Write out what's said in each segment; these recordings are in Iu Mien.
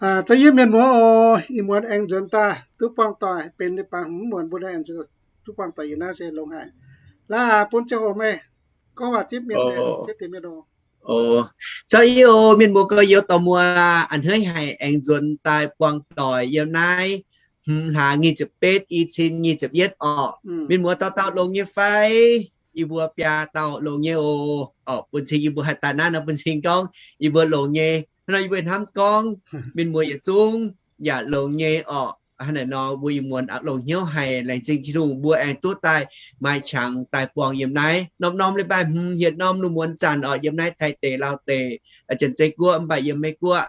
Za'gengh mienh muoz oc, ih muonz aengx nzuonx daaih duqv buangh doic benx leiz-baaix hmz muonz mbuo aengx duqv buangh doic yiem naaiv se longx haic. Laaix bun ziangh hoc meih gorngv waac zipv mienh, zipv deix mienh oc. Za'gengh oc, mienh muoz gorx-youz dorh muoz a'hneiv haic aengx nzuonx daaih buangh doic yiem naaiv hmz hlaax nyic ziepc betv, i cin nyic ziepc yietv orqc. Mienh muoz dauh dauh longx nyei fai? Yie mbuo biaa dauh longx nyei oc. Orqc, bun cing yie mbuo haih daaih naaiv nor bun cing gorngv yie mbuo longx nyei. Hnangv nor yie mbuo hnamv gorngv mienh muoz yietc zungv yaac longx nyei orqc. Hnangv naaiv nor mbuo ih muonz longc hnyouv haic, laengz zingh Tin-Hungh mbuo aengx duqv daaih maaih qangx daaih buangh yiem naaiv norm-norm leiz-baaix hmz hietc norm lungh muonz zanc orqc, yiem naaiv Taiv deic, Lauv deic, Janx-Zei Guoqv, mv baac yiem Meiv Guoqv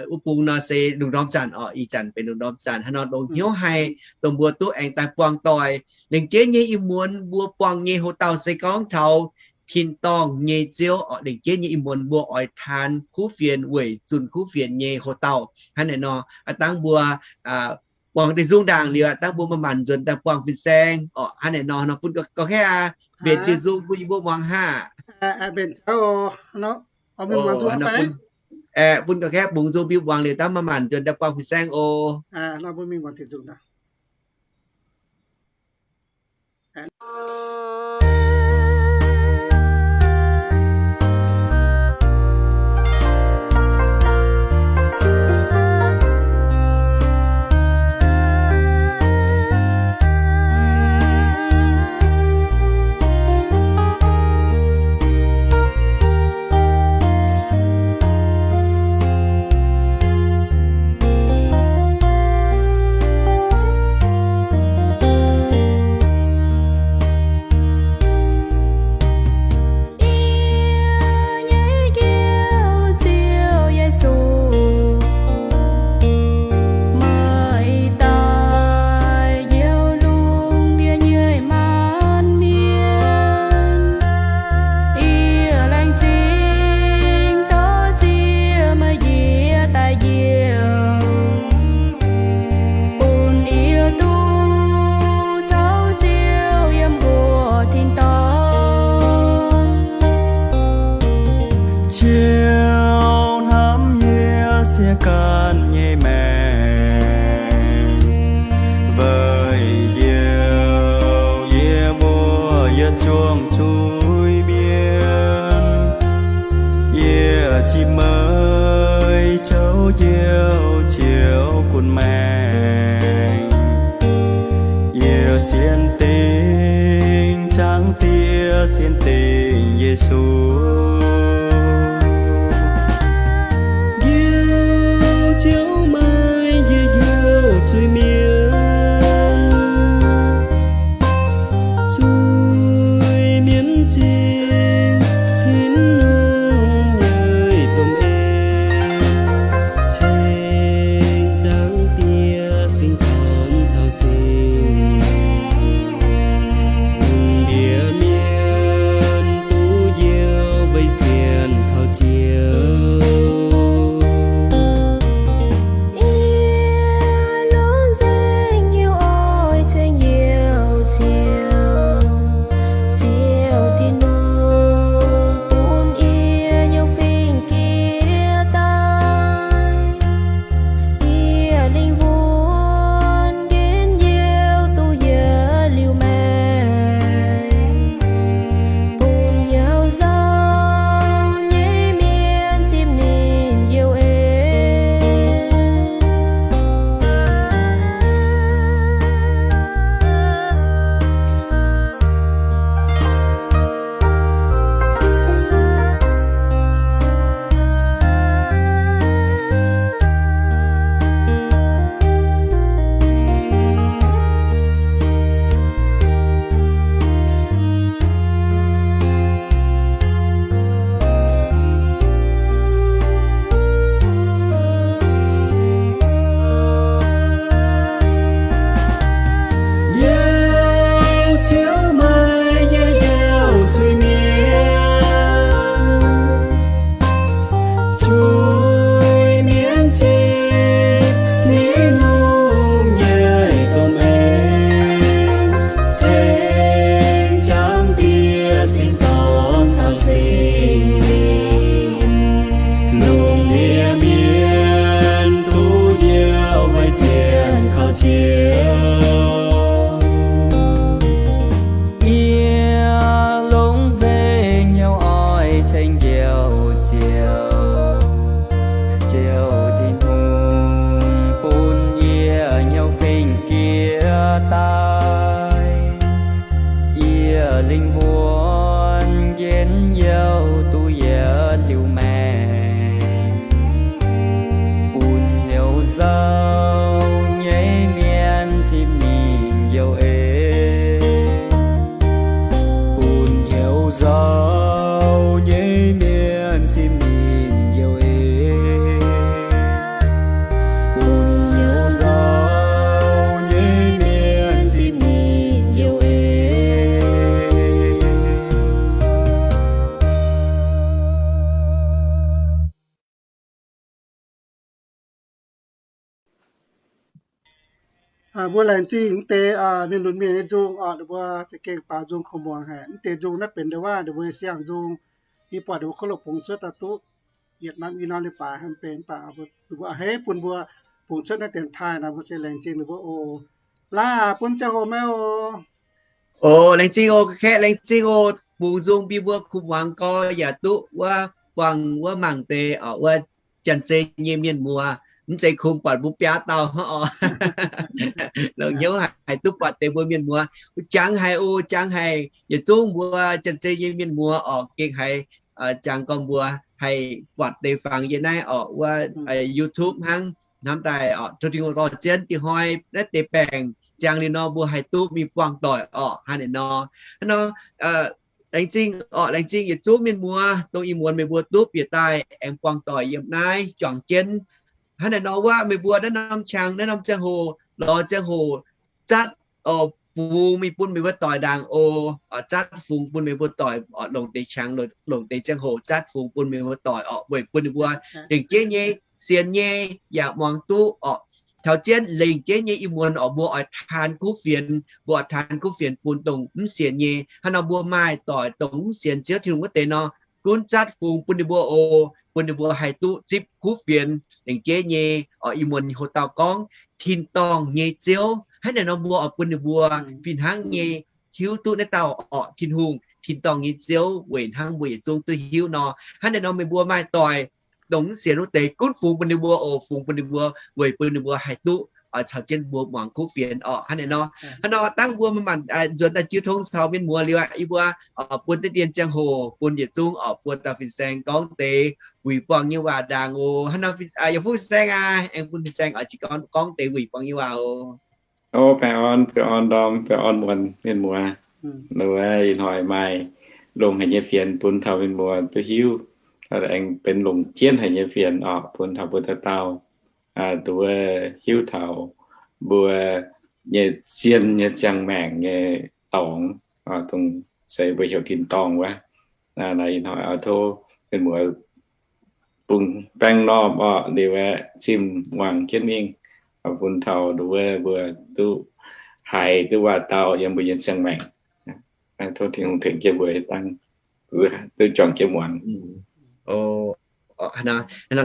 wuov bung nor se lungh ndorm zanc orqc, ih zanc benx lungh ndorm zanc. Hnangv nor longc hnyouv haic dongh mbuo duqv aengx daaih buangh doic. Lengc jeiv nyei ih muonz mbuo buangh nyei houx-dauh se gorngv taux tin-dorngh nyei Ziouv orqc. Lengc jeiv nyei ih muonz mbuo oix taan kuv fienx weic zunh kuv fienx nyei houx-dauh. Hnangv naaic nor aqv, dangh mbuo muangx deix nzung ndaangc liuz aqv, dangh mbuo maaih maanc nzuonx daaih buangh fin-saeng orqc. Hnangv naaic nor, nor bun ga'haav mbenc diuh nzung bun yie mbuo muangx haah. Bun ga'haav bungx nzung bun yie muangx liuz dangh maaih maanc nzuonx daaih buangh fin-saeng oc. Yie nyei Njoux Ziouv Yesu, meih daaih njoux lungh ndiev nyei maanc mienh. Yie laengz zingh dorh Ziouv meih njiec daaih njoux, bun yie duqv caux Ziouv yiem mbuo tin-dorngh. Ziouv hnamv yie sienx ganh nyei maengc, weic njoux yie mbuo yietc zungv zuiz-mienh. Yie zipv meih zoux Njoux Ziouv gunv maengc. Yie sienx dingc Zaangc Diex, sienx dingc Yesu. Njoux Ziouv meih njiec njoux zuiz-mienh, zuiz-mienh zingh Tin-Hungh nyei domh en, ceng Zaangc Diex singx dorn caux singx lungh ndiev mienh duqv njoux weic daaih, yie lingh wuonh njien-youh duqv yietc liuz maengc, bun hnyouv nzauh nyei mienh zipv ninh youh eix, bun hnyouv nzauh nyei mienh zipv ninh youh eix, bun hnyouv nzauh nyei mienh zipv ninh youh eix. Mbuo laengz zingh mv deix mienh lunx mienh nyei nzung oc, ninh mbuo za'gengh baaux nzung kungx muangx haic. Mv deix nzung naaiv benx ndau wuov ninh mbuo nyei siang nzung, yie buatc ninh mbuo kov loh bungx cuotv daaih duqv yietc norm i norm leiz-baaix hnangv benx mv baac ninh mbuo a'hneiv bun mbuo bungx cuotv naaiv dienx taaih nor, mbuo se laengz zingh ninh mbuo oc. Laaix bun ziangh hoc maiv oc. Oc, laengz zingh oc, kaeqv laengz zingh oc. Bungx nzung bun mbuo kuh muangx gorx yaac duqv wuov buangh wuov mangc deix oc, wuov Janx-Zei nyei mienh muoz, mv zeiz kungx buatc mbuo biaa dauh hnangv oc. Longc hnyouv haic duqv buatc deix mbuo mienh muoz. Jangx haic oc, jangx haic. Yietc zungv mbuo Janx-Zei nyei mienh muoz oc, gengh haiz jangx gorngv mbuo haih buatc deix fangx yie naaiv oc, wuov YouTube hnangv. Hnamv daaih oc, tov Tin-Hungh dorh jienv diuh hnoi naaiv deix baengc ziangx liuz nor, mbuo haih duqv mingh buangh doic oc. Hnangv naaiv nor, hnangv nor, laengz zingh oc, laengz zingh yietc zungv mienh muoz, dongh ih muonz meih mbuo duqv bieqc daaih aengx buangh doic yiem naaiv juangc jienv. Hnangv naaiv nor wuov, meih mbuo naaiv norm qangx, naaiv norm ziangh hoc, lorz ziangh hoc zatv fungx mingh bun meih mbuo doic ndaangc oc. Zatv fungx bun meih mbuo doic oc, longc deix qangx, longc deix ziangh hoc zatv fungx bun meih mbuo doic oc, weic bun ninh mbuo lengc jeiv nyei, sienx nyei, yaac muangx duqv oc. Taux jienv lengc jeiv nyei ih muonz oc, mbuo oix taan kuv fienx, mbuo oix taan kuv fienx bun dongh mv sienx nyei. Hnangv nor mbuo maaih doic dongh mv sienx Ziouv Tin-Hungh wuov deix nor, gunv zatv fungx bun ninh mbuo oc, bun ninh mbuo haih duqv zipv kuv fienx lengc jeiv nyei oc. Ih muonz hoc dauh gorngv tin-dorngh nyei Ziouv. Hnangv naaic nor mbuo oix bun ninh mbuo fih hnangv nyei hiuv duqv naaiv dauh oc, Tin-Hungh tin-dorngh nyei Ziouv weic hnangv mbuo yietc zungv duqv hiuv nor. Hnangv naaic nor meih mbuo maaih doic dongh mv sienx wuov deix gunv fungx bun ninh mbuo oc, fungx bun ninh mbuo weic bun ninh mbuo haih duqv caux jienv mbuo muangx kuv fienx oc. Hnangv naaic nor, hnangv nor dangh mbuo manc-manc nzuonx daaih jiu tong caux mienh muoz liuz aqv, yie mbuo bun deix dien ziangh hoc bun yietc zungv oc, buo dauh fin-saeng gorngv deix wuic buangh nyei waac ndaangc oc. Hnangv nor, yaac fuqv fin-saeng aac, aengx bun fin-saeng oix ziqc gorngv deix wuic buangh nyei waac oc. Baengh orn, baengh orn ndorm, baengh orn muonz mienh muoz. Wuov ih hnoi maaih longc haic nyei fienx bun taux mienh muoz duqv hiuv, aengx benx longc jienv haic nyei fienx oc bun taux mbuo dauh dauh, duqv hiuv taux mbuo nyei zien nyei ziangh maengc nyei dorngx, dongh se mbuo heuc tin-dorngh wuov. Naaiv ih hnoi oix tov mienh muoz bungx baengh normh orqc, liuz aeqv, zimh muangx jienv mingh, bun taux nduov mbuo duqv haiz duqv waac-dauh yiem mbuo nyei ziangh maengc. Tov Tin-Hungh tengx jienv mbuo dangh duqv juangc jienv muangx.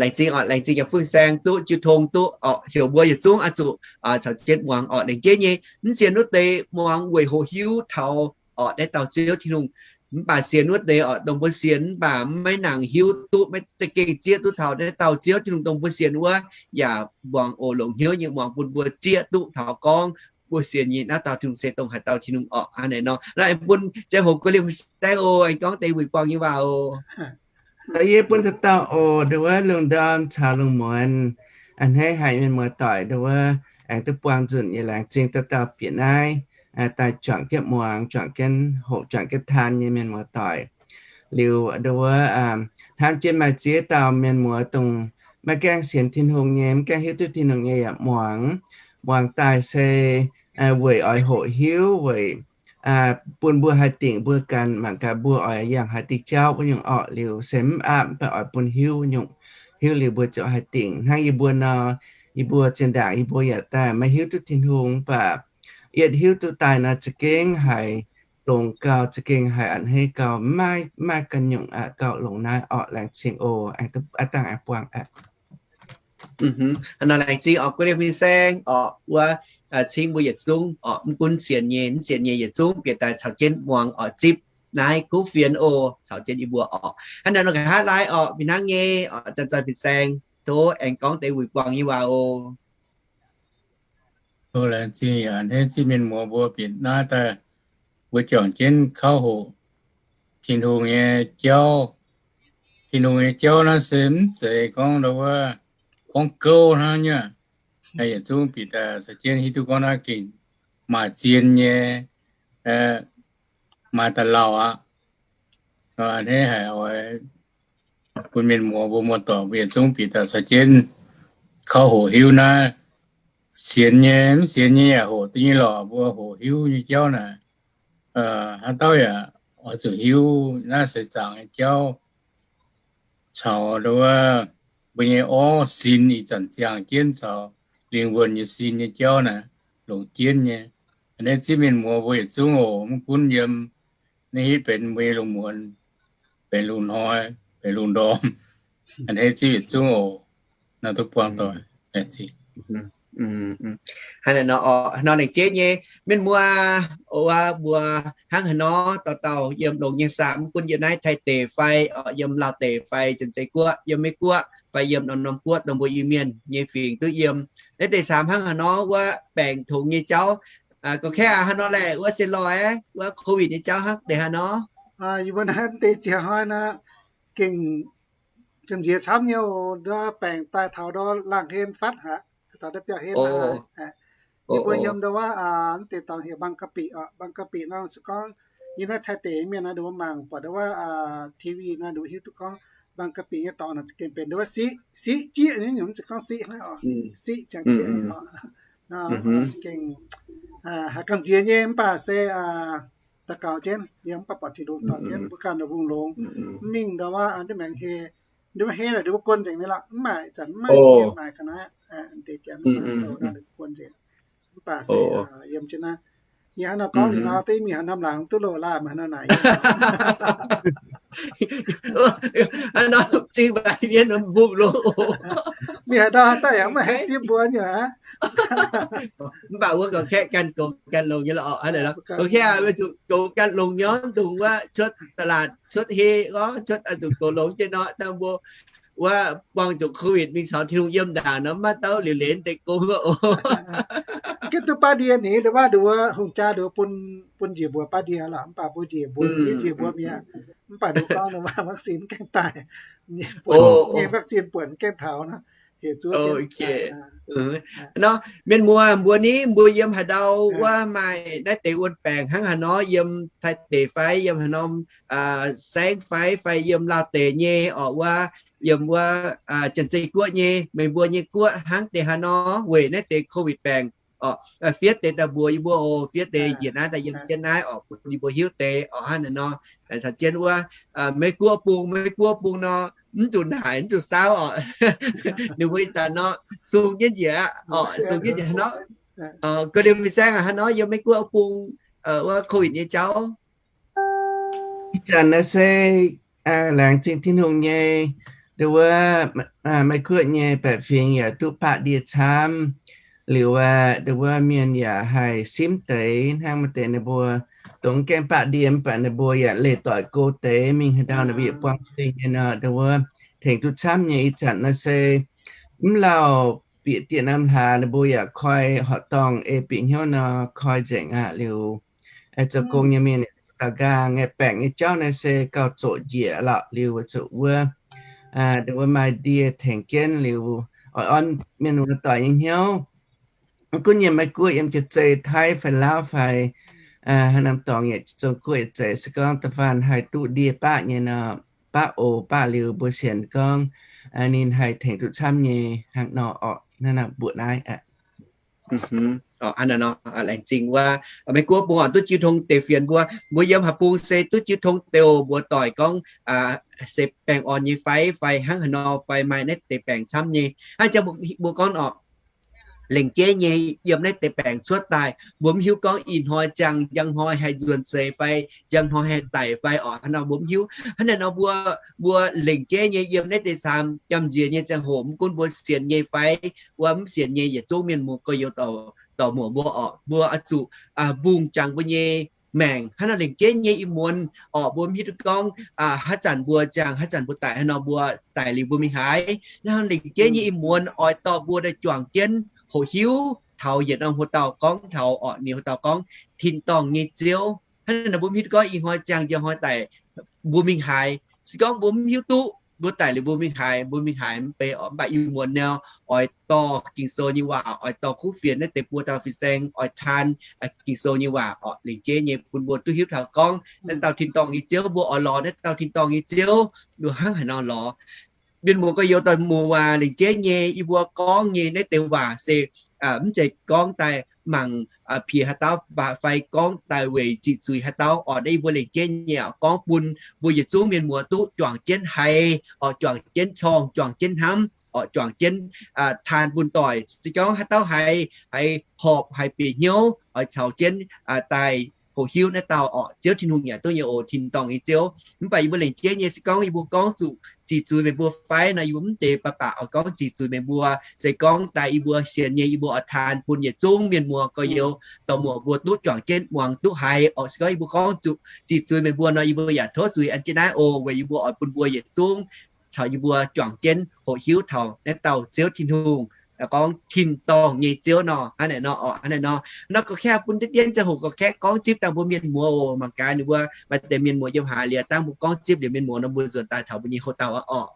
Laengz zingh oc, laengz zingh yaac fuqv saeng duqv jiu tong duqv oc, heuc mbuo yietc zungv oix zuqc caux jienv muangx oc. Laengz jienv nyei, mv sienx wuov deix muangx weic hoqc hiuv taux oc naaiv dauh Ziouv Tin-Hungh. Mv baac sienx wuov deix oc, dongh mbuo sienx mv baac maiv nangc hiuv duqv, maiv da'gengh zieqv duqv taux naaiv dauh Ziouv Tin-Hungh dongh mbuo sienx wuov, yaac muangx oc, longc hnyouv nyei muangx bun mbuo zieqv duqv taux gorngv mbuo sienx nyei naaiv dauh Tin-Hungh se dongh haaix dauh Tin-Hungh oc. Hnangv naaic nor, naaiv aengx bun ziangh hoc guei liemh saeng oc, aengx gorngv deix wuic buangh nyei waac oc. Yie bun dauh dauh oc, nduov lungh ndorm caux lungh muonz, a'hneiv haic mienh muoz-doic, nduov aengx duqv buangh nzunc nyei laengz zingh dauh dauh bieqc naaiv daaih juangc jienv muangx, juangc jienv hoqc, juangc jienv taan nyei mienh muoz-doic. Liuz nduov hnamv jienv maaih ziex dauh mienh muoz dongh maiv gaengh sienx Tin-Hungh nyei, maiv gaengh hiuv duqv Tin-Hungh nyei yaac muangx. Muangx daaih se weic oix hoqc hiuv, weic bun mbuo haih dingc mbuo ganh mangc gaax mbuo oix yangh haaix diuh jauv wuov nyungc orqc. Liuz se mv aapv, mv baac oix bun hiuv wuov nyungc. Hiuv liuz mbuo ziouc haih dingc. Hnangv yie mbuo nor, yie mbuo zinh ndaangc yie mbuo yaac daaih maiv hiuv duqv Tin-Hungh, mv baac yietc hiuv duqv daaih nor za'gengh haiz longx gau, za'gengh haiz a'hneiv gau, maiv maaih ganh nyungc aqv. Gauh longx naaiv orqc. Laengz zingh oc. Aav dangh aengx buangh aqv. Hnangv nor laengz zingh oc, guei liemh fin-saeng oc, wuov cingv mbuo yietc zungv oc, mv gunv sienx nyei, mv sienx nyei yietc zungv bieqc daaih caux jienv muangx oc, zipv naaiv kuv fienx oc, caux jienv yie mbuo oc. Hnangv nor nqa'haav laai oc, fih hnangv nyei oc, zanc-zanc fin-saeng tov aengx gorngv deix wuic buangh nyei waac oc. Laengz zingh yaac a'hneiv zieqv mienh muoz mbuo bieqc naaiv daaih, mbuo juangc jienv kauv hoqc Tin-Hungh nyei jauv. Tin-Hungh nyei jauv naaiv se mv zeiz gorngv ndau wuov gorngv gouv hnangv nyei. Yietc zungv bieqc daaih caux jienv hiuv duqv gorngv naaiv gengh maaih zien nyei, maaih da'lauh aqv. A'hneiv haic oix bun mienh muoz mbuo muoz-doic mbuo yietc zungv bieqc daaih caux jienv kauv hoqc hiuv naaiv sienx nyei mv sienx nyei yaac hoqc duqv nyei lorqc. Mbuo hoqc hiuv nyei jauv naaic, haaix dauh yaac oix zuqc hiuv naaiv seix zaangc nyei jauv caux ndau wuov mbuo nyei orv sin ih zanc ziangh jienv caux lingh wuonh nyei sin nyei jauv naaic longc jienv nyei. A'hneiv zieqv mienh muoz mbuo yietc zungv oc, mv gunv yiem naaiv hitv benx mbuo nyei lungh muonz, benx lungh hnoi, benx lungh ndorm, a'hneiv zieqv yietc zungv oc. Naaiv duqv buangh doic. Hnangv naaiv nor, nor lengc jeiv nyei mienh muoz, o, mbuo hnangv haaix nor dauh dauh yiem longx nyei saah, mv gunv yiem naaiv Taiv deic fai, o, yiem Laauv deic fai Janx-Zei Guoqv, yiem Meiv Guoqv fai yiem norm-norm guoqv dongh mbuo Iu-Mienh nyei fingx duqv yiem. Naaiv deix camv hnangv haaix nor wuov baengc tongx nyei jauv, gorngv kaav aqv, haaix nor laeh wuov se loi, wuov COVID nyei jauv hnangv deix haaix nor? Yie mbuo naaiv deix ziangh hnoi naaiv gengh gamh nziex camv nyei oc. Ndau baengc daaih taux ndau laangh hlen fatv aqv, taux ndau biauv hlen aqv. Yie mbuo yiem ndau wuov, mv deix dorngx heuc Bangkok oc. Bangkok nor se gorngv yiem naaiv Taiv deic mienh naaiv nduqc mangc buatc ndau wuov TV naaiv nduqc hiuv duqv gorngv Bangkok nyei dorngx naaic gengh benx ndau wuov siqv, siqv jieqv nyei nyungc, mv zeiz gorngv siqv hnangv oc. Siqv ziangx jieqv oc. Gengh haiz gamh nziex nyei mv baac se daux gaux jienv, yie mv baac buatc Tin-Hungh dorh jienv mbuo ganh longx longx, mv mingh ndau wuov ndiev maengx hei, ndiev maengx hei naaic ndiev mbuo guon nzengc nyei lorqc, mv maaih zanc mv maaih mienh maaih ga'naaiv, deix janx mv maaih guon nzengc. Mv baac se yiem jienv naaiv, yie hnangv nor gorngv liuz nor, deix mingh haaix norm laangz duqv loz laanh haaix nor naaic. Hnangv nor zingh mbaix mienh mbungh loz. Mingh haaix nor daaih yaac mv haih zipv mbuo nyei aqv. Mv baac wuov gorngv kaeqv ganh goux ganh longx nyei lorqc. Gorngv kaeqv zuqc goux ganh longx nyei, dongh wuov cuotv ตลาด, cuotv hei gorngv cuotv zuqc goux longx jienv nor, dangh mbuo wuov buangh zuqc COVID mingh caux Tin-Hungh yiem ndaangc nor, maiv dauh liuc leiz deix gong oc. Gengh duqv baav ndie nyei, ndau wuov nduqc hungh jaa nduqc bun njiec mbuox baav ndie lorqc, mv baac mbuo njiec mbuox, njiec mbuox mi'aqv. Mv baac nduqc gorngv ndau wuov vaccine gaengh daaih, nyei vaccine buonc gaengh taux nor, heuc zuov jienv. Nor, mienh muoz mbuo ni, mbuo yiem haaix ndau wuov maaih naaiv deix wuon baengc hnangv haaix nor, yiem Taiv deic fai yiem haaix norm saengv fai, fai yiem Laauv deic nyei oc, wuov yiem wuov Janx-Zei Guoqv nyei, meih mbuo nyei guoqv hnangv deix haaix nor weic naaiv deix COVID baengc oc, fiev deix daaih mbuox yie mbuo oc, fiev deix njiec naaiv daaih yiem jienv naaiv oc, bun yie mbuo hiuv deix oc. Hnangv naaiv nor, caux jienv wuov Meiv Guoqv bung, Meiv Guoqv bung nor, mv zuqc naaic, mv zuqc saauv oc. Ninh mbuo ih zanc nor sung jienv njiec aqv oc, sung jienv njiec hnangv nor. Ga'liemh fin-saeng aac, hnangv nor yiem Meiv Guoqv bung wuov COVID nyei jauv. Ih zanc naaiv se laengz zingh Tin-Hungh nyei, ndau wuov Meiv Guoqv nyei baeqc fingx yaac duqv baqv ndie camv. Liuz aqv, ndau wuov mienh yaac haih simv deix hnangv maaih deix ninh mbuo dongh gaengh baqv ndie mv baac ninh mbuo yaac leih doic go deix mingh haaix ndau ninh mbuo yaac buangh zingh nyei nor, ndau wuov tengx duqv camv nyei. Ih zanc naaiv se mv lauh bieqc dieh norm hlaax ninh mbuo yaac koi horqc dorngh ei bieqc hnyouv nor koi nzengc aqv. Liuz zoux gong nyei mienh daaux nqaang nyei baengc nyei jauv naaiv se gauh zoqc njiec lorqc. Liuz zuqc wuov, ndau wuov maaih ndie tengx jienv liuz, oix orn mienh muoz-doic nyei hnyouv. Mv gunv yiem Meiv Guoqv, yiem Janx-Zei, Taiv fai Laauv fai haaix norm dorngx, yietc zungv guoqv yietc zeiz, se gorngv da'faanh haih duqv ndie baqv nyei nor, baqv oc. Baqv liuz mbuo sienx gorngv ninh haih tengx duqv camv nyei hnangv nor orqc. Naaiv mbuoqc naaiv aqv. Laengz zingh wuov Meiv Guoqv bung oc, duqv jiu tong deix fienx mbuo. Mbuo yiem haaix bung se duqv jiu tong deix oc. Mbuo doic gorngv se baengh orn nyei fai, fai hnangv haaix nor fai maaih naaiv deix baengc camv nyei. Hnangv jang mbuo gorngv oc, lengc jeiv nyei yiem naaiv deix baengc cuotv daaih, mbuo mv hiuv gorngv ih hnoi ziangh njang hnoi haih nzuonx seix fai njang hnoi haih daic fai oc. Hnangv nor mbuo mv hiuv. Hnangv naaiv nor mbuo, mbuo lengc jeiv nyei yiem naaiv deix camv gamh nziex nyei ziangh hoc, mv gunv mbuo sienx nyei fai wuov mv sienx nyei, yietc zungv mienh muoz gorx-youz dorc muoc mbuo oc, mbuo oix zuqc mbungh jangx mbuo nyei maengc. Hnangv nor lengc jeiv nyei ih muonz oc, mbuo mv hiuv duqv gorngv haaix zanc mbuo ziangh, haaix zanc mbuo daic, haaix nor mbuo daic liuz mbuo mingh haaix. Hnangv nor lengc jeiv nyei ih muonz oix dorh mbuo daaih juangc jienv hoqc hiuv taux yietc norm hoc dauh gorngv taux orqc, ninh hoc dauh gorngv tin-dorngh nyei Ziouv. Hnangv naaic nor mbuo mv hiuv duqv gorngv ih hnoi ziangh yie hnoi daic mbuo mingh haaix. Se gorngv mbuo mv hiuv duqv, mbuo daic liuz mbuo mingh haaix, mbuo mingh haaix mv bei orqc. Mv baac ih muonz nor oix dorh Ging-Sou nyei waac, oix dorh kuv fienx naaiv deix buo dauh fin-saeng oix taan Ging-Sou nyei waac orqc, lengc jeiv nyei bun mbuo duqv hiuv taux gorngv naaiv dauh tin-dorngh nyei Ziouv, mbuo oix lorz naaiv dauh tin-dorngh nyei Ziouv nduqc hnangv haaix nor lorz. Mienh muoz gorx-youz doic muoz waac, lengc jeiv nyei yie mbuo gorngv nyei naaiv deix waac se mv zeiz gorngv daaih mangc piex haaix dauh fai gorngv daaih weic ziqc zuiz haaix dauh orqc. Naaiv yie mbuo lengc jeiv nyei gorngv bun mbuo yietc zungv mienh muoz duqv juangc jienv haiz orqc, juangc jienv corng, juangc jienv hnamv orqc, juangc jienv taan bun doic. Se gorngv haaix dauh haiz, haiz horpc, haiz bieqc hnyouv, oix caux jienv daaih hoqc hiuv naaiv dauh orqc, Ziouv Tin-Hungh yaac duqv nyei oc, tin-dorngh nyei Ziouv. Mv baac yie mbuo lengc jeiv nyei se gorngv yie mbuo gorngv zuqc ziqc zuiz meih mbuo fai nor, yie mbuo mv deix baac baac oix gorngv ziqc zuiz meih mbuo. Se gorngv daaih yie mbuo sienx nyei, yie mbuo oix taan bun yietc zungv mienh muoz gorx-youz dorh muoc mbuo duqv juangc jienv muangx duqv haiz orqc. Se gorngv yie mbuo gorngv zuqc ziqc zuiz meih mbuo nor, yie mbuo yaac tov zuiz an jienv naaiv oc, weic yie mbuo oix bun mbuo yietc zungv caux yie mbuo juangc jienv hoqc hiuv taux naaiv dauh Ziouv Tin-Hungh, gorngv tin-dorngh nyei Ziouv nor. Hnangv naaic nor orqc, hnangv naaic nor. Nor ga'kaeqv bun diqv dien ziangh hoc ga'kaeqv gorngv zipv dangh mbuo mienh muoz oc. Mangc gaax ninh mbuo maaih deix mienh muoz yiem haaix liuz, dangh mbuo gorngv zipv liuz mienh muoz nor, mbuo nzuonx daaih taux mbuo nyei hoc dauh orqc.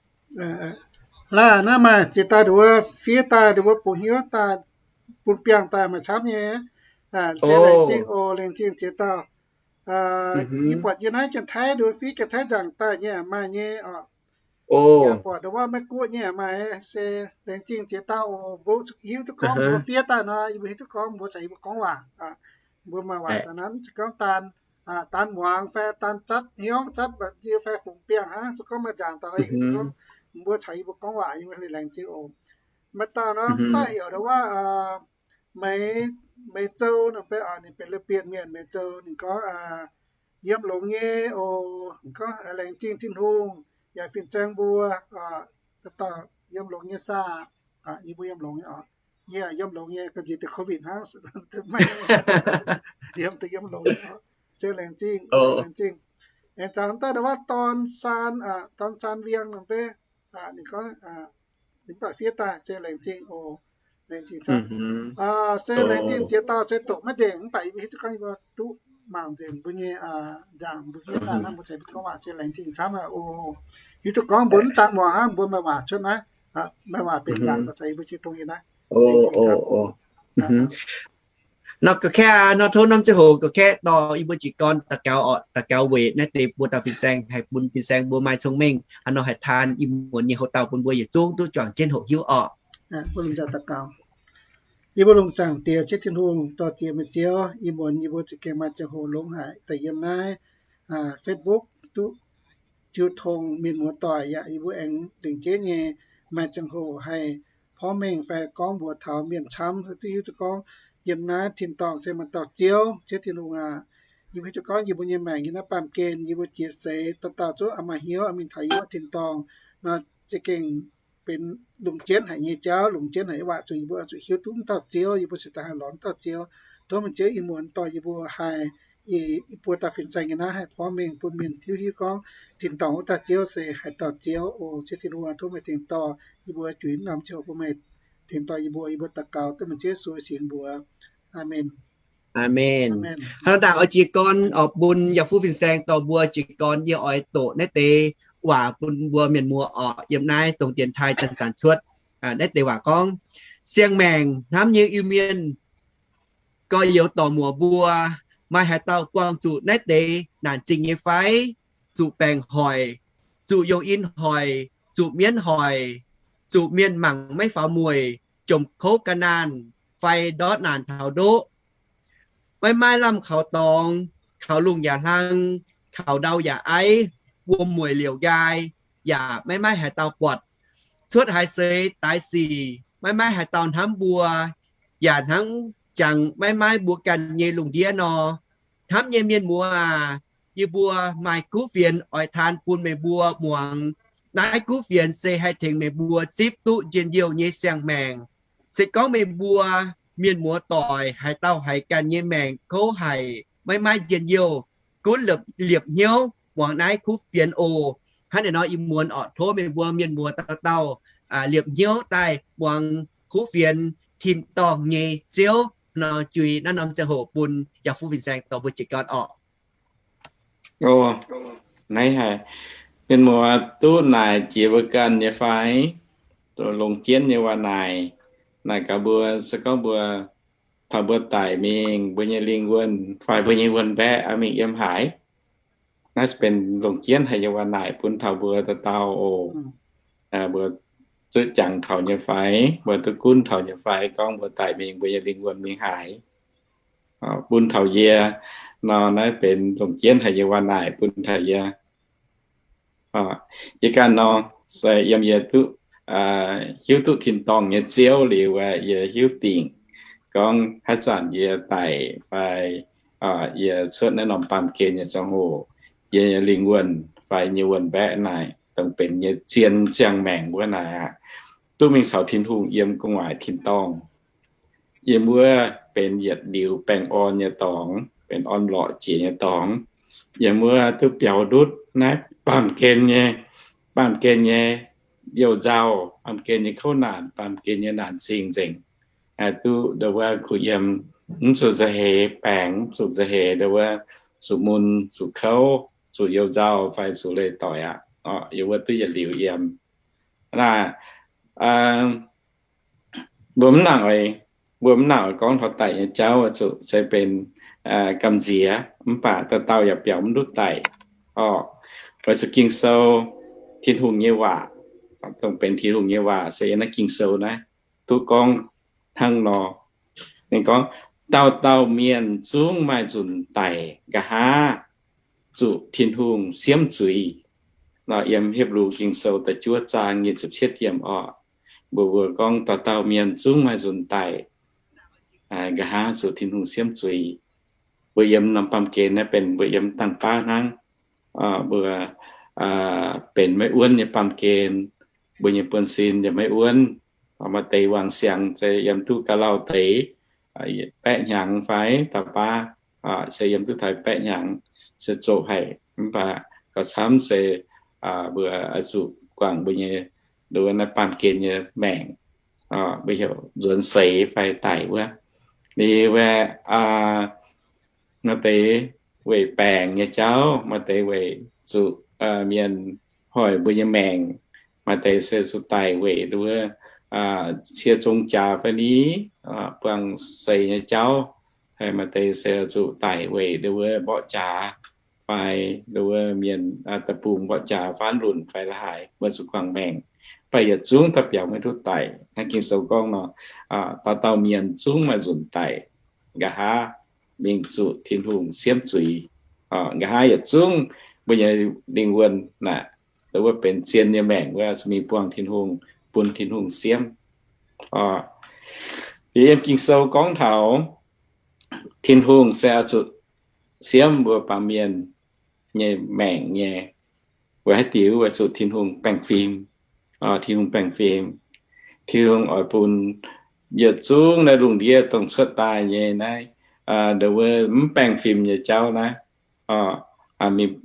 Laaih naaiv maaih ziex daaih nduov fiev daaih nduov bungx hnyouv daaih bun biangh daaih maaih camv nyei. Se laengz zingh oc, laengz zingh ziex dauh. Yie buatc yie naaiv Janx-Taiv nduov fiev Janx-Taiv nzaangc daaih nyei maaih nyei orqc. Yaac buatc nduov wuov Meiv-Guoqv nyei maaih. Se laengz zingh ziex dauh oc. Mbuo hiuv duqv gorngv mbuo fiev daaih nor, yie mbuo hiuv duqv gorngv mbuo caux yie mbuo gorngv waac. Mbuo maaih waac daaih naaiv, se gorngv daan, daan muangx fai daan zatv hnyouv zatv nzie fai fungx biangh hnangv. Se gorngv maaih nzaangc daaih nor, yie hiuv duqv gorngv mbuo caux yie mbuo gorngv waac, yie mbuo laengz zingh oc. Maaih dauh nor, dauh heuc nduov wuov Meix, Meix Zou nor, beiv oc, ninh benx La'bienh Mienh, Meix Zou. Ninh gorngv, yiem longx nyei oc. Gorngv laengz zingh Tin-Hungh yaac fin-saeng mbuo. Dauh dauh yiem longx nyei saah? Yie mbuo yiem longx nyei oc. Yie yiem longx nyei, ga'nziex deix COVID hnangv, yiem deix yiem longx nyei oc. Se laengz zingh, laengz zingh. Aengx zanc daaih nduov wuov Dorn Saan, Dorn Saan Wiang nor, beiv ninh gorngv ninh mv baac fiev daaih, se laengz zingh oc. Laengz zingh camv. Se laengz zingh ziex dauh se doqc maiv nzengc, mv baac yie mbuo hiuv duqv gorngv yie mbuo duqv mangc nzengc mbuo nyei nzaangc, mbuo fiev daaih naaiv mbuo ceix duqv gorngv waac, se laengz zingh camv oc. Hiuv duqv gorngv mbuo mv daan muangx hnangv, mbuo maaih waac cuotv naaiv, maaih waac benx nzaangc daaih caux yie mbuo jiu tong nyei naaiv. Nor ga'kaeqv nor, tov norm ziangh hoc ga'kaeqv dorh yie mbuo jiez gorn daux gaux orqc, daux gaux weic naaiv deix buo dauh fin-saeng, haih bun fin-saeng mbuo maaih cong-mengh haaix nor haih taan ih muonz nyei hoc dauh bun mbuo yietc zungv duqv juangc jienv hoqc hiuv orqc. Yie mbuo longc zaangc Diex Ziouv Tin-Hungh, dorh ziex meih Ziouv, ih muonz yie mbuo za'gengh maaih ziangh hoc longx haic daaih yiem naaiv Facebook duqv jiu tong mienh muoz doic, yaac yie mbuo aengx lengc jeiv nyei maaih ziangh hoc haih porv mengh fai gorngv mbuox taux mienh camv, duqv hiuv duqv gorngv yiem naaiv tin-dorngh se maaih dauh Ziouv. Ziouv Tin-Hungh aac, yie mbuo hiuv duqv gorngv yie mbuo nyei maengc yiem naaiv baamh gen, yie mbuo jiex seix dauh dauh zungv maaih hnyouv mingh taux yie wuov tin-dorngh nor, za'gengh benx lungh jienv haic nyei jauv, lungh jienv haic nyei waac, zuqc yie mbuo zuqc hiuv duqv mv dauh Ziouv, yie mbuo cingx daaih haih lorz mv dauh Ziouv. Tov meih Ziouv ih muonz dorh yie mbuo haih, yie mbuo dauh fin-saeng nyei naaiv haih porv mengh bun mienh hiuv hiuv gorngv tin-dorngh wuov dauh Ziouv se haaix dauh Ziouv oc. Ziouv Tin-Hungh, tov meih tengx dorh yie mbuo, juix mv norm ziangh hoc bun meih tengx dorh yie mbuo. Yie mbuo daux gaux duqv meih Ziouv Yesu nyei mbuox. Aamen. Aamen. Hnangv naaiv dangh oix jiez gorn oix bun yaac fuqv fin-saeng dorh mbuo jiez gorn, yie oix doqc naaiv deix waac bun mbuo mienh muoz orqc, yiem naaiv dongh dienx taaih zanc-zanc cuotv. Naaiv deix waac gorngv, siang-maengc hnamv nyei Iu-Mienh, gorx-youz dorc-muoc mbuo, maaih haaix dauh buangh zuqc naaiv deix naanc zingh nyei fai? Zuqc baengc hoic, zuqc yongh in hoic, zuqc mienv hoic, zuqc mienh mangc maiv faaux mueic, jomc kouv ga'naanh, fai ndortv naanc taux ndoqv, maiv maaih lamh kaux dorngx, kaux lungh yaac hlang, kaux ndau yaac aiv, wuom mueic liouc nqaai, yaac maiv maaih haaix dauh buatc. Cuotv haaix seix daaix sic, maiv maaih haaix dauh hnamv mbuo, yaac hnangv jangx maiv maaih mbuo ganh nyei lungh ndiev nor. Hnamv nyei mienh muoz aac, yie mbuo maaih kuv fienx oix taan bun meih mbuo muangx. Naaiv kuv fienx se haih tengx meih mbuo zipv duqv njien-youh nyei siang-maengc. Se gorngv meih mbuo mienh muoz doic haaix dauh haiz ganh nyei maengc kouv haic, maiv maaih njien-youh, gunv liepc hnyouv muangx naaiv kuv fienx oc. Hnangv naaiv nor ih muonz orqc, tov meih mbuo mienh muoz dauh dauh liepc hnyouv daaih muangx kuv fienx. tin-dorngh nyei Ziouv nor, juix naaiv norm ziangh hoc bun Yauh Fuqv Fin-Saeng dorh mbuo jiez gorn orqc. Naaiv haic, mienh muoz duqv naaic jiex mbuo ganh nyei fai? Longc jienv nyei waac naaic, naaic gaax mbuo, se gorngv mbuo taux mbuo daic mingh, mbuo nyei lingh wuonh fai mbuo nyei wuonh mbaeqv mingh yiem haaix? Naaiv benx longc jienv haic nyei waac naaic bun taux mbuo dauh dauh oc. Mbuo zuqc jangx taux nyei fai, mbuo duqv gunv taux nyei fai, gorngv mbuo daic mingh mbuo nyei lingh wuonh mingh haaix? Bun taux yie nor, naaiv benx longc jienv haic nyei waac naaic bun taux yie. Yie ganh nor, se yiem yie duqv hiuv duqv tin-dorngh nyei Ziouv liuz, yie hiuv dingc gorngv haaix zanc yie daic fai yie cuotv naaiv norm baamh gen nyei ziangh hoc, yie nyei lingh wuonh fai nyei wuonh mbaeqv naaic, dongh benx nyei zien ziangh maengc wuov naaic aqv, duqv mingh caux Tin-Hungh yiem gu'nguaaic tin-dorngh. Yiem wuov benx yietc liuz baengh orn nyei dorngx, benx orn-lorqc jiex nyei dorngx. Yiem wuov duqv biaux ndutv naaiv baamh gen nyei, baamh gen nyei youh nzauh, baamh gen nyei kouv naanc, baamh gen nyei naanc zingh nzengc. Duqv ndau wuov kuh yiem, mv zuqc nzauh heix baengc, mv zuqc nzauh heix ndau wuov zuqc mun, zuqc kouv, zuqc youh nzauh fai zuqc leih doic aqv. Yiem wuov duqv yietc liuz yiem. Naaiv mbuo mv nangc oix, mbuo mv nangc oix gorngv taux daic nyei jauv, zuqc se benx gamh nziex, mv baac dauh dauh yaac biaux mv ndutv daic. Oc, weic zuqc Ging-Sou, Tin-Hungh nyei waac, dongh benx Tin-Hungh nyei waac se yiem naaiv Ging-Sou naaiv duqv gorngv hnangv nor. Ninh gorngv, dauh dauh mienh zungv maaih nzunc daic, nqa'haav zuqc Tin-Hungh siemv zuiz. Nor yiem Hipv^lu Ging-Sou da'juov zaang nyic ziepc cietv yiemc oc, mbuox mbuo gorngv dauh dauh mienh zungv maaih nzunc daic, nqa'haav zuqc Tin-Hungh siemv zuiz. Mbuo yiem norm baamh gen naaiv benx mbuo yiem dangh baav hnangv. Mbuo benx maiv wuonv nyei baamh gen, mbuo nyei buonv-sin yaac maiv wuonv. Maaih deix wangc siangx se yiem duqv ga'lauh deix, baeqv hnyangx fai da'baav, se yiem duqv taux baeqv hnyangx, se zoqc haic. Mv baac gauh camv se mbuo oix zuqc guangc mbuo nyei, nduov naaiv baamh gen nyei maengc, mbuo heuc nzuonx seix fai daic wuov. Liuz aeqv, maaih deix weic baengc nyei jauv, maaih deix weic zuqc mienh hoic mbuo nyei maengc, maaih deix se zuqc daic weic nduov cie zong jaax fai ni, buangh seix nyei jauv, maaih deix se zuqc daic weic nduov mborqv jaax fai nduov mienh deic-bung mborqv jaax faanv lunc fai la'haaix, mbuo zuqc guangc maengc. Mv baac yietc zungv daaih biaux maiv ndutv daic. Naaiv Ging-Sou gorngv nor, dauh dauh mienh zungv maaih nzunc daic, nqa'haav mingh zuqc Tin-Hungh siemv zuiz. Nqa'haav yietc zungv mbuo nyei lingh wuonh naaic, wuov benx zien nyei maengc wuov, zuqc mingh buangh Tin-Hungh, bun Tin-Hungh siemv. Yiem Ging-Sou gorngv taux Tin-Hungh se oix zuqc siemv mbuo baamh mienh nyei maengc nyei. Weic haaix diuc? Weic zuqc Tin-Hungh baengh fim. Tin-Hungh baengh fim. Tin-Hungh oix bun yietc zungv naaiv lungh ndiev dongh cuotv daaih nyei naaiv, nduov mv baengh fim nyei jauv naaiv, mingh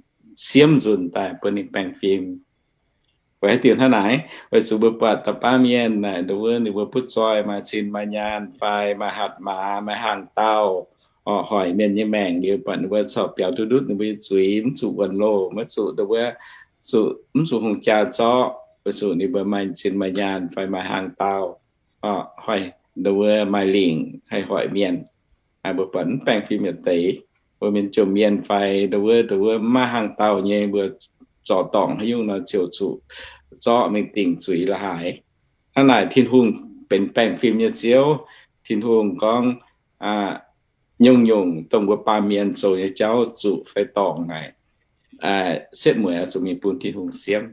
siemv nzunc daaih bun ninh baengh fim. Weic haaix diuc hnangv naaic? Weic zuqc mbuo buatc da'baav mienh naaic, nduov ninh mbuo butv zoih maaih zinh maaih nyaanh fai maaih hatc maaz, maaih hnaangx-daauh, hoic mienh nyei maengc liuz, buatc ninh mbuo corc biaux duqv ndutv ninh mbuo nyei zuiz, mv zuqc wuonx loh, maiv zuqc nduov, zuqc mv zuqc hungh jaa zorqv, weic zuqc ninh mbuo maaih zinh maaih nyaanh fai maaih hnaangx-daauh, hoic nduov maaih lingc haih hoic mienh. Mbuo buatc mv baengh fim yietc deix, mbuo mienh jomc mienh fai nduov, nduov mv maaih hnaangx-daauh nyei, mbuo zorc dorngc haaix nyungc nor ziouc zuqc zorqv mingh dingc zuiz la'haaix. Hnangv naaic Tin-Hungh benx baengh fim nyei Ziouv. Tin-Hungh gorngv, nyungc-nyungc dongh mbuo baamh mienh zoux nyei jauv zuqc fai dorngc naaic, setv mueiz zuqc mingh bun Tin-Hungh siemv.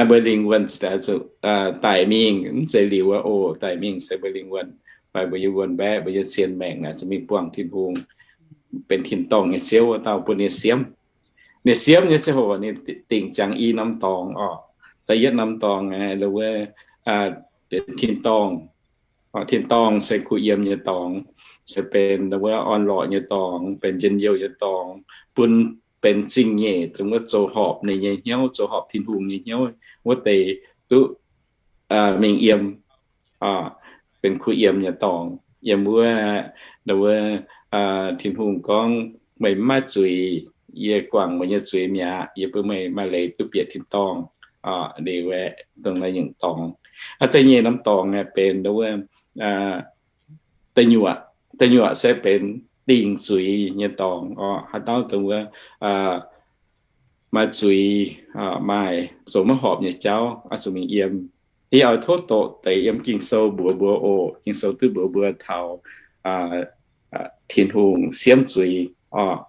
Mbuo lingh wuonh zuqc daic mingh, mv zeiz liuz oc, daic mingh se mbuo lingh wuonh, fai mbuo nyei wuonh mbaeqv, mbuo nyei zien maengc naaic zuqc mingh buangh Tin-Hungh, benx tin-dorngh nyei Ziouv wuov dauh bun ninh siemv. Ninh siemv nyei ziangh hoc ninh dingc ziangx i norm dorngx oc. Da'yietv norm dorngx, wuov, tin-dorngh. Tin-dorngh se kuh yiem nyei dorngx, se benx wuov orn-lorqc nyei dorngx, benx njien-youh nyei dorngx, bun benx zingh nyeic dongh wuov zoux horpc ninh nyei hnyouv, zoux horpc Tin-Hungh nyei hnyouv wuov deix duqv mingh yiem. benx kuh yiem nyei dorngx. Yiem wuov, wuov, Tin-Hungh gorngv, meih mv maaih zuiz, yie guangc meih nyei zuiz mi'aqv, yie bun meih maaih leiz duqv bieqc tin-dorngh. Liuz aeqv, dongh naaiv nyungc dorngx. Aa, da'nyeic norm dorngx aeqv benx wuov, da'nyuoqc, da'nyuoqc se benx dingc zuiz nyei dorngx oc. Haaix dauh dongh wuov maaih zuiz, maaih zoux maiv horpc nyei jauv, oix zuqc mingh yiem. Yie oix tov doqc deix yiem Ging-Sou mbuox mbuo oc. Ging-Sou duqv mbuox mbuo taux Tin-Hungh siemv zuiz oc,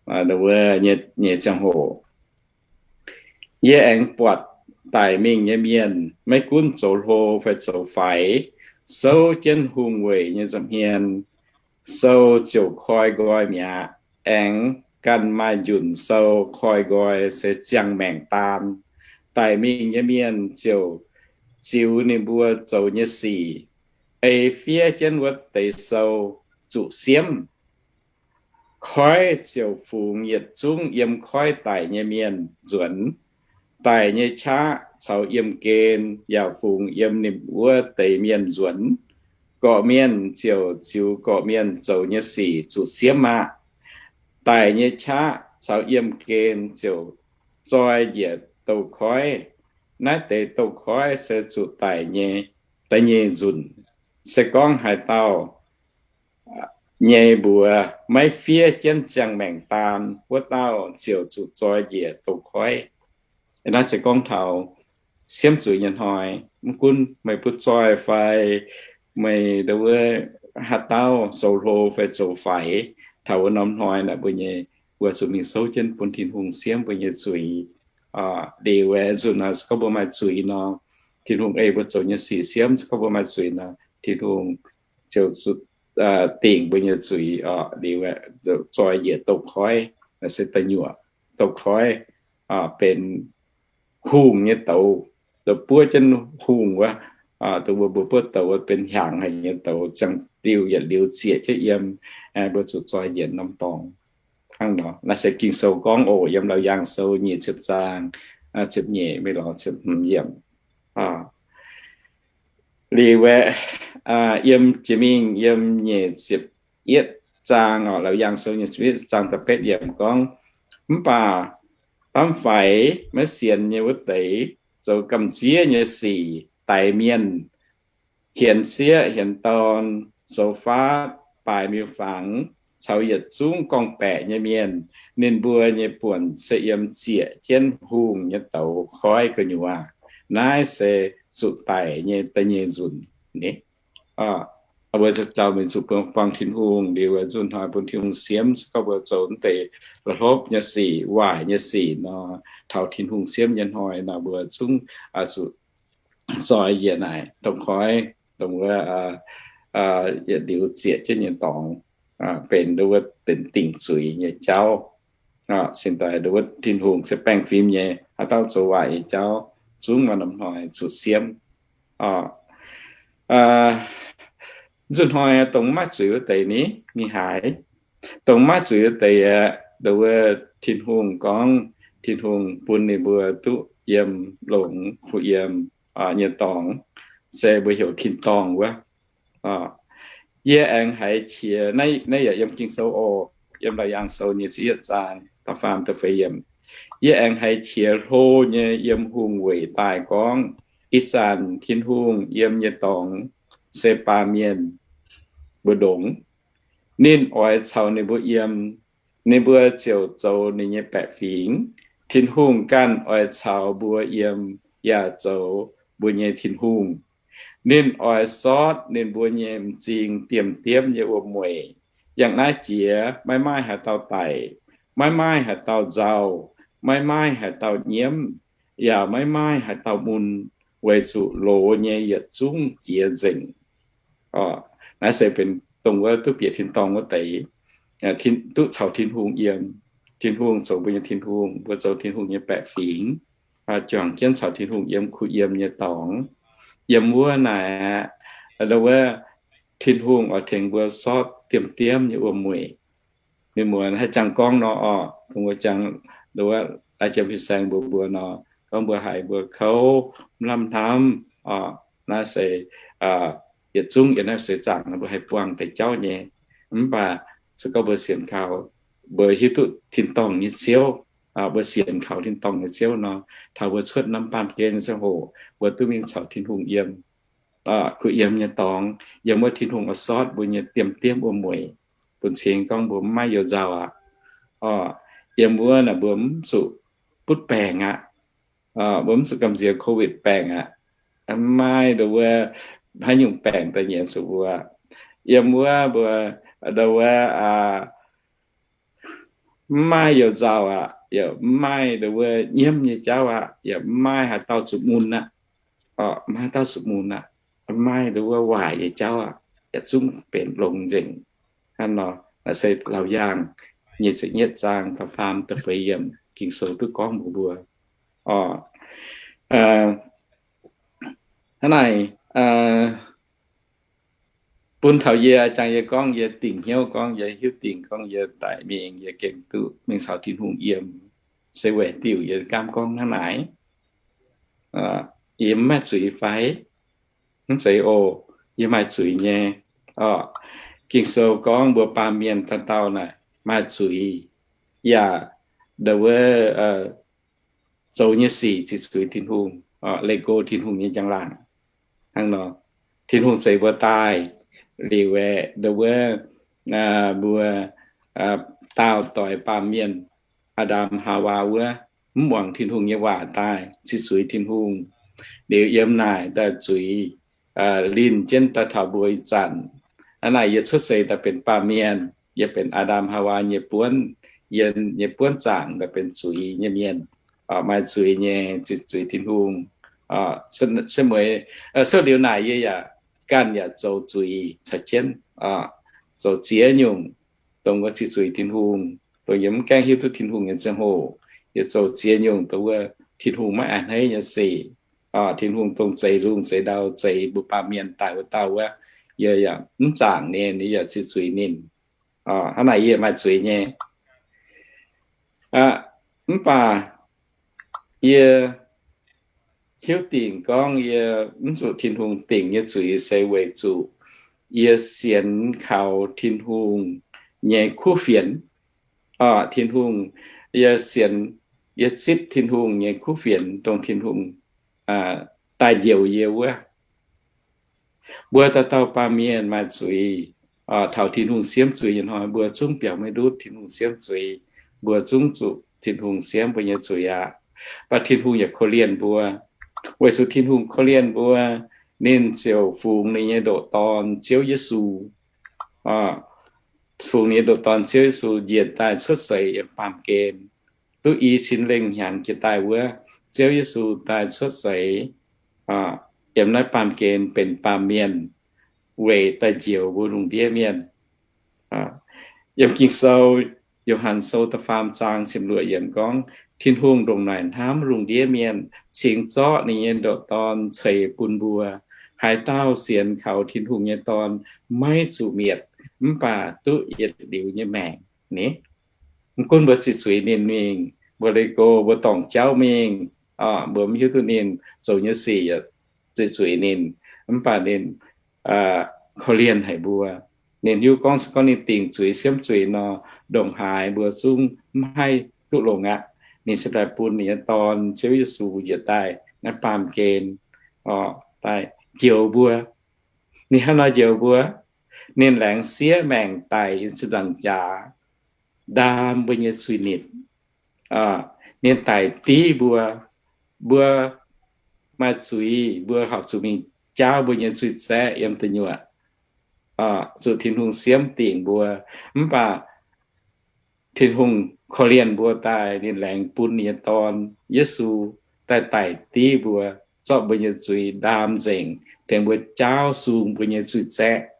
wuov nyei ziangh hoc. Yie aengx buatc daic mingh nyei mienh, maiv gunv zoux hlo fai zoux faix, souv jienv hungh weic nyei nza'hmien, sou ziouc koi nqoi mi'aqv. Aengx ganh maaih njunc sou koi nqoi se ziangh maengc daan. Daic mingh nyei mienh ziouc ziux ninh mbuo zoux nyei sic, ei fiev jienv wuov deix sou zuqc siemv. Koiv ziouc fungx yietc zungv yiem koiv daic nyei mienh nzuonx. Daic nyei qaqv caux yiemh gen yaac fungx yiem ninh wuov deix mienh nzuonx. Gorqv-mienh ziouc ziux gorqv-mienh zoux nyei sic zuqc siemv aqv. Daic nyei qaqv caux yiemh gen ziouc zoi njiec douz-koiv. Naaiv deix douz-koiv se zuqc daic nyei da'nyeic nzunc. Se gorngv haaix dauh nyei mbuox maiv fiev jienv ziangh maengc daan, wuov dauh ziouc zuqc zoi njiec douz-koiv. Naaiv se gorngv taux siemv zuiz nyei hnoi. Mv gunv meih butv zoih fai meih wuov haaix dauh zoux hlo fai zoux faix, taux wuov norm hnoi naaic mbuo nyei, mbuo zuqc mingh souv jienv bun Tin-Hungh siemv mbuo nyei zuiz. Liuz aeqv, nzunc naaic se gorngv mbuo maaih zuiz nor, Tin-Hungh ei mbuo zoux nyei sic siemv. Se gorngv mbuo maaih zuiz nor, Tin-Hungh ziouc dingc mbuo nyei zuiz oc. Liuz aeqv, zoi njiec douz-koiv, se da'nyuoqc douz-koiv, benx hungh nyei douz, douz buov jienv hungh wuov, dongh mbuo mbuo buov douz wuov benx hiaangx haic nyei douz, ziangh diuh yietc liuz zieqc jienv yiem, mbuo zuqc zoi njiec norm dorngx. Hnangv nor, naaiv se Ging-Sou gorngv oc, yiem Laauc Yaangh Sou nyic ziepc zaang, ziepc nyeic mingh lorz ziepc hmz yiemc. Liuz aeqv, yiem jiex mingh yiem nyic ziepc yietv zaang oc, Laauc Yaangh Sou nyic ziepc yietv zaang da'betv yiemc gorngv, mv baac baamv faix maiv sienx nyei wuov deix, zoux gamh nziev nyei sic, daix mienh, hienx sieqv hienx dorn, zoux faatv, baaix miuc-fangx, caux yietc zungv gorngv-baeqc nyei mienh, ninh mbuo nyei buonc se yiem zieqc jienv hungh nyei douz koiv gu'nyuoz. Naaiv se zuqc daic nyei da'nyeic nzunc ni. Mbuo zaux mingh zuqc buangh Tin-Hungh liuz, nzunc hnoi bun Tin-Hungh siemv. Se gorngv mbuo zoux deix la'hlopv nyei sic, waaic nyei sic nor, taux Tin-Hungh siemv nyei hnoi nor, mbuo zungv zuqc zoi njiec naaic douz-koiv, dongh wuov yietc liuz zieqc jienv nyei dorngx, benx wuov benx dingc zuiz nyei jauv. Sin daaih wuov Tin-Hungh se baengh fim nyei, haaix dauh zoux waaic nyei jauv, zungv maaih norm hnoi zuqc siemv. Nzunc hnoi dongh maiv zuiz wuov deix ni, mingh haaix? Dongh maiv zuiz wuov deix aeqv, dongh wuov Tin-Hungh gorngv, Tin-Hungh bun ninh mbuo duqv yiem longx kuh yiem nyei dorngx, se mbuo heuc tin-dorngh wuov. Yie aengx haiz qiex, naaiv yaac yiem Ging-Sou oc, yiem Laauc Yaangh Sou nyic ziepc yietv zaang da'faam da'feix yiemc. Yie aengx haiz qiex hlo nyei yiem hungh weic daaih gorngv, ih zanc Tin-Hungh yiem nyei dorngx se baamh mienh mbu'ndongx. Ninh oix caux ninh mbuo yiem, ninh mbuo ziouc zoux ninh nyei baeqc fingx. Tin-Hungh ganh oix caux mbuo yiem yaac zoux mbuo nyei Tin-Hungh. Ninh oix sortv ninh mbuo nyei m'zing diemv-diemv nyei wuom-mueic. Yangh naaiv jiex maiv maaih haaix dauh daic, maiv maaih haaix dauh nzauh, maiv maaih haaix dauh nyiemv, yaac maiv maaih haaix dauh mun, weic zuqc loz nyei yietc zungv jiex nzengc. Naaiv se benx dongh wuov duqv bieqc tin-dorngh wuov deix, duqv caux Tin-Hungh yiem. Tin-Hungh zoux mbuo nyei Tin-Hungh, mbuo zoux Tin-Hungh nyei baeqc fingx, juangc jienv caux Tin-Hungh yiem kuh yiem nyei dorngx. Yiem wuov naaic aqv, wuov Tin-Hungh oix tengx mbuo sortv diemv-diemv nyei wuom-mueic. Mienh muonz haih jangx gorngv nor oc, dongh wuov jangx, wuov lai jiem fin-saeng mbuox mbuo nor, gorngv mbuo haiz mbuo kouv, mv lamh hnamv oc, naaiv se Yietc zungv yiem naaiv seix zaangc mbuo haih buangh deix jauv nyei. Mv baac se gorngv mbuo sienx kaux, mbuo hiuv duqv tin-dorngh nyei Ziouv, mbuo sienx kaux tin-dorngh nyei Ziouv nor, taux mbuo cuotv norm baamh gen ziangh hoc, mbuo duqv mingh caux Tin-Hungh yiem, kuh yiem nyei dorngx, yiem wuov Tin-Hungh oix sortv mbuo nyei diemv-diemv wuom-mueic, bun cing gorngv mbuo mv maaih you nzauh aqv. Yiem wuov naaic mbuo mv zuqc butv baengc aqv. Mbuo mv zuqc gamh nziex COVID baengc aqv. Mv maaih ndo wuov haaix nyungc baengc daaih nyienz zuqc mbuo. Yiem wuov mbuo ndo wuov mv maaih you nzauh aqv, yaac mv maaih ndo wuov nyiemv nyei jauv aqv, yaac mv maaih haaix dauh zuqc mun aqv. Mv maaih haaix dauh zuqc mun aqv. Mv maaih ndo wuov waaic nyei jauv aqv. Yietc zungv benx longx nzengc. Hnangv nor, naaic se Laauc Yaangh nyic ziepc nyeic zaang da'faam da'feix yiemc Ging-Sou duqv gorngv mbuox mbuo. Hnangv naaic, bun taux yie, jangx yie gorngv, yie dingc hnyouv gorngv, yie hiuv dingc gorngv, yie daic mingh, yie gengh duqv mingh caux Tin-Hungh yiem, se weic diuc yie gaamv gorngv hnangv naaic. Yie mv maaih zuiz fai? Mv zeiz oc. Yie maaih zuiz nyei. Ging-Sou gorngv mbuo baamh mienh dauh dauh naaic maaih zuiz, yaac ndo wuov zoux nyei sic ziqc zuiz Tin-Hungh, leih go Tin-Hungh nyei njang-laangc. Hnangv nor, Tin-Hungh zeix mbuo daaih liuz aeqv, ndo wuov mbuo daauh doix baamh mienh, Aa^ndam, Haawaa wuov, mv muangx Tin-Hungh nyei waac daaih, ziqc zuiz Tin-Hungh. Liuz yiem naaic daaih zuiz linh jienv daaih taux mbuo ih zanc. Hnangv naaic yie cuotv seix daaih benx baamh mienh, yie benx Aa^ndam, Haawaa nyei buonv, yie nyei buonv zaangc daaih benx zuiz nyei mienh, maaih zuiz nyei, ziqc zuiz Tin-Hungh. Se mueiz, se liuz naaic yie yaac ganh yaac zoux zuiz caux jienv, zoux ziex nyungc, dongh wuov ziqc zuiz Tin-Hungh, dongh yie mv gaengh hiuv duqv Tin-Hungh nyei ziangh hoc, yie zoux ziex nyungc dongh wuov Tin-Hungh maiv a'hneiv nyei sic. Tin-Hungh dongh zeix lungh zeix ndau, zeix mbuo baamh mienh daic wuov dauh wuov, yie yaac mv zaangc ninh, yie yaac ziqc zuiz ninh. Hnangv naaic yie maaih zuiz nyei. Mv baac yie hiuv dingc gorngv yie mv zuqc Tin-Hungh dingc nyei zuiz se weic zuqc yie sienx kaux Tin-Hungh nyei kuv fienx. Tin-Hungh, yie sienx, yie zipv Tin-Hungh nyei kuv fienx, dongh Tin-Hungh daaih njoux yie wuov. Mbuo dauh dauh baamh mienh maaih zuiz. Taux Tin-Hungh siemv zuiz nyei hnoi, mbuo zungv biaux maiv ndutv Tin-Hungh siemv zuiz. Mbuo zungv zuqc Tin-Hungh siemv mbuo nyei zuiz aqv. Mv baac Tin-Hungh yaac korv-lienh mbuo. Weic zuqc Tin-Hungh korv-lienh mbuo, ninh ziouc fungx ninh nyei ndoqc Dorn, Ziouv Yesu. Fungx ninh nyei ndoqc Dorn, Ziouv Yesu, njiec daaih cuotv seix yiem baamh gen, duqv i cin lengh hnyangx jiex daaih wuov, Ziouv Yesu daaih cuotv seix yiem naaiv baamh gen benx baamh mienh weic daaih njoux mbuo lungh ndiev mienh. Yiem Ging-Sou, Yo^han Sou da'faam zaang ziepc luoqc yiemc gorngv, Tin-Hungh ndongc naaic hnamv lungh ndiev mienh, cingx zorqv ninh nyei ndoqc Dorn ceix bun mbuo. Haaix dauh sienx kaux Tin-Hungh nyei Dorn maiv zuqc mietc, mv baac duqv yietc liuz nyei maengc. Ni, mv gunv mbuo ziqc zuiz ninh mingh, mbuo leih go, mbuo dorngc jauv mingh, mbuo mv hiuv duqv ninh zoux nyei sic, ziqc zuiz ninh, mv baac ninh korv-lienh haic mbuo. Ninh hiuv gorngv se gorngv ninh dingc zuiz siemv zuiz nor, ndongc haaix mbuo zungv mv haih duqv longx aqv. Ninh se daaih bun ninh nyei Dorn, Ziouv Yesu, njiec daaih naaiv baamh gen daaih njoux mbuo. Ninh hnangv nor njoux mbuo, ninh laengz sieqv maengc daic yiem ziepc nzaangc jaax, ndaam mbuo nyei zuiz-nipc. Ninh daic div mbuo, mbuo maaih zuiz, mbuo horpc zuqc mingh jaauv mbuo nyei zuiz-zaeqv yiem deic nyuoqc, zuqc Tin-Hungh siemv dingc mbuo. Mv baac Tin-Hungh korv-lienh mbuo daaih, ninh laengz bun ninh nyei Dorn, Yesu, daaih daic div mbuo, zorqv mbuo nyei zuiz ndaam nzengc, tengx mbuo jaauv sung mbuo nyei zuiz-zaeqv.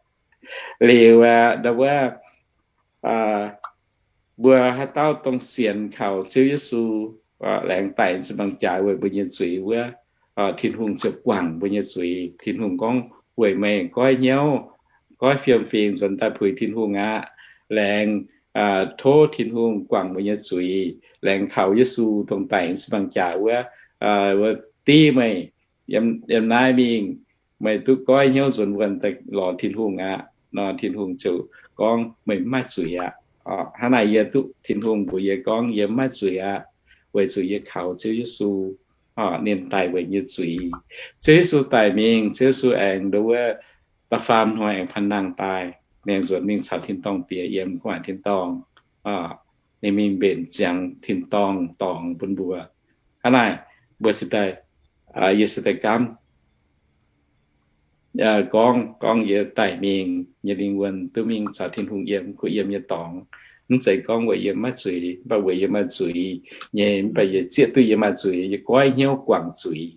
Liuz aqv, ndau wuov, mbuo haaix dauh dongh sienx kaux Ziouv Yesu, laengz daic ziepc nzaangc jaax weic mbuo nyei zuiz wuov, Tin-Hungh ziouc guangc mbuo nyei zuiz. Tin-Hungh gorngv, weic meih goiv hnyouv, goiv fiem-fingx nzuonx daaih puix Tin-Hungh aqv. Laengz tov Tin-Hungh guangc mbuo nyei zuiz. Laengz kaux Yesu dongh daic ziepc nzaangc jaax wuov, wuov div meih yiem naaiv mingh, meih duqv goiv hnyouv nzuonx wuonh daaih lorz Tin-Hungh aqv nor, Tin-Hungh ziouc gorngv, meih mv maaih zuiz aqv. Hnangv naaic yie duqv Tin-Hungh mbuox yie gorngv yie mv maaih zuiz aqv, weic zuqc yie kaux Ziouv Yesu, ninh daic weic nyei zuiz. Ziouv Yesu daic mingh, Ziouv Yesu aengx ndo wuov da'faam hnoi aengx panh nangh daaih, aengx nzuonx mingh caux tin-dorngh bieqc yiem gu'nguaaic tin-dorngh. Ninh mingh mbenc ziangx tin-dorngh dorngx bun mbuo. Hnangv naaic, mbuo se daaih, yie se daaih gaamv gorngv, gorngv yie daic mingh nyei lingh wuonh duqv mingh caux Tin-Hungh yiem, kuh yiem nyei dorngx. Mv zeiz gorngv weic yie maiv zuiz, mv baac weic yie maaih zuiz nyei, mv baac yie zieqv duqv yie maaih zuiz, yie goiv hnyouv guangc zuiz.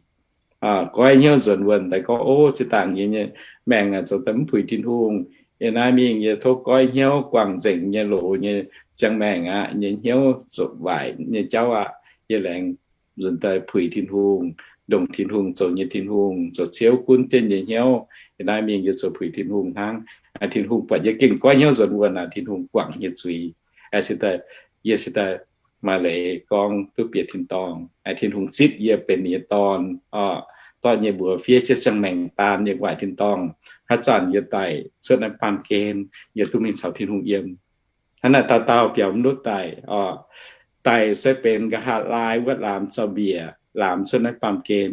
Goiv hnyouv nzuonx wuonh daaih gorngv, o, zinh ndaangc yie nyei maengc zoux daaih mv puix Tin-Hungh. Yie naaiv mingh yie tov goiv hnyouv guangc nzengc nyei loz nyei ziangh maengc aqv, nyei hnyouv zuqc waaic nyei jauv aqv. Yie laengz nzuonx daaih puix Tin-Hungh, ndongc Tin-Hungh zoux nyei Tin-Hungh, zoux Ziouv gunv jienv nyei hnyouv. Yie naaiv mingh yie zoux puix Tin-Hungh hnangv. Tin-Hungh buatc yie gengh goiv hnyouv nzuonx wuonh aqv, Tin-Hungh guangc nyei zuiz. Yie se daaih maaih leiz gorngv duqv bieqc tin-dorngh. Tin-Hungh zipv yie benx ninh nyei dorn, dorh yie mbuox fiev jienv ziangh maengc daan yiem gu'nguaaic tin-dorngh. Haaix zanc yie daic cuotv naaiv baamh gen, yie duqv mingh caux Tin-Hungh yiem. Hnangv naaic dauh dauh biaux mv ndutv daic. Daic se benx nqa'haav laai wuov laamz zaux-mbiec, laamz cuotv naaiv baamh gen.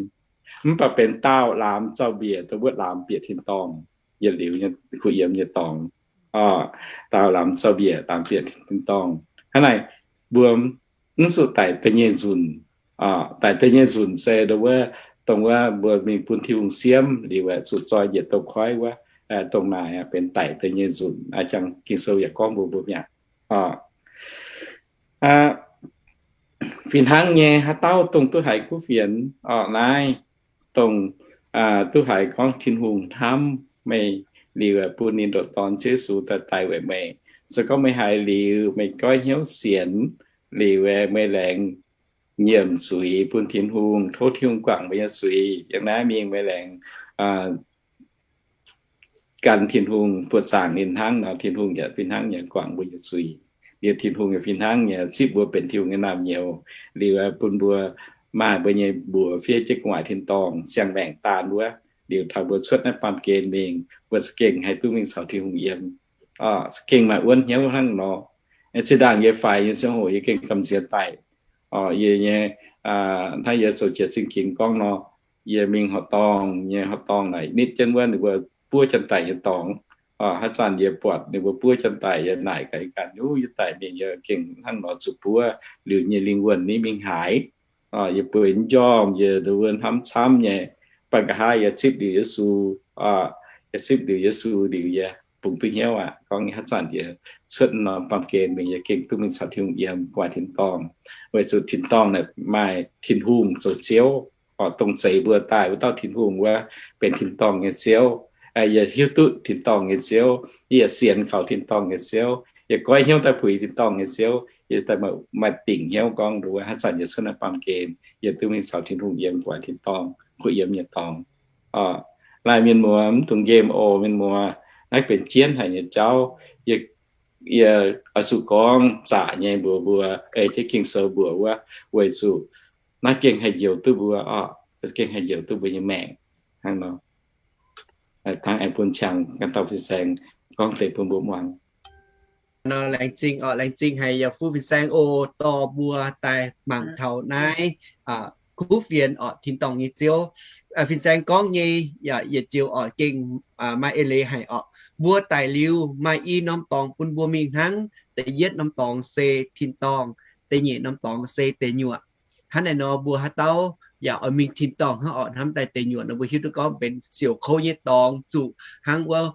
Mv baac benx daauh laamz zaux-mbiec dongh wuov laamz bieqc tin-dorngh, yietc liuz nyei kuh yiem nyei dorngx. Daauh laamz zaux-mbiec laamz bieqc tin-dorngh. Hnangv naaic, mbuo mv zuqc daic da'nyeic nzunc. Daic da'nyeic nzunc se ndo wuov, dongh wuov mbuo mingh bun Tin-Hungh siemv liuz aeqv, zuqc zoi njiec douz-koiv wuov, dongh naaic benx daic da'nyeic nzunc. A'jang Ging-Sou yaac gorngv mbuox mbuo mi'aqv. Fih hnangv nyei, haaix dauh dongh duqv haiz kuv fienx orqc naaiv, dongh duqv haiz gorngv Tin-Hungh hnamv meih liuz bun ninh ndoqc Dorn Ziouv Yesu daaih daic weic meih. Se gorngv meih haiz liuz, meih goiv hnyouv sienx liuz, meih laengz nyiemc zuiz bun Tin-Hungh, tov Tin-Hungh guangc meih nyei zuiz. Yiem naaiv mingh meih laengz gan Tin-Hungh, buoqc zaangc ninh hnangv nor, Tin-Hungh yaac fih hnangv nyei guangc mbuo nyei zuiz. Liuz Tin-Hungh yaac fih hnangv nyei zipv mbuo benx Tin-Hungh nyei naamh nyouz. Liuz bun mbuo maaih mbuo nyei mbuox fiev jienv gu'nguaaic tin-dorngh siang-maengc daan wuov. Liuz taux mbuo cuotv naaiv baamh gen mingh, mbuo za'gengh haih duqv mingh caux Tin-Hungh yiem. Za'gengh maaih wuonv hnyouv hnangv nor. Zinh ndaangc yie faix nyei ziangh hoc yie gengh gamh nziex daic. Yie nyei, hnangv yie zoux jiex zingh ginx gorngv nor, yie mingh horqc dorngh nyei, horqc dorngh naaic nitv jienv wuov ninh mbuo buov janx-daic nyei dorngx. Haaix zanc yie buatc ninh mbuo buov janx-daic, yie naaic gaax ganh, Yie daic mingh yie gengh hnangv nor zuqc buov, liuz nyei lingh wuonh nitv mingh haaix? Yie bueix njormh, yie ndo wuov hnamv camv nyei. Baac nqa'haav yie zipv liuz Yesu, yie zipv liuz Yesu liuz yie bungx duqv hnyouv aqv. Gorngv haaix zanc yie cuotv norm baamh gen mingh, yie gengh duqv mingh caux Tin-Hungh yiem gu'nguaaic tin-dorngh, weic zuqc tin-dorngh naaic maaih Tin-Hungh zoux Ziouv. Dongh zeix mbuo daaih wuov dauh Tin-Hungh wuov benx tin-dorngh nyei Ziouv. Yie hiuv duqv tin-dorngh nyei Ziouv, yie sienx kaux tin-dorngh nyei Ziouv, yie goiv hnyouv daaih puix tin-dorngh nyei Ziouv, yie daaih maaih dingc hnyouv gorngv ndo wuov haaix zanc yie cuotv naaiv baamh gen, yie duqv mingh caux Tin-Hungh yiem gu'nguaaic tin-dorngh, kuh yiem nyei dorngx. Laai mienh muoz, mv dungx nqemh oc mienh muoz. Naaiv benx jienv haic nyei jauv. Yie, yie oix zuqc gorngv zaqc nyei mbuox mbuo, ei jienv Ging-Sou mbuox wuov, weic zuqc naaiv gengh haih njoux duqv mbuo oc, gengh haih njoux duqv mbuo nyei maengc. Hnangv nor, tangv aengx bun Qangx ganh dauh fin-saeng gorngv deix bun mbuo muangx. Nor laengz zingh oc, laengz zingh haic yaac fu fin-saeng oc, dorh mbuo daaih mangc taux naaiv kuv fienx orqc, tin-dorngh nyei Ziouv. Fin-saeng gorngv nyei yaac yietc joux oc gengh maaih eix leiz haic orqc. Mbuo daic liuz maaih i norm dorngx bun mbuo mingh hnangv. Da'yietv norm dorngx se tin-dorngh, da'nyeic norm dorngx se deic nyuoqc. Hnangv naaic nor mbuo haaix dauh yaac oix mingh tin-dorngh hnangv orqc, hnamv daaih deic nyuoqc nor mbuo hiuv duqv gorngv benx siouc kouv nyei dorngx, zuqc hnangv wuov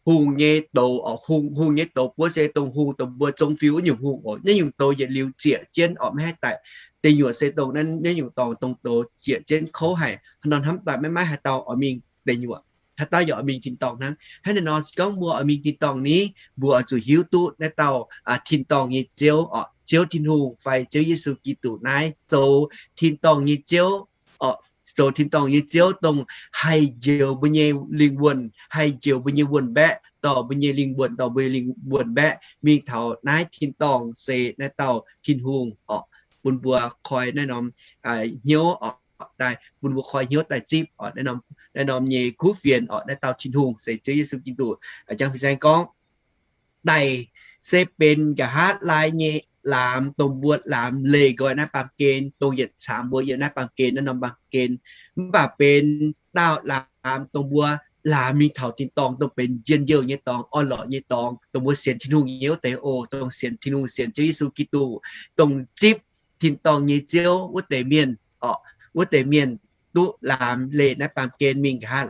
hungh nyei douz, hungh, hungh nyei douz buov se dongh hungh dongh mbuo zong fiu wuov nyungc hungh oc. Naaiv nyungc douz yietc liuz zieqc jienv orqc, maiv haih daic. Deic nyuoqc se dongh naaiv nyungc dorngx dongh douz zieqc jienv kouv haic. Hnangv nor hnamv daaih maiv maaih haaix dauh oix mingh deic nyuoqc, haaix dauh yaac oix mingh tin-dorngh hnangv. Hnangv naaiv nor se gorngv mbuo oix mingh tin-dorngh ni, mbuo oix zuqc hiuv duqv naaiv dauh tin-dorngh nyei Ziouv orqc, Ziouv Tin-Hungh fai Ziouv Yesu Giduc naaiv zoux tin-dorngh nyei Ziouv orqc, zoux tin-dorngh nyei Ziouv dongh haih njoux mbuo nyei lingh wuonh, haih njoux mbuo nyei wuonh mbaeqv, dorh mbuo nyei lingh wuonh, dorh mbuo nyei lingh wuonh mbaeqv mingh taux naaiv tin-dorngh se naaiv dauh Tin-Hungh orqc, bun mbuo koi naaiv norm hnyouv orqc. daaih bun mbuo koi hnyouv daaih zipv oc. Naaiv norm nyei kuv fienx oc, naaiv dauh Tin-Hungh se Ziouv Yesu Giduc, jangx fin-saeng gorngv, daic se benx nqa'haav laai nyei laamz, dongh mbuo laamz leih nqoi naaiv baamh gen, dongh yietc caangx mbuo yiem naaiv baamh gen, naaiv norm baamh gen, mv baac benx daauh laamz dongh mbuo laamz mingh taux tin-dorngh, dongh benx njien-youh nyei dorngx, orn-lorqc nyei dorngx, dongh mbuo sienx Tin-Hungh nyei wuov deix oc, dongh sienx Tin-Hungh, sienx Ziouv Yesu Giduc, dongh zipv tin-dorngh nyei Ziouv wuov deix mienh oc, wuov deix mienh duqv laamz leih naaiv baamh gen mingh nqa'haav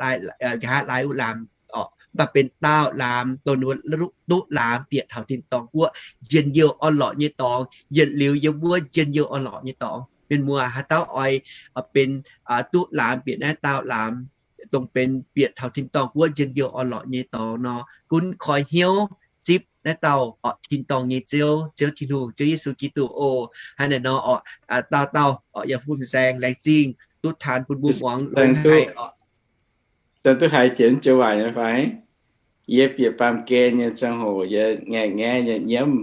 laai wuov laamz oc, mv baac benx daauh laamz dongh duqv laamz bieqc taux tin-dorngh guoqv, njien-youh orn-lorqc nyei dorngx. Yietc liuz yiem wuov njien-youh orn-lorqc nyei dorngx, mienh muoz, haaix dauh oix benx duqv laamz bieqc naaiv daauh laamz, dongh benx bieqc taux tin-dorngh guoqv njien-youh orn-lorqc nyei dorngx nor, gunv koi hnyouv zipv naaiv dauh oc, tin-dorngh nyei Ziouv, Ziouv Tin-Hungh, Ziouv Yesu Giduc oc. Hnangv naaic nor oc, dauh dauh oc, yaac fu fin-saeng laengz zingh duqv taan bun mbuo muangx longx haic oc. Saeng duqv haiz jiex joux waac nyei fai? Yie bieqc baamh gen nyei ziangh hoc yie ngaeqv-ngaeqv nyei nyiemv.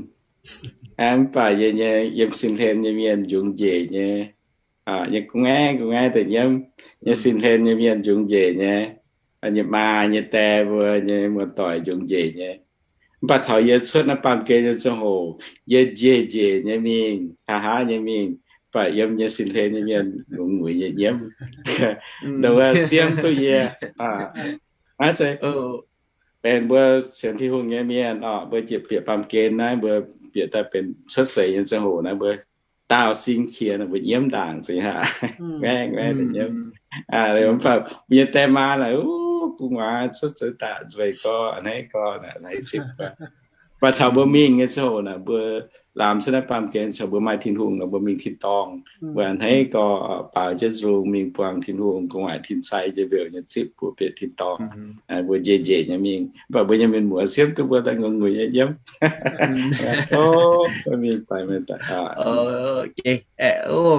Mv baac yie nyei yiem sin-hlen nyei mienh njungx njiec nyei, yie gu'nguaaiv gu'nguaaiv daaih nyiemv. Yiem sin-hlen nyei mienh njungx njiec nyei, yie maa nyei die mbuo nyei muoz-doic njungx njiec nyei. Mv baac taux yie cuotv naaiv baamh gen nyei ziangh hoc, yie njiec njiec nyei mingh, hlaax-hlaax nyei mingh, mv baac yiem nyei sin-hlen nyei mienh ngongx nguic nyei nyiemv. Ndongc wuov siemv duqv yie. Naaiv se benx mbuo sienx Tin-Hungh nyei mienh oc, mbuo bieqc baamh gen naaiv, mbuo bieqc daaih benx cuotv seix nyei ziangh hoc naaiv, mbuo daauh sin qiex, mbuo nyiemv ndaangc zingh haic, ngaeqv-ngaeqv daaih nyiemv. Mv baac mbuo nyei die maa naaic, gu'nguaaiv cuotv seix daaih nzueic gorx, a'hneiv gorx, a'hneiv zipv gorx. Mv baac taux mbuo mingh nyei ziangh hoc naaic, mbuo laamz cuotv naaiv baamh gen ziouc mbuo maaih Tin-Hungh nor, mbuo mingh tin-dorngh, mbuo a'hneiv gorx, baaux jienv nzung mingh buangh Tin-Hungh gu'nguaaic tin-sai jiex mbeuc nyei zipv mbuo bieqc tin-dorngh. Mbuo njiec njiec nyei mingh, mv baac mbuo nyei mienh muoz siemv duqv mbuo daaih ngongx nguic nyei nyiemv.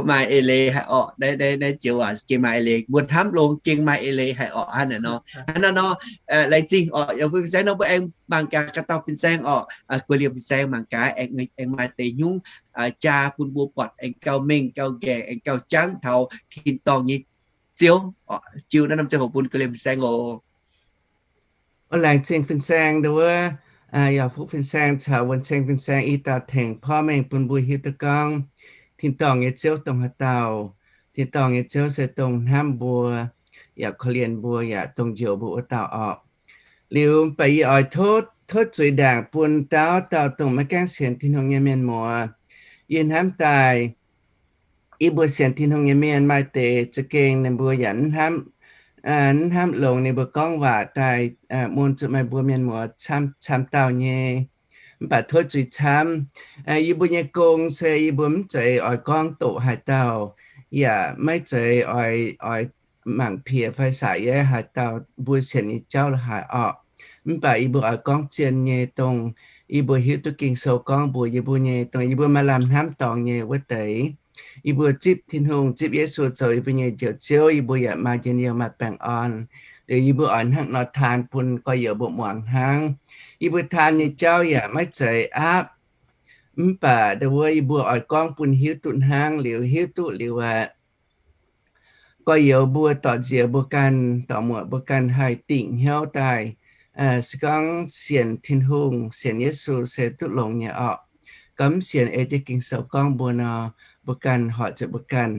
Maaih eix leiz haic orqc, naaiv joux waac gengh maaih eix leiz, mbuo hnamv longx gengh maaih eix leiz haic orqc. Hnangv naaiv nor, laengz zingh orqc, yaac fin-saeng nor mbuo aengx mangc gaax ga'dauh fin-saeng orqc, guei liemh fin-saeng mangc gaax aengx maaih deix nyungc jaa bun mbuo buatc aengx gauh mengh gauh nqaengc aengx gauh jangv taux tin-dorngh nyei Ziouv. Jiu naaiv norm ziangh hoc bun guei liemh fin-saeng oc. Laengz zingh fin-saeng nduov, yaac fuqv fin-saeng caux wuonh ceng fin-saeng i dauh tengx porv mengh bun mbuo hiuv duqv gorngv tin-dorngh nyei Ziouv dongh haaix dauh. Tin-dorngh nyei Ziouv se dongh hnamv mbuo, yaac korv-lienh mbuo, yaac dongh njoux mbuo wuov dauh orqc. Liuz mv baac yie oix tov zuiz ndaangc bun dauh dauh dongh maiv gaengh sienx Tin-Hungh nyei mienh muoz. Yie hnamv daaih yie mbuo sienx Tin-Hungh nyei mienh maaih deix za'gengh ninh mbuo yaac mv hnamv longx ninh mbuo gorngv waac daaih mun zuqc meih mbuo mienh muoz camv dauh nyei. Mv baac tov zuiz camv. Yie mbuo nyei gong se yie mbuo mv zeiz oix gorngv doqc haaix dauh, yaac maiv zeiz oix, oix mangc piex fai saac yie haaix dauh mbuo sienx nyei jauv la'haaix orqc. Mv baac yie mbuo oix gorngv zien nyei dongh yie mbuo hiuv duqv Ging-Sou gorngv mbuox yie mbuo nyei, dongh yie mbuo maaih lamh hnamv dorngx nyei wuov deix. Yie mbuo zipv Tin-Hungh, zipv Yesu zoux yie mbuo nyei Njoux Ziouv, yie mbuo yaac maaih njien-youh maaih baengh orn. Liuz yie mbuo oix hnangv nor taan bun gorx-youz mbuo muangx hnangv. Yie mbuo taan nyei jauv yaac maiv zeiz aapv. Mv baac ndo wuov yie mbuo oix gorngv bun hiuv duqv hnangv liuz, hiuv duqv liuz aqv, gorx-youz mbuo dorc nziex mbuo ganh, dorc muoc mbuo ganh haih dingc hnyouv daaih, se gorngv sienx Tin-Hungh, sienx Yesu se duqv longx nyei orqc. Gorngv mv sienx ei jienv Ging-Sou gorngv mbuo nor, mbuo ganh hoic zuqc mbuo ganh.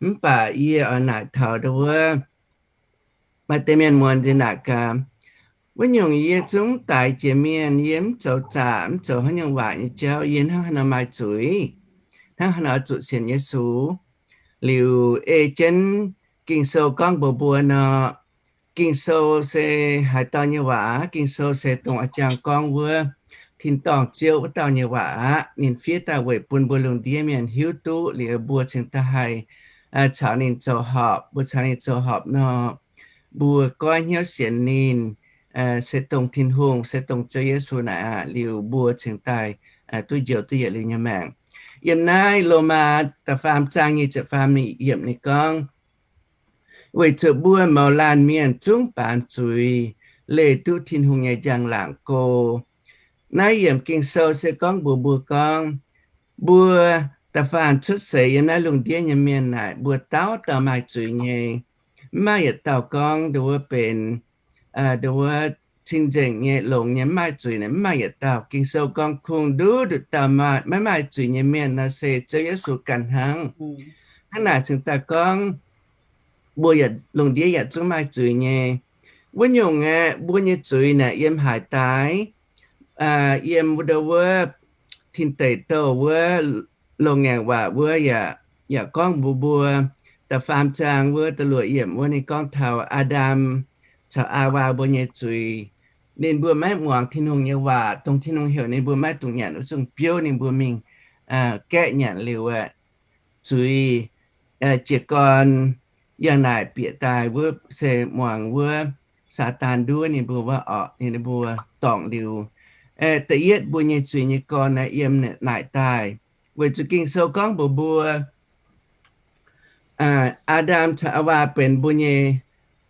Mv baac yie oix naaic taux ndo wuov maaih deix mienh muonz nziex naaic gaax, wuov nyungc yie zungv daix jiex mienh, yie mv zoux zaqc, mv zoux haaix nyungc waaic nyei jauv, yie hnangv haaix nor maaih zuiz? Hnangv haaix nor zuqc sienx Yesu? Liuz ei jienv Ging-Sou gorngv mbuox mbuo nor, Ging-Sou se haaix dauh nyei waac? Ging-Sou se dongh a'jang gorngv wuov tin-dorngh Ziouv wuov dauh nyei waac aqv. Ninh fiev daaih weic bun mbuo lungh ndiev mienh hiuv duqv liuz mbuo cingx daaih haih caux ninh zoux horpc. Mbuo caux ninh zoux horpc nor, mbuo goiv hnyouv sienx ninh se dongh Tin-Hungh, se dongh Ziouv Yesu naaic aqv. Liuz mbuo cingx daaih duqv njoux duqv yietc liuz nyei maengc. Yiem naaiv Lomaa da'faam zaang nyic ziepc faam yiemc ninh gorngv, weic zuqc mbuo mouz laanh mienh zungv baamz zuiz, leih duqv Tin-Hungh nyei njang-laangc go. Naaiv yiemc Ging-Sou se gorngv mbuox mbuo gorngv, mbuo da'faanh cuotv seix yiem naaiv lungh ndiev nyei mienh naaic, mbuo dauh dauh maaih zuiz nyei. Mv maaih yietc dauh gorngv nduov benx, nduov cing-nzengc nyei, longx nyei, mv maaih zuiz naaic, mv maaih yietc dauh. Ging-Sou gorngv kungx nduqc nduqc dauh maiv maaih zuiz nyei mienh nor se Ziouv Yesu ganh hnangv. Hnangv naaic cingx daaih gorngv mbuo yietc lungh ndiev yaac zungv maaih zuiz nyei. Wuov nyungc aeqv, mbuo nyei zuiz naaic yiem haaix daaih? Yiem nduov wuov tin deic douh wuov loz-ngaengc waac wuov yaac, yaac gorngv mbuox mbuo, da'faam zaang wuov da'luoqc yiemc wuov ninh gorngv taux Aa^ndam caux Aawaa mbuo nyei zuiz. Ninh mbuo maiv muangx Tin-Hungh nyei waac, dongh Tin-Hungh heuc ninh mbuo maiv dungx nyanc wuov zungh biouv, ninh mbuo mingh gaeqv nyanc liuz aeqv, zuiz jiez gorn yangh naaic bieqc daaih wuov se muangx wuov Saadaan nduov ninh mbuo wuov orqc, ninh mbuo dorngc liuz. Da'yietv mbuo nyei zuiz nyei gorn naaiv yiem naaic daaih, weic zuqc Ging-Sou gorngv mbuox mbuo, Aa^ndam caux Aawaa benx mbuo nyei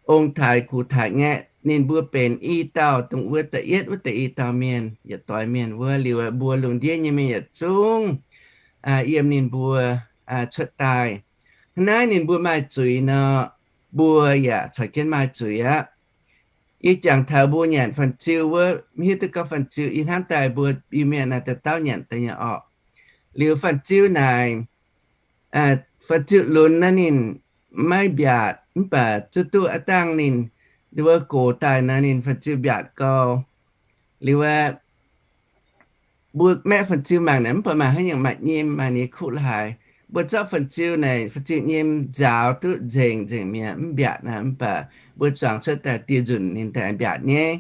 ong-taaix gux-taaix ngaeqv. Ninh mbuo benx i dauh dongh wuov da'yietv wuov deix i dauh mienh, yietc doix mienh wuov. Liuz mbuo lungh ndiev nyei mienh yietc zungv yiem ninh mbuo cuotv daaih. Hnangv naaiv ninh mbuo maaih zuiz nor, mbuo yaac caux jienv maaih zuiz aqv. Yie jangx taux mbuo nyanc fan-ziu wuov, mv hiuv duqv gorngv fan-ziu, yie hnamv daaih mbuo Iu-Mienh naaiv da'dauh nyanc deix nyei orqc. Liuz fan-ziu naaic, fan-ziu lunx naaiv ninh maiv mbiaatc, mv baac zuqc duqv aav dangh ninh wuov gox daaih nor ninh fan-ziu mbiaatc gau. Liuz aeqv, mbuo maeqv fan-ziu mangc naaic mv baac maaih haaix nyungc maaih nyim, maaih ninh kuv la'haaix. Mbuo zorqv fan-ziu naaic, fan-ziu nyim nzaaux duqv nzengc nzengc mi'aqv, mv mbiaatc naaic, mv baac mbuo zuangx cuotv daaih dieh nzunc ninh daaih mbiaatc nyei.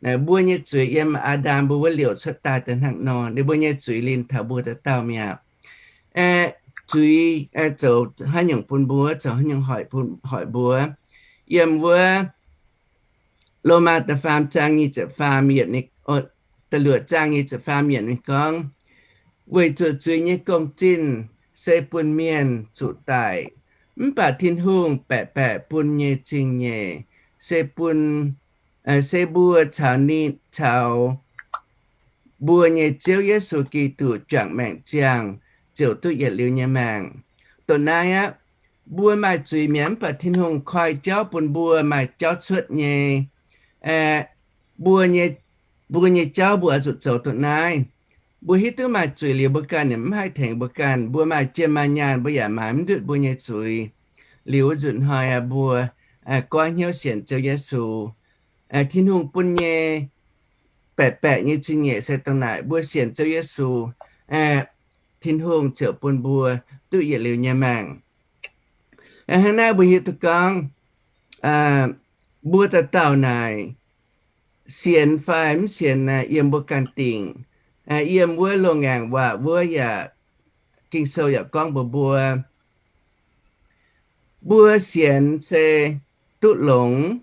Naaic mbuo nyei zuiz yiem Aa^ndam mbuo wuov liouc cuotv daaih daaih hnangv nor, ninh mbuo nyei zuiz linh taux mbuo da'dauh mi'aqv. Aeqv, zuiz aeqv, zoux haaix nyungc bun mbuo, zoux haaix nyungc hoic, hoic mbuo? Yiem wuov Lomaa da'faam zaang nyic ziepc faam yiemc, da'luoqc zaang nyic ziepc faam yiemc ninh gorngv, weic zuqc zuiz nyei gong-zinh se bun mienh zuqc daic, mv baac Tin-Hungh baeqc baeqc bun nyei zingh nyeic se bun, se mbuo caux ninh, caux mbuo nyei Ziouv Yesu Giduc juangc maengc ziangh ziouc duqv yietc liuz nyei maengc. Dongh naaiv aqv, mbuo maaih zuiz mi'aqv, mv baac Tin-Hungh koi jauv bun mbuo maaih jauv cuotv nyei. Aeqv, mbuo nyei, mbuo nyei jauv mbuo oix zuqc zoux dongh naaiv. Mbuo hiuv duqv maaih zuiz liuz mbuo ganh yaac mv haih tengx mbuo ganh. Mbuo maaih jiem maaih nyaanh mbuo yaac maaiz mv ndutv mbuo nyei zuiz. Liuz wuov nzunc hnoi aqv, mbuo goiv hnyouv sienx Ziouv Yesu. Tin-Hungh bun nyei baeqc baeqc nyei zingh nyeic se dongh naaic, mbuo sienx Ziouv Yesu, Tin-Hungh ziouc bun mbuo duqv yietc liuz nyei maengc. Hnangv naaiv mbuo hiuv duqv gorngv, mbuo dauh dauh naaic sienx fai mv sienx naaic yiem mbuo ganh dingc. Yiem wuov loz-ngaengc waac wuov yaac, Ging-Sou yaac gorngv mbuox mbuo, mbuo sienx se duqv longx,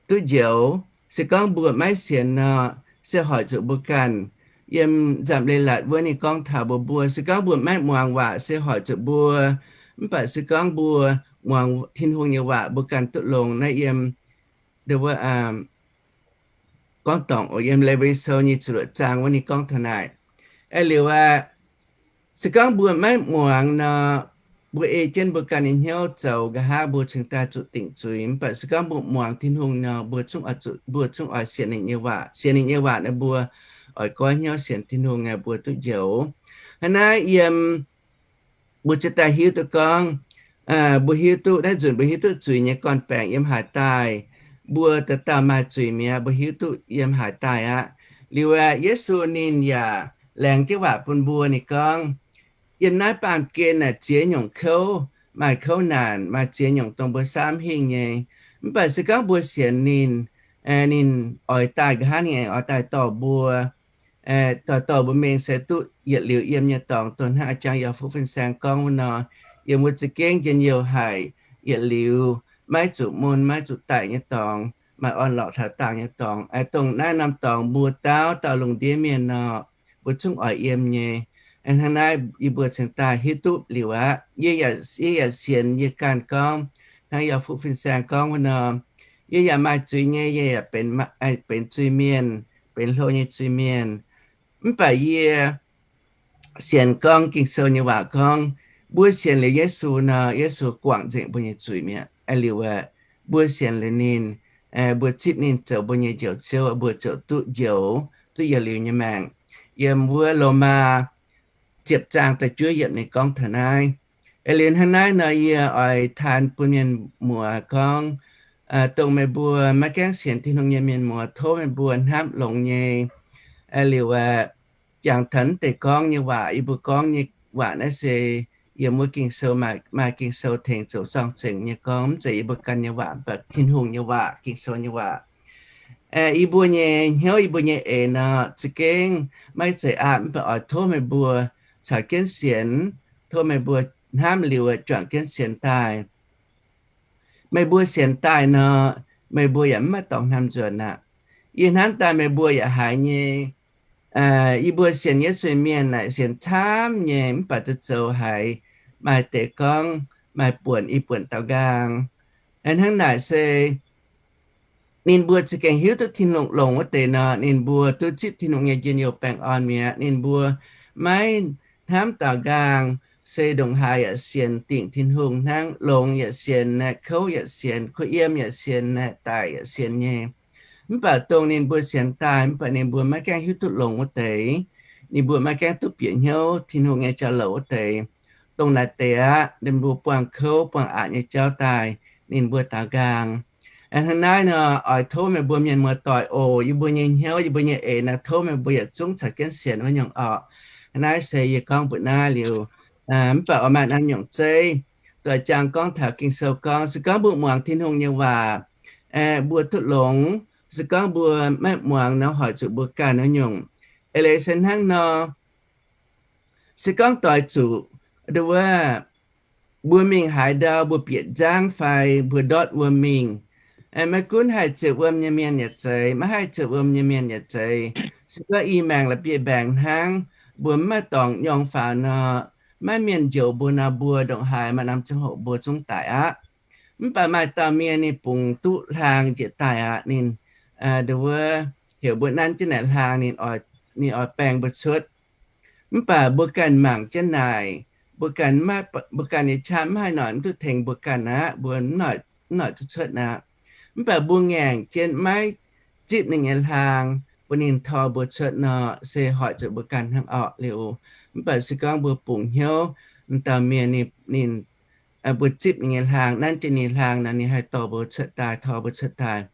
duqv njoux. Se gorngv mbuo maiv sienx nor, se hoic zuqc mbuo ganh. Yiem nzamc leiz-latc wuov ninh gorngv taux mbuox mbuo, se gorngv mbuo maiv muangx waac se hoic zuqc mbuo. Mv baac se gorngv mbuo muangx Tin-Hungh nyei waac mbuo ganh duqv longx. Naaiv yiem, wuov, gorngv dorngc oc, yiem Lewi Sou nyei ziepc luoqc zaang wuov ninh gorngv taux naaic. Aeqv, liuz aqv, se gorngv mbuo maiv muangx nor, mbuo ei jienv mbuo ganh nyei hnyouv zoux, nqa'haav mbuo cingx daaih zuqc dingc zuiz. Mv baac se gorngv mbuo muangx Tin-Hungh nor, mbuo zungv oix zuqc, mbuo zungv oix sienx ninh nyei waac. Sienx ninh nyei waac naaiv mbuo oix goiv hnyouv sienx Tin-Hungh aeqv, mbuo duqv njoux. Hnangv naaiv yiem mbuo ziouc daaih hiuv duqv gorngv, mbuo hiuv duqv naaiv nzunc mbuo hiuv duqv zuiz nyei gorn-baengc yiem haaix daaih. Mbuo dauh dauh maaih zuiz mi'aqv, mbuo hiuv duqv yiem haaix daaih aqv. Liuz aeqv, Yesu ninh yaac laengz jienv waac bun mbuo. Ninh gorngv, yiem naaiv baamh gen naaic ziex nyungc kouv, maaih kouv naanc, maaih ziex nyungc dongh mbuo samv hingh nyei. Mv baac se gorngv mbuo sienx ninh, ninh oix daaih nqa'haav ninh aengx oix daaih dorh mbuo, dorh, dorh mbuo mingh se duqv yietc liuz yiem nyei dorngx, dongh hnangv a'jang Janx yaac fuqv fin-saeng gorngv wuov nor, yiem wuov za'gengh njien-youh haic, yietc liuz maiv zuqc mun maiv zuqc daic nyei dorngx, maaih orn-lorqc taux dangh nyei dorngx. Aeqv, dongh naaiv norm dorngx mbuo dauh dauh lungh ndiev mienh nor, mbuo zungv oix yiem nyei. Hnangv naaiv yie mbuo cingx daaih hiuv duqv liuz aqv. Yie yaac, yie yaac sienx yie ganh gorngv, hnangv yaac fuqv fin-saeng gorngv wuov nor, yie yaac maaih zuiz nyei, yie yaac benx, benx zuiz-mienh, benx hlo nyei zuiz-mienh. Mv baac yie sienx gorngv Ging-Sou nyei waac gorngv, mbuo sienx liuz Yesu nor, Yesu guangc nzengc mbuo nyei zuiz mi'aqv. Liuz aeqv, mbuo sienx liuz ninh, mbuo zipv ninh zoux mbuo nyei Njoux Ziouv, mbuo ziouc duqv njoux, duqv yietc liuz nyei maengc. Yiem wuov Lomaa ziepc zaang da'juov yiemc ninh gorngv taux naaiv. Liuz hnangv naaiv nor, yie oix taan bun mienh muoz gorngv, dongh meih mbuo maiv gaengh sienx Tin-Hungh nyei mienh muoz, tov meih mbuo hnamv longx nyei. Liuz aeqv, jangx taux deix gorngv nyei waac, yie mbuo gorngv nyei waac naaiv se yiem wuov Ging-Sou, maaih Ging-Sou tengx zoux zorng-zengx nyei gorngv, mv zeiz yie mbuo ganh nyei waac, mv baac Tin-Hungh nyei waac, Ging-Sou nyei waac. Yie mbuo nyei hnyouv, yie mbuo nyei eix nor, za'gengh maiv zeiz aqv, mv baac oix tov meih mbuo caux jienv sienx, tov meih mbuo hnamv liuz juangc jienv sienx daaih. Meih mbuo sienx daaih nor, meih mbuo yaac mv maaih dorngx hnaamv nzuonx aqv. Yie hnamv daaih meih mbuo yaac haiz nyei, yie mbuo sienx Yesu mienh naaic sienx camv nyei, mv baac zoux zoux haiz maaih deix gorngv maaih buonc, i buonc daaux nqaang. Hnangv naaic se ninh mbuo za'gengh hiuv duqv Tin-Hungh longx wuov deix nor, ninh mbuo duqv zipv Tin-Hungh nyei njien-youh baengh orn mi'aqv. Ninh mbuo maiv hnamv daaux nqaang, se ndongc haaix yaac sienx dingc Tin-Hungh hnangv, longx yaac sienx, kouv yaac sienx, kuh yiem yaac sienx, daic yaac sienx nyei. Mv baac dongh ninh mbuo sienx daaih, mv baac ninh mbuo maiv gaengh hiuv duqv longx wuov deix, ninh mbuo maiv gaengh duqv bieqc hnyouv Tin-Hungh nyei jauv-louc wuov deix, dongh naaic deix aqv, ninh mbuo buangh kouv buangh aqc nyei jauv daaih, ninh mbuo daaux nqaang. Hnangv naaiv nor, oix tov meih mbuo mienh muoz doic oc, yie mbuo nyei hnyouv, yie mbuo nyei eix naaiv, tov meih mbuo yietc zungv caux jienv sienx wuov nyungc orqc. Naaiv se yie gorngv mbuox naaiv liuz, mv baac oix maaih norm nyungc zeiv, doix jangx gorngv taux Ging-Sou gorngv, se gorngv mbuo muangx Tin-Hungh nyei waac, mbuo duqv longx. Se gorngv mbuo maiv muangx nor, hoic zuqc mbuo ganh wuov nyungc. Eix leiz se hnangv nor, se gorngv doix zuqc, nduov, mbuo mingh haaix ndau, mbuo bieqc nzangv fai mbuo ndortv wuom mingh, maiv gunv haih ziepc wuom nyei mienh yaac zeiz, maiv haih ziepc wuom nyei mienh yaac zeiz. Se gorngv i maengc la'bieiv mbaengx hnangv, mbuo mv maaih dorngx nyorng faaux nor, maiv mienh njoux mbuo nor, mbuo ndongc haaix maaih norm ziangh hoc mbuo zungv daic aqv. Mv baac maaih dauh mienh ninh bungx duqv hlaang njiec daaih aqv. Ninh, nduov, heuc mbuo nanv jienv naaic hlaang, ninh oix baeng mbuo cuotv. Mv baac mbuo ganh mangc jienv naaic, mbuo ganh, mbuo ganh nyei qaqv mv haih noic mv duqv tengx mbuo ganh aqv, mbuo mv noic duqv cuotv aqv. Mv baac mbuo ngaengc jienv maiv zipv ninh nyei hlaang bun ninh tor mbuo cuotv nor, se hoic zuqc mbuo ganh hnangv orqc liuz. Mv baac se gorngv mbuo bungx hnyouv, m'dauh mienh ninh, mbuo zipv ninh nyei hlaang, nanv jienv ninh hlaang nor, ninh haih dorh mbuo cuotv daaih, tor mbuo cuotv daaih,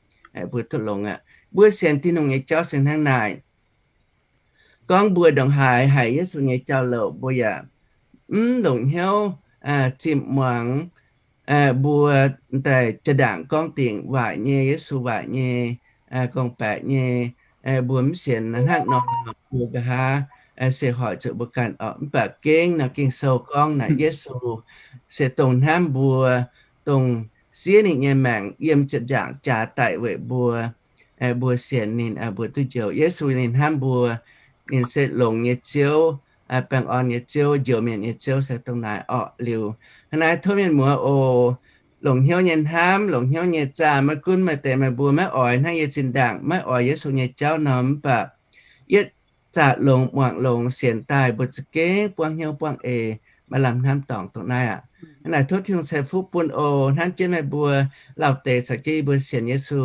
mbuo duqv longx aqv. Mbuo sienx Tin-Hungh nyei jauv se hnangv naaic. Gorngv mbuo ndongc haaix haiz Yesu nyei jauv-louc, mbuo yaac mv longc hnyouv zimh muangx, mbuo daaih jaa-ndaangc gorngv dingc waaic nyei, Yesu waaic nyei, gorngv-baeqc nyei, mbuo mv sienx hnangv nor, mbuo nqa'haav se hoic zuqc mbuo ganh orqc. Mv baac gengh nor Ging-Sou gorngv naaic Yesu se dongh hnamv mbuo, dongh siev ninh nyei maengc yiem ziepc nzaangc jaax daic weic mbuo. Mbuo sienx ninh, mbuo duqv njoux. Yesu ninh hnamv mbuo, ninh se longx nyei Ziouv, baengh orn nyei Ziouv, njoux mienh nyei Ziouv se dongh naaic orqc liuz. Hnangv naaiv tov mienh muoz oc, longc hnyouv nyei hnamv, longc hnyouv nyei zaah, maiv gunv maaih deix meih mbuo maiv oix hnangv yie zinh ndaangc maiv oix Yesu nyei jauv nor, mv baac yietv zaah longx, muangx longx, sienx daaih, mbuo za'gengh buangv hnyouv buangv eix, maaih lamh hnamv dorngc dongh naaiv aqv. Hnangv naaic tov Tin-Hungh ceix fuqv bun oc. Hnamv jienv meih mbuo lauh deix caux jienv yie mbuo sienx Yesu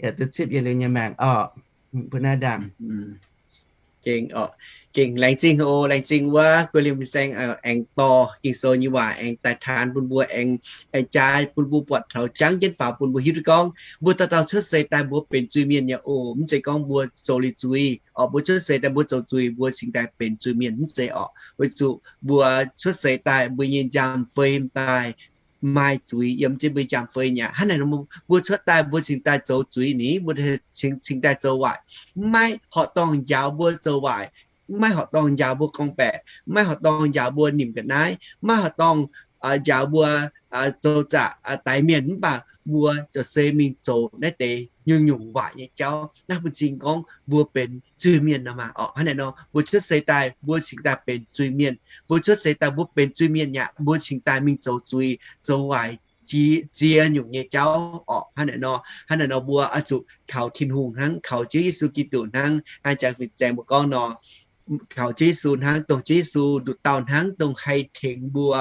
yaac duqv zipv yietc liuz nyei maengc orqc. Mbuo naaiv ndaangc. Gengh, laengz zingh oc, laengz zingh wuov guei liemh saeng aengx dorh Ging-Sou nyei waac aengx daaih taanx bun mbuo, aengx, aengx jaaix bun mbuo buatc taux jangv jienv faaux bun mbuo hiuv duqv gorngv mbuo dauh dauh cuotv seix daaih mbuo benx zuiz-mienh nyei oc. Mv zeiz gorngv mbuo zoux liuz zuiz orqc, mbuo cuotv seix daaih mbuo zoux zuiz mbuo cingx daaih benx zuiz-mienh, mv zeiz orqc. Weic zuqc mbuo cuotv seix daaih mbuo nyei nziaamv-fei daaih maaih zuiz yiem jienv mbuo nziaamv-fei nyei aqv. Hnangv naaic mbuo cuotv daaih mbuo cingx daaih zoux zuiz ni, mbuo cingx daaih zoux waaic. Maiv horqc dorngh njaaux mbuo zoux waaic, maiv horqc dorngh njaaux mbuo gorngv-baeqc, maiv horqc dorngh njaaux mbuo nimc ga'naaiv, maiv horqc dorngh njaaux mbuo zoux zaqc daix mienh, mv baac mbuo ziouc se mingh zoux naaiv deix nyungc-nyungc waaic nyei jauv. Naaiv bun cing gorngv mbuo benx zuiz-mienh nor maah orqc. Hnangv naaic nor mbuo cuotv seix daaih mbuo cingx daaih benx zuiz-mienh. Mbuo cuotv seix daaih mbuo benx zuiz-mienh aqv, mbuo cingx daaih mingh zoux zuiz, zoux waaic, ziex nyungc nyei jauv orqc. Hnangv naaic nor, hnangv naaic nor mbuo oix zuqc kaux Tin-Hungh hnangv, kaux Ziouv Yesu Giduc hnangv. Hnangv jangx fin-saeng mbuo gorngv nor, kaux Ziouv Yesu hnangv, dongh Ziouv Yesu nduqc dauh hnangv dongh haih tengx mbuo,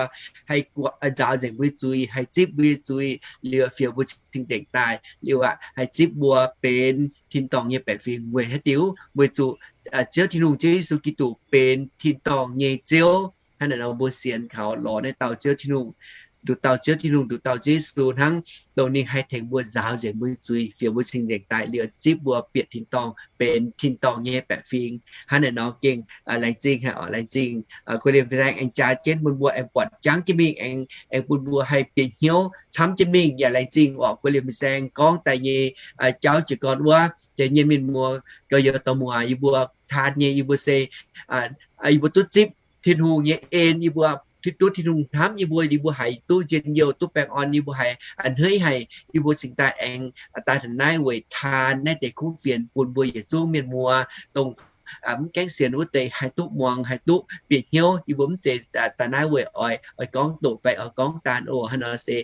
haih nzaaux nzengc mbuo nyei zuiz, haih zipv mbuo nyei zuiz, liuz fioux mbuo cing-nzengc daaih, liuz aqv haih zipv mbuo benx tin-dorngh nyei baeqc fingx. Weic haaix diuc? Weic zuqc Ziouv Tin-Hungh, Ziouv Yesu Giduc benx tin-dorngh nyei Ziouv. Hnangv naaic nor mbuo sienx kaux lorz naaiv dauh Ziouv Tin-Hungh, nduqc dauh Ziouv Tin-Hungh, nduqc dauh Ziouv Yesu hnangv, dongh ninh haih tengx mbuo nzaaux nzengc mbuo nyei zuiz, fioux mbuo cing-nzengc daaih, liuz zipv mbuo bieqc tin-dorngh benx tin-dorngh nyei baeqc fingx. Hnangv naaic nor gengh laengz zingh haic oc. Laengz zingh guei liemh fin-saeng aengx jaa jienv bun mbuo, aengx buatc jangv jienv mingh, aengx bun mbuo haih bieqc hnyouv camv jienv mingh. Yaac laengz zingh oc guei liemh fin-saeng gorngv daaih nyei jauv jiez gorn wuov, deix nyei mienh muoz, gorx-youz dorh muoz, yie mbuo taan nyei, yie mbuo se yie mbuo duqv zipv Tin-Hungh nyei en, yie mbuo duqv Tin-Hungh hnamv yie mbuo, yie mbuo haiz duqv njien-youh, duqv baengh orn, yie mbuo haiz a'hneiv haic, yie mbuo cingx daaih aengx daaih taux naaiv weic taan naaiv deix kuv fienx bun mbuo yietc zungv mienh muoz, dongh mv gaengh sienx wuov deix haih duqv muangx, haih duqv bieqc hnyouv. Yie mbuo mv zeiz daaih naaiv weic oix, oix gorngv doqc fai oix gorngv daan oc. Hnangv naaiv nor se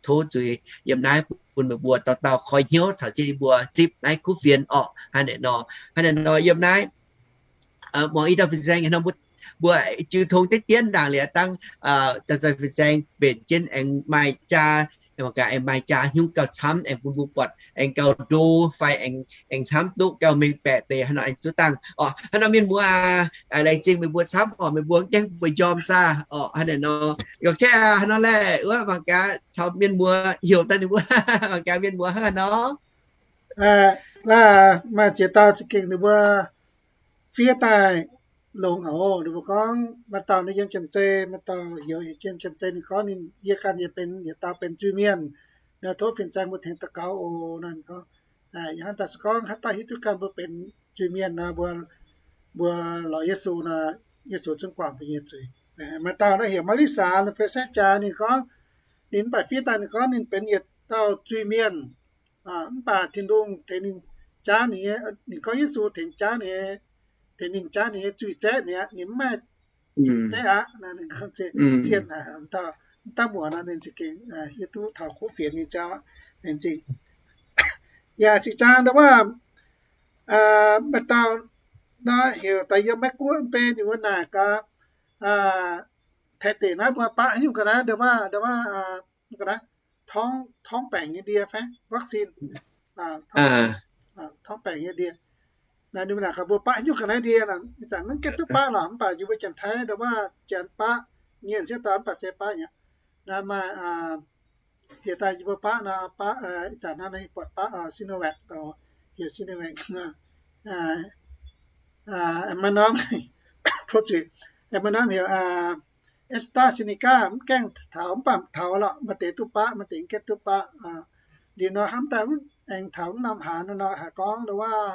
tov zuiz yiem naaiv bun meih mbuo dauh dauh koi hnyouv caux jienv yie mbuo zipv naaiv kuv fienx orqc. Hnangv naaic nor, hnangv naaic nor yiem naaiv muangx i dauh fin-saeng nor, mbuo jiu tong deix dien ndaangc liuz dangh zanc-zanc fin-saeng mbenc jienv aengx maaih jaa, mangc gaax aengx maaih jaa hnyouv gauh camv, aengx bun mbuo buatc aengx gauh ndo fai aengx hnamv duqv gauh mengh baeqc deix. Hnangv nor aengx zuov dangh oc. Hnangv nor mienh muoz, laengz zingh meih mbuo camv oc. Meih mbuo mv gaengh bueix njormh saah oc. Hnangv naaic nor, ga'kaeqv hnangv nor laeh, wuov mangc gaax caux mienh muoz heuc daaih ninh mbuo, mangc gaax mienh muoz hnangv haaix nor. Laeh maaih ziex dauh za'gengh ninh mbuo fiev daaih longx oc. Ninh mbuo gorngv maaih dauh naaiv yiem Janx-Zei, maaih dauh heuc yiem Janx-Zei. Ninh gorngv ninh, yie ganh yaac benx yietc dauh benx zuiz-mienh nor, tov fin-saeng mbuo tengx daux gaux oc nor. Ninh gorngv, hnangv daaih se gorngv haaix dauh hiuv duqv ganh mbuo benx zuiz-mienh nor, mbuo, mbuo lorz Yesu nor, Yesu zungv guangc mbuo nyei zuiz. Maaih dauh naaiv heuc Melissa, ninh feix saengv jaax. Ninh gorngv ninh mv baac fiev daaih ninh gorngv ninh benx yietc dauh zuiz-mienh, mv baac Tin-Hungh tengx ninh jaav ninh nyei, ninh gorngv Yesu tengx jaav ninh nyei, tengx ninh jaav ninh nyei zuiz zaeqv mi'aqv. Ninh mv maaih zuiz zaeqv aqv. Ninh gorngv zienh haic, mv dauh muoc nor ninh za'gengh hiuv duqv taux kuv fienx nyei jauv aqv. Ninh zingh yaac zinh zaang ndo wuov, maaih dauh nor heuc daaih yiem Meiv Guoqv mv bei, ninh mbuo naaic gaax, Taiv deic naaiv mbuo baqv haaix nyungc ga'naaiv ndo wuov, ndo wuov, ga'naaiv, torngv baengc nyei ndie fai vaccine, torngv baengc nyei ndie. Naaiv ninh mbuo naaic gaax mbuo baqv haaix nyungc ga'naaiv ndie. Ih zanc maiv gaengh duqv baqv lorqc, mv baac yie mbuo Janx-Taiv ndo wuov janx baqv, nyienh sieqv dauh mv baac se baqv nyei. Naaiv maaih ziex daaih yie mbuo baqv nor, baqv ih zanc naaiv buatc baqv Sinovac, heuc Sinovac, maaih norm, maaih norm heuc AstraZeneca, mv gaengh taux, mv baac taux lorqc, maaih deix duqv baqv, maaih deix mv gaengh duqv baqv. Liuz nor hnamv daaih aengx taux mv norm haaix nor, haaix gorngv ndo wuov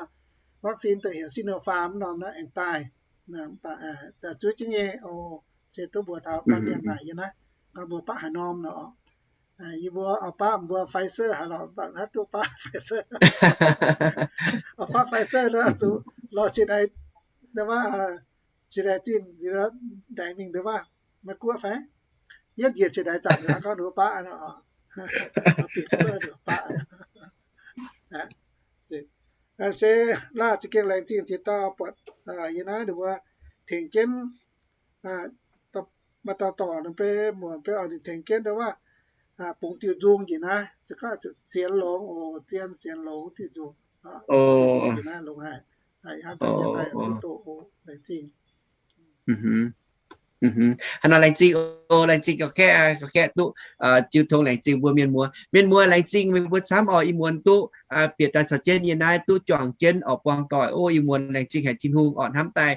vaccine dongh heuc Sinopharm mv norm naaiv aengx daaih. Mv baac zuov jienv nyei oc, se duqv mbuox taux maaih mienh naaic yie naaiv, gorngv mbuo baqv haaix norm nor. Yie mbuo oix baqv mbuo Pfizer haic lorqc, mv baac hnangv duqv baqv Pfizer. Oix baqv Pfizer nor zuqc lorz zinh ndaix, zinh ndaix zinh ndaix mingh ndo wuov Meiv Guoqv fai, yietv njiec zinh ndaix zanc hnangv gorngv ninh mbuo baqv nor, bieqc guoqv ninh mbuo baqv. Se laah za'gengh laengz zingh ziex dauh buatc yie naaiv ninh mbuo tengx jienv, maaih dauh dorc ninh mbuo muoc mbuo oix ninh tengx jienv ndo wuov bungx diuh nzung njiec naaiv, se gorngv zuqc sienx longx oc, zien sienx longx diuh nzung. Naaiv longx haic. Hnangv daaih duqv doqc oc, laengz zingh. Hnangv nor laengz zingh oc, laengz zingh gauh kaeqv, gauh kaeqv duqv jiu tong, laengz zingh mbuo mienh muoz. Mienh muoz laengz zingh meih mbuo camv oc. Ih muonz duqv bieqc daaih caux jienv yie naaiv duqv juangc jienv oc, buangh doic oc. Ih muonz laengz zingh haic Tin-Hungh oc, hnamv daaih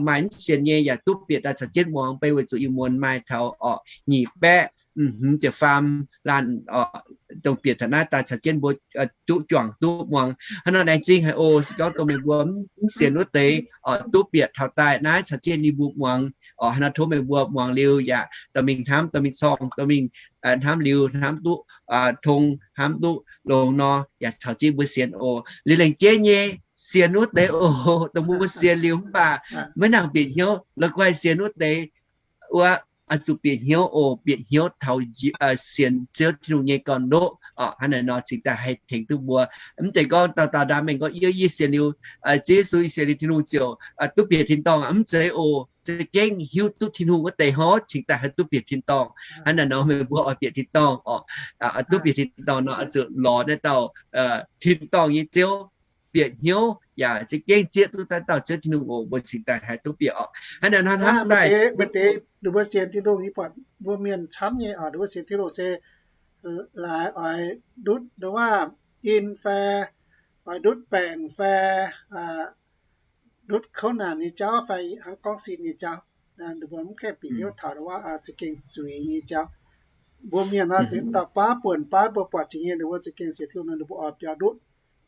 maaih mv sienx nyei yaac duqv bieqc daaih caux jienv muangx, beiv weic zuqc ih muonz maaih taux oc nyic baeqv hmz ziepc faam laanh oc, dongh bieqc taux naaiv daaih caux jienv mbuo duqv juangc duqv muangx. Hnangv nor laengz zingh haic oc. Se gorngv dongh meih mbuo mv sienx wuov deix oc, duqv bieqc taux daaih naaiv caux jienv ninh mbuo muangx oc. Hnangv nor tov meih mbuo muangx liuz yaac dorh mingh hnamv, dorh mingh corng, dorh mingh hnamv liuz hnamv duqv tong, hnamv duqv longx nor yaac caux jienv mbuo sienx oc. Liuz laengz jeiv nyei sienx wuov deix oc, dongh mbuo sienx liuz mv baac maiv nangc bieqc hnyouv, la'guaih sienx wuov deix wuov oix zuqc bieqc hnyouv oc, bieqc hnyouv taux sienx Ziouv Tin-Hungh nyei gorn-ndoqv oc. Hnangv naaiv nor cingx daaih haih tengx duqv mbuo. Mv zeiz gorngv dauh dauh ndaamv mengh gorngv yie, yie sienx liuz Ziouv Yesu, yie sienx liuz Tin-Hungh ziouc duqv bieqc tin-dorngh. Mv zeiz oc. Za'gengh hiuv duqv Tin-Hungh wuov deix hnangv cingx daaih haih duqv bieqc tin-dorngh. Hnangv naaiv nor meih mbuo oix bieqc tin-dorngh oc, oix duqv bieqc tin-dorngh nor oix zuqc lorz naaiv dauh tin-dorngh nyei Ziouv bieqc hnyouv yaac za'gengh zieqv duqv naaiv dauh Ziouv Tin-Hungh oc, mbuo cingx daaih haih duqv bieqc oc. Hnangv naaiv nor hnamv daaih, ninh mbuo sienx Tin-Hungh nyei buatc mbuo mienh camv nyei oc, ninh mbuo sienx Tin-Hungh se laaix oix ndutv ndongc waac in fai oix ndutv baengc fai ndutv kouv naanc nyei jauv fai hnangv gorngv sin nyei jauv. Ninh mbuo mv gaengh bieqc hnyouv taux ndongc waac za'gengh zuiz nyei jauv. Mbuo mienh nor za'gengh dauh baav buonc baav mbuo buatc jiex nyei, ninh mbuo za'gengh sienx Tin-Hungh nor ninh mbuo oix biaux ndutv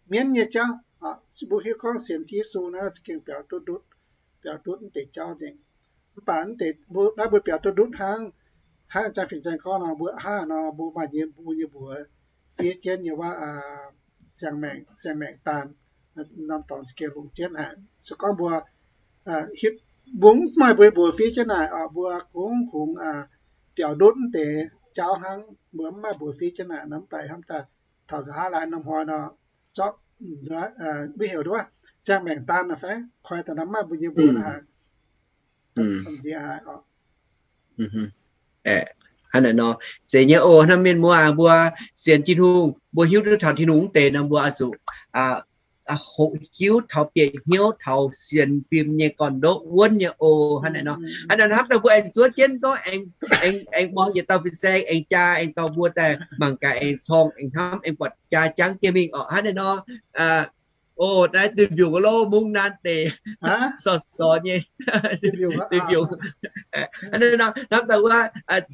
mienv nyei jauv. Mbuo hiuv gorngv sienx Yesu naaiv za'gengh biaux duqv ndutv, biaux ndutv mv deix jauv nzengc. Mv baac mv deix naaiv mbuo biaux duqv ndutv hnangv, hnangv jang fin-saeng gorngv nor, mbuo hnangv nor mbuo maaih nyei mbuo nyei mbuox fiev jienv nyei waac siang-maengc, siang-maengc daan, norm dorngx za'gengh longc jienv haic. Se gorngv mbuo, mbuo mv maaih mbuo mbuox fiev jienv naaic oc, mbuo kungx kungx biaux ndutv mv deix jauv hnangv. Mbuo mv maaih mbuox fiev jienv naaic nor, mv baac hnamv daaih taux nqa'haav laaix norm hnoi nor, zorqv mv heuc duqv siang-maengc daan nor fai koi daaih nor mv maaih mbuo nyei mbuox haic. Nziex haic oc. Hnangv naaiv nor, zeiz nyei oc. Hnamv mienh muoz, mbuo sienx Tin-Hungh, mbuo hiuv duqv taux Tin-Hungh mv deix nor, mbuo oix zuqc hoqc hiuv taux bieqc hnyouv taux sienx fim nyei gorn-ndoqv wuonv nyei oc. Hnangv naaiv nor, hnangv naaiv nor hnamv daaih mbuo aengx zuov jienv gorngv aengx, aengx muangx yietc dauh fin-saeng aengx jaa aengx dorh mbuo daaih mangc gaax aengx corng aengx hnamv aengx buatc jaa jangv jienv mingh oc. Hnangv naaiv nor, oc, naaiv duih mbiungc loh mungv naaiv deix sorc-sorc nyei. Duih mbiungc. Hnangv naaiv nor hnamv daaih wuov,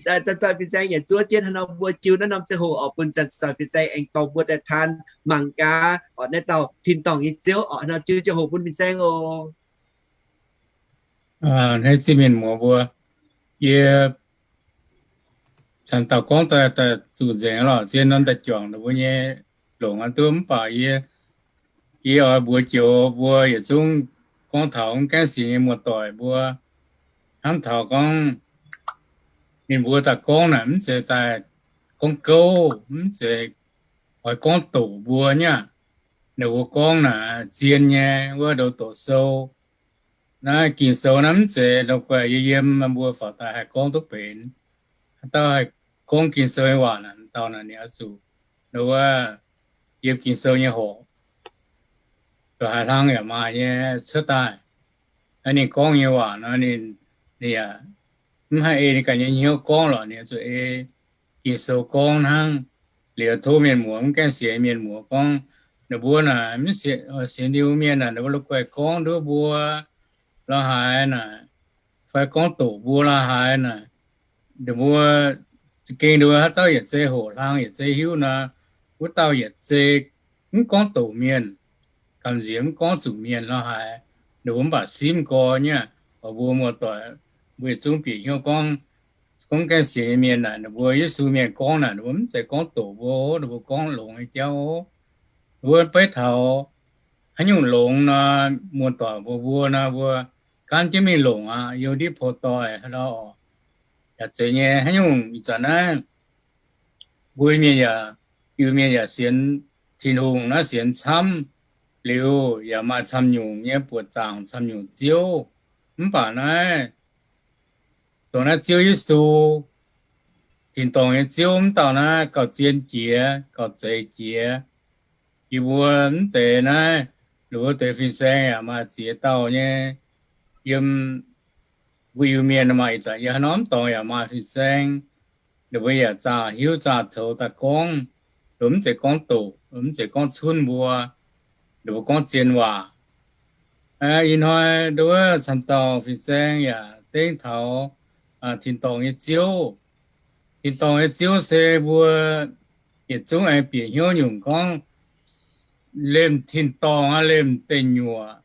zanc-zanc fin-saeng yaac zuov jienv hnangv nor mbuo jiu naaiv norm ziangh hoc oc, bun zanc-zanc fin-saeng aengx dorh mbuo daaih taan mangc gaax oc, naaiv dauh tin-dorngh nyei Ziouv oc. Hnangv nor jiu ziangh hoc bun fin-saeng oc. Hneiv zingh mienh muoz mbuo, yie zanc dauh gorngv daaih zuqc nzengc lorqc, zien norm daaih juangc ninh mbuo nyei longc aqv duqv. Mv baac yie, yie oix mbuox joux mbuo yietc zungv gorngv taux mv gaengh sienx nyei muoz-doic mbuo, hnamv taux gorngv ninh mbuo daaih gorngv naaic mv zeiz daaih gorngv gouv, mv zeiz oix gorngv doqc mbuo nyei aqv. Ninh mbuo gorngv naaic zien nyei wuov ndoqc doqc sou. Naaiv Ging-Sou naaiv mv zeiz ndau guaih yie yiem mbuo faaux daaih haih gorngv duqv benx. Haaix dauh haih gorngv Ging-Sou nyei waac naaic, dauh naaic ninh oix zuqc ndau wuov yiem Ging-Sou nyei horqc, ndau haaix hlang yaac maaih nyei cuotv daaih. Naaiv ninh gorngv nyei waac nor, ninh, ninh yaac mv haih ei ninh ganh nyei hnyouv gorngv lorqc, ninh oix zuqc ei Ging-Sou gorngv hnangv. Liuz tov mienh muoz, mv gaengh sienx mienh muoz gorngv, ninh mbuo naaic mv sienx, sienx Tin-Hungh mienh naaic, ninh mbuo la'guaih gorngv nduov mbuo la'haaix naaic, fai gorngv doqc mbuo la'haaix naaic, ninh mbuo za'gengh ninh mbuo haaix dauh yietc zei hoqc hlang yietc zei hiuv nor, wuov dauh yietc zei mv gorngv doqc mienh, gamh nziex mv gorngv zuqc mienh la'haaix, ninh mbuo mv baac simv gorx nyei aqv. Oix mbuo muoz-doic mbuo yietc zungv bieqc hnyouv gorngv, gorngv gaengh sienx nyei mienh naaic, ninh mbuo Yesu mienh gorngv naaic, ninh mbuo mv zeiz gorngv doqc mbuo, ninh mbuo gorngv longx nyei jauv. Ninh mbuo beiv taux haaix nyungc longx nor, muoz-doic mbuo, mbuo nor mbuo gaanv jienv mingh longc aqv, yiem ndiev pou doic haaix nor oc. Yaac zeiz nyei, haaix nyungc ih zanc naaiv mbuo mienh yaac, Iu-Mienh yaac sienx Tin-Hungh naaiv sienx camv liuz, yaac maaih camv nyungc nyei buoqc zaangc camv nyungc ziouv. Mv baac naaiv dongh naaiv Ziouv Yesu, tin-dorngh nyei Ziouv, mv dauh naaiv gauh zien jiex gauh zeix jiex. Yie mbuo mv deix naaiv, ninh mbuo deix fin-saeng yaac maaih ziex dauh nyei. Yiem mbuo Iu-Mienh maaih ih zanc yiem haaix norm dorngx yaac maaih fin-saeng. Ninh mbuo yaac zaah hiuv zaah coux daaih gorngv, ninh mbuo mv zeiz gorngv doqc, mv zeiz gorngv cunv mbuo, ninh mbuo gorngv zien waac. Ih hnoi nduov camv dauh fin-saeng yaac dengv taux tin-dorngh nyei Ziouv. Tin-dorngh nyei Ziouv se mbuo yietc zungv aengx bieqc hnyouv nyungc gorngv lemh tin-dorngh aqv, lemh deic nyuoqc,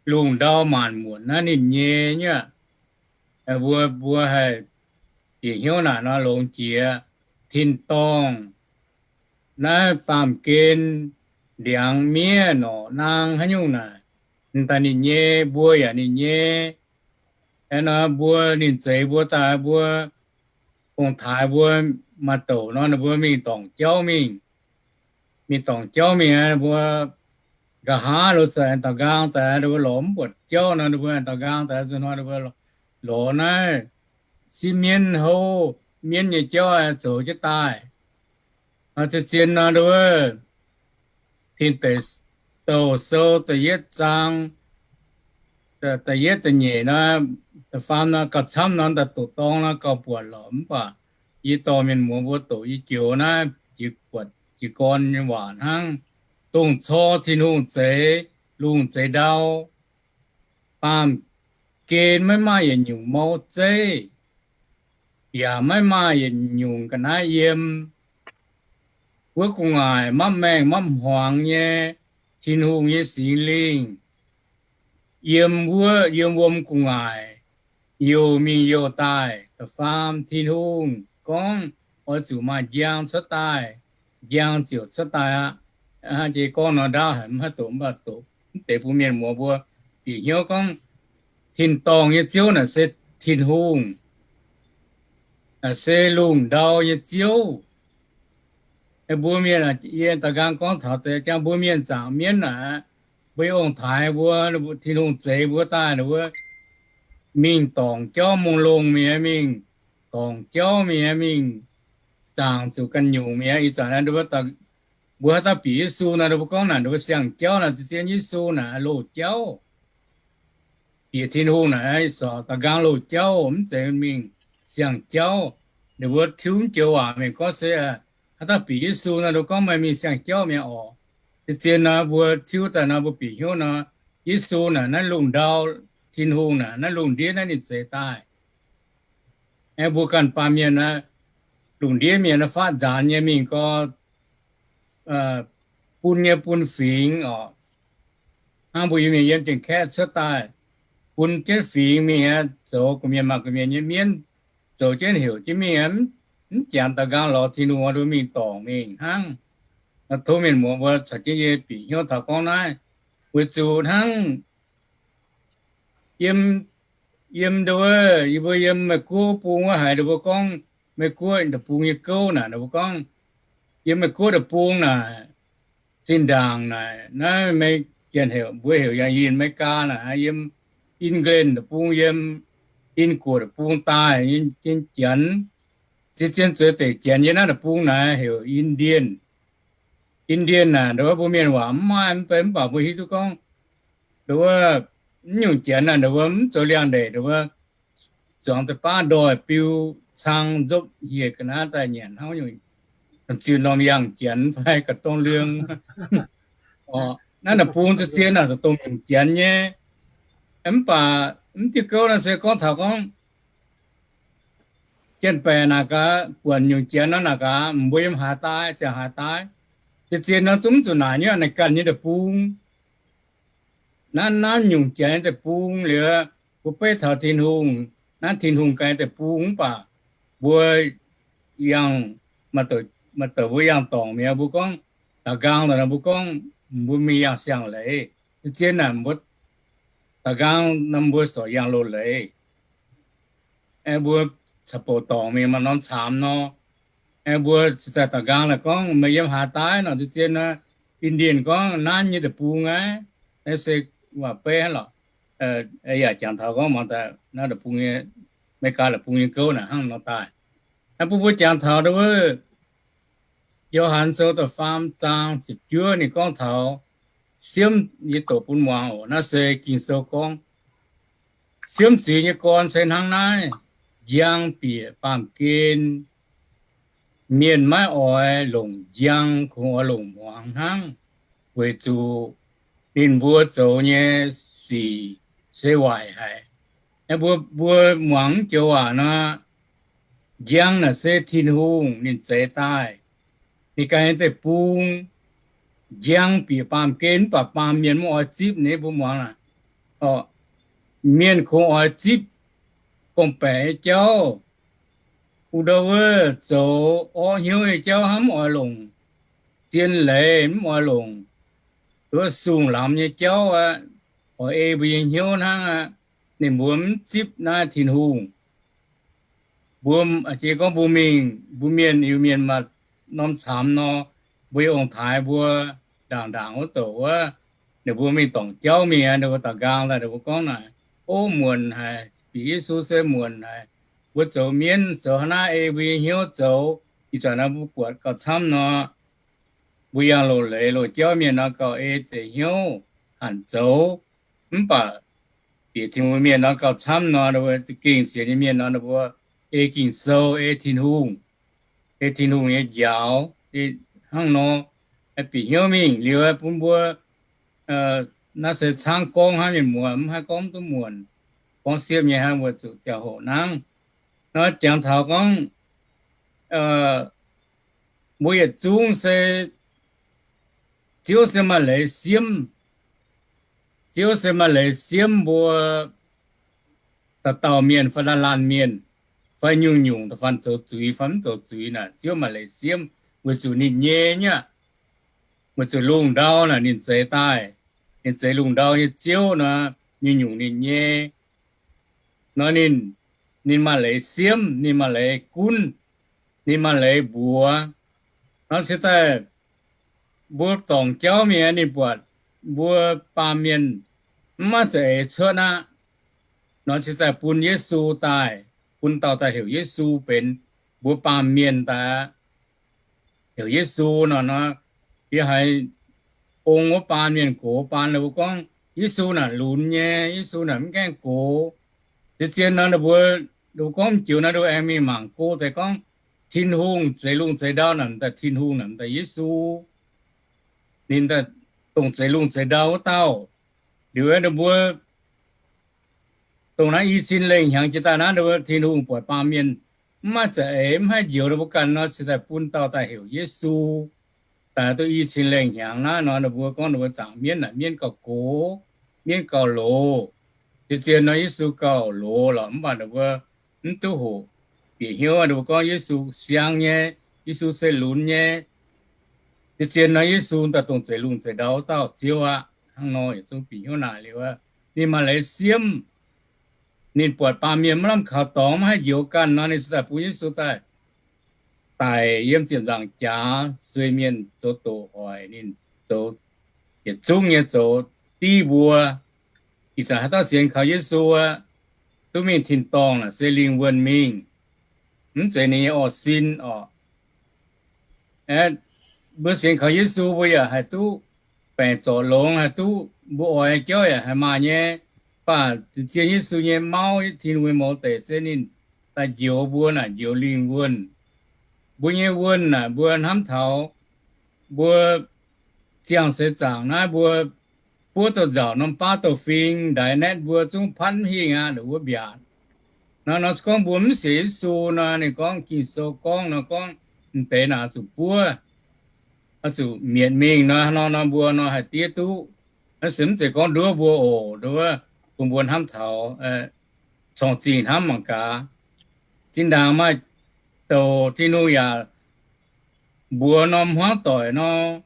lungh ndau maanc muotc naaiv ninh nyei nyei aqv. Mbuo, mbuo haih bieqc hnyouv naaic nor longx jiex. Tin-dorngh naaiv baamh gen, ndiangx, miev, norqc, naang haaix nyungc naaic, daaih ninh nyei, mbuo yaac ninh nyei. Aeqv, nor mbuo ninh zeix mbuo daaih, mbuo ong-taaix mbuo maaih douc nor, ninh mbuo mingh dorngc jauv mingh. Mingh dorngc jauv mingh, mbuo nqa'haav lo zaqc aengx daux nqaang daaih, ninh mbuo lorz mv buatc jauv nor, ninh mbuo aengx daux nqaang daaih, zuqc hnoi ninh mbuo lorz naaiv sieqv mienv houv, mienv nyei jauv zoux jienv daaih. Zien-zien nor, ninh mbuo Tin Deic Douh Sou da'yietv zaang, da'yietv da'nyeic nor, da'faam nor, gauh camv nor, daaih doqc dorng nor gauh buatc lorqc. Mv baac yie dorh mienh muoz mbuo doqc yie joux naaiv jiez gorn nyei waac hnangv. Dongh cor Tin-Hungh zeix lungh zeix ndau, baamh gen maiv maaih yietc nyungc mouv zeiv, yaac maiv maaih yietc nyungc ga'naaiv yiem. Wuov gu'nguaaic mapv maengh mapv hmuangx nyei Tin-Hungh nyei Singx Lingh yiem wuov, yiem wuom gu'nguaaic youh mingh youh daaih. Da'faam, Tin-Hungh gorngv oix zuqc maaih njang cuotv daaih, njang ziouc cuotv daaih aqv. Hnangv jiex gorngv nor ndaauv haic, mv haih doqc, mv baac doqc mv deix bun mienh muoz mbuo bieqc hnyouv gorngv tin-dorngh nyei Ziouv naaic se Tin-Hungh, naaic se lungh ndau nyei Ziouv. Mbuo mienh, yie da'nqaang gorngv taux deix jangx mbuo mienh zaangc mienv naaic, mbuo ong-taaix mbuo, Tin-Hungh zeix mbuo daaih, ninh mbuo mingh dorngc jauv mungh longh mi'aqv, mingh dorngc jauv mi'aqv, mingh zaangc zuqc ganh nyungc mi'aqv. Ih zanc mbuo haaix dauh bieqc Yesu nor, ninh mbuo gorngv naaic ninh mbuo siang-jauv naaic, zien-zien Yesu naaic loz-jauv. Bieqc Tin-Hungh naaic, sorc da'nqaang loz-jauv, mv zeiz mingh siang-jauv. Ninh mbuo tiuv mv joux waac mingh gorngv se, haaix dauh bieqc Yesu nor, ninh mbuo gorngv meih mingh siang-jauv mi'aqv orqc. Zien-zien nor mbuo tiuv daaih nor, mbuo bieqc hnyouv nor, Yesu naaic naaiv lungh ndau, Tin-Hungh naaic naaiv lungh ndiev naaiv ninh zeix daaih. Aeqv, mbuo ganh baamh mienh, lungh ndiev mienh faatv nzaanx nyei mingh gau, bun nyei bun fingx orqc. Hnangv mbuo Iu-Mienh yiem Janx-Kaeqv cuotv daaih, bun jienv fingx mingh aqv, zoux gorqv-mienh maaih gorqv-mienh nyei mienv, zoux jienv heuc jienv mingh aqv, mv janx da'nqaang lorz Tin-Hungh oix mingh dorngc mingh hnangv. Tov mienh muoz mbuo caux jienv yie bieqc hnyouv taux gorngv naaiv, weic zuqc hnangv yiem, yiem ndo wuov, yie mbuo yiem Meih Guoqv bung wuov haiz ninh mbuo gorngv, Meih Guoqv deic-bung nyei gouv naaic, ninh mbuo gorngv, yiem Meih Guoqv deic-bung naaic, zinh ndaangc naaic, naaiv Janx heuc, mbuo heuc yangh Yinh Meigaa naaic, yiem England deic-bung, yiem Inn-Guoqv deic-bung daaih nyei Janx, zien-zien zueiz deic Janx yiem naaiv deic-bung naaic heuc Indian. Indian naaic, ndo wuov mbuo mienh waac mv maaih mv bei, mv baac mbuo hiuv duqv gorngv, ndo wuov, mv nyungc Janx naaic, ndo wuov mv zoux liangx-ndeic, ndo wuov zuangx deix baav ndoih biu cang nzopv hieh ga'naaiv daaih nyanc hnangv nyungc, ziux norm yangh Janx fai ga'dongh liang. Naaiv deic-bung zien-zien naaic zuqc dongh nyungc Janx nyei. Mv baac mv diuh gouv naaiv se gorngv taux gorngv Janx-Baeqc naaic gaax, buonc nyungc Janx nor naaic gaax, mbuo yiem haaix daaih, ziangh haaix daaih, zien-zien nor zungv zuqc naaic nyei, naaic ganh nyei deic-bung. Naaiv, naaiv nyungc Janx nyei deic-bung liuz, mbuo beiv taux Tin-Hungh, naaiv Tin-Hungh ganh nyei deic-bung mv baac mbuo yangh, maaih douc mbuo yangh dorngc mi'aqv, mbuo gorngv, da'nqaang nor mbuo gorngv, mbuo mingh yangh siang-leiz. Zien-zien naaic mbuo da'nqaang nor mbuo sorc yangh loz-leiz. Aeqv, mbuo caux bouc dorngc mingh maaih norm caamx nor, aeqv, mbuo cingx daaih da'nqaang naaic gorngv, meih yiem haaix daaih nor, zien-zien nor, Indian gorngv, naaiv nyei deic-bung aqv. Naaiv se waac-beiv hnangv lorqc. Yaac jangx taux gorngv muangx daaih naaiv deic-bung nyei, Meigaa deic-bung nyei gouv naaic hnangv nor daaih. Naaiv bun mbuo jangx taux ndo wuov, Yo^han Sou da'faam zaang ziepc juov ninh gorngv taux siemv, yie doqc bun muangx oc. Naaiv se Ging-Sou gorngv, siemv zuiz nyei gorn se hnangv naaiv, njang bieqc baamh gen. Mienh maiv oix longc njang, kungx oix longc muangx hnangv, weic zuqc ninh mbuo zoux nyei sic se waaic haic. Mbuo, mbuo muangx mv joux waac nor, njang naaic se Tin-Hungh ninh zeix daaih. Ninh ganh nyei deic-bung, njang bieqc baamh gen, mv baac baamh mienh mv oix zipv. Ninh mbuo muangx naaic, mienh kungx oix zipv gorngv-baeqc nyei jauv. Wuov ndo wuov zoux orqv hnyouv nyei jauv hnangv, mv oix longc zien leiz, mv oix longc wuov sung lamz nyei jauv aqv. Oix ei mbuo nyei hnyouv hnangv aqv. ninh mbuo mv zipv naaiv Tin-Hungh. Mbuo, jiex gorngv mbuo mingh, mbuo mienh, Iu-Mienh maaih norm camx nor, mbuo nyei ong-taaix mbuo ndaangc ndaangc wuov douc wuov, ninh mbuo mingh dorngc jauv mingh aqv, ninh mbuo daux nqaang daaih, ninh mbuo gorngv naaic, Ov, muonc haic, bieqc Yesu se muonc haic. Mbuo zoux mienv zoux hnangv naaiv ei mbuo nyei hnyouv zoux. Ih zanc naaiv mbuo buatc gauh camv nor, mbuo yangh loz-leiz loz-jauv mienh nor gauh ei zeiz hnyouv hanc zoux. Mv baac bieqc Tin-Hungh mienh nor gauh camv nor, ninh mbuo za'gengh sienx nyei mienh nor, ninh mbuo ei Ging-Sou, ei Tin-Hungh, ei Tin-Hungh nyei njaaux, hnangv nor, bieqc hnyouv mingh liuz bun mbuo, naaiv se caangv gorngv hnangv, mienh muoz mv haih gorngv mv duqv muonc, gorngv siepv nyei hnangv, mbuo zuqc ziangh hoc nangv. Nor jangx taux gorngv, mbuo yietc zungv se, Ziouv se maaih leiz siemv. Ziouv se maaih leiz siemv mbuo dauh dauh mienh fai laanh laanh mienh, fai nyungc-nyungc da'faanh zoux zuiz fai mv zoux zuiz naaic, Ziouv maaih leiz siemv weic zuqc ninh nyei nyei aqv. Weic zuqc lungh ndau naaic ninh zeix daaih, ninh zeix lungh ndau nyei Ziouv nor, nyungc-nyungc ninh nyei. Nor ninh, ninh maaih leiz siemv, ninh maaih leiz gunv, ninh maaih leiz mbuox. Nor cingx daaih mbuo dorngc jauv mingh, ninh buatc mbuo baamh mienh mv maaih za'eix cuotv aqv. Nor cingx daaih bun Yesu daaih, bun dauh daaih heuc Yesu benx mbuo baamh mienh daaih aqv. Heuc Yesu nor, nor yie haiz ong wuov baan, mienh gox baan, ninh mbuo gorngv Yesu naaic lunx nyei, Yesu naaic mv gaengh gox. Zien-zien nor ninh mbuo, ninh mbuo gorngv m'jiex nor, ninh mbuo aengx mingh mangc go deix gorngv Tin-Hungh zeix lungh zeix ndau naaic m'daaih Tin-Hungh naaic m'daaih Yesu. Ninh daaih dongh zeix lungh zeix ndau wuov dauh. Liuz ninh mbuo dongh naaiv i cin lengh hnyangx jiex daaih naaiv, ninh mbuo Tin-Hungh buatc baamh mienh mv maaih za'eix, mv haih njoux ninh mbuo ganh nor, cingx daaih bun dauh daaih heuc Yesu. Daaih duqv i cin lengh hnyangx naaiv nor, ninh mbuo gorngv ninh mbuo zaangc mienv naaic mienv gauh gox, mienv gauh loz. Zien-zien nor Yesu gauh loz lorqc, mv baac ninh mbuo mv duqv hoqc, bieqc hnyouv ninh mbuo gorngv Yesu siang nyei, Yesu se lunx nyei. Zien-zien nor Yesu daaih dongh zeix lungh zeix ndau wuov dauh Ziouv aqv. Hnangv nor yietc zungv bieqc hnyouv naaic liuz, ninh maaih leiz siemv. Ninh buatc baamh mienh maiv lamh kaux dorngx, maiv haih njoux ganh nor, ninh cingx daaih bun Yesu daaih daic yiem ziepc nzaangc jaax sueih mienh zoux doqc hoic ninh, zoux yietc zungv nyei zoux div mbuo. Ih zanc haaix dauh sienx kaux Yesu aqv, duqv mingh tin-dorngh naaic se lingh wuonh mingh, mv zeiz ninh nyei orv sin orqc. Mbuo sienx kaux Yesu mbuo yaac haih duqv baengc zorc longx, haih duqv mbuo oix nyei jauv yaac haih maaih nyei. Mv baac zien-zien Yesu nyei mauv, Tin-Hungh nyei mouz deic se ninh daaih njoux mbuo naaic njoux lingh wuonh. Mbuo nyei wuonh naaic mbuo hnamv taux mbuo ziangh seix zaangc naaiv mbuo buov douh nzauc norm baav douh fing ndaix naetv mbuo zungv patv mv hingh aqv, wuov mbiaatc. Nor, nor se gorngv mbuo mv sienx Yesu nor, ninh gorngv Ging-Sou gorngv nor gorngv m'deix naaic zuqc buov, zuqc mietc mingh nor, nor, nor mbuo nor haih diev duqv. Naaiv se mv zeiz gorngv nduov mbuo oc, nduov bun mbuo hnamv taux corng-zingh hnamv mangc gaax. Zinh ndaangc maaih douc Tin-Hungh yaac mbuox norm hmuangv doic nor,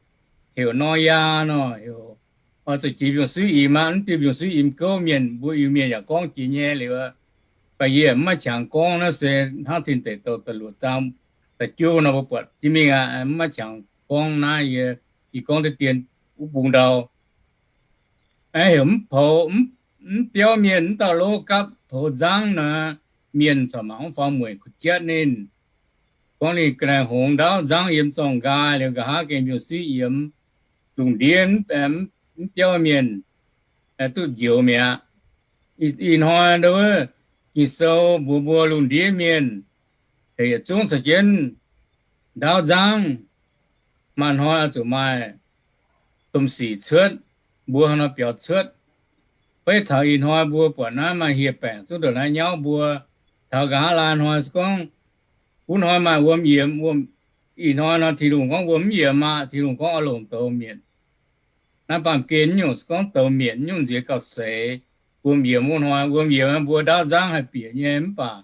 heuc Noyaa nor, heuc oix zuqc jiex mbiungc-suiv imx aqv. Mv diuh mbiungc-suiv imx gouv mienh, mbuo Iu-Mienh yaac gorngv jiex nyei liuz, mv baac yie mv maaih qangx gorngv. Naaiv se hnangv Tin Deic Douh da'luoqc zaang da'juov nor mbuo buatc jienv mingh aqv. Mv maaih qangx gorngv naaiv, yie, yie gorngv deix dien wuov bung ndau. Heuc mv poux, mv biauv mienh, mv dauh lov gapv poux nzangv nor, mienh corc mangc mv faaux mueic kuh jatv ninh. Gorngv ninh ga'naaiv hngongx ndaauv nzangv yiem zorng-nqaai liuz, nqa'haav gengh mbiungc-suiv yiemx. Lungh ndiev mv biauv mienh duqv njoux mi'aqv. Ih hnoi nduov Ging-Sou mbuox mbuo lungh ndiev mienh heuc yietc zungv caux jienv ndaauv nzangv. Maaih hnoi oix zuqc maaih domh sic cuotv, mbuo hnangv nor biaux cuotv. Beiv taux ih hnoi mbuo buatc naaiv maaih hieh baengc zungv ndongc naaiv nyauv mbuo. Taux nqa'haav laai hnoi se gorngv, wuov hnoi maaih wuom yiemx, wuom, ih hnoi nor Tin-Hungh gorngv wuom mv yiemx aqv. Tin-Hungh gorngv oix longc douz mietc. Naaiv baamh gen nyungc se gorngv douz mietc nyungc nziex gauh seix. Wuom yiemx wuov hnoi, wuom yiemx mbuo ndaauv nzangv haih bieqc nyei, mv baac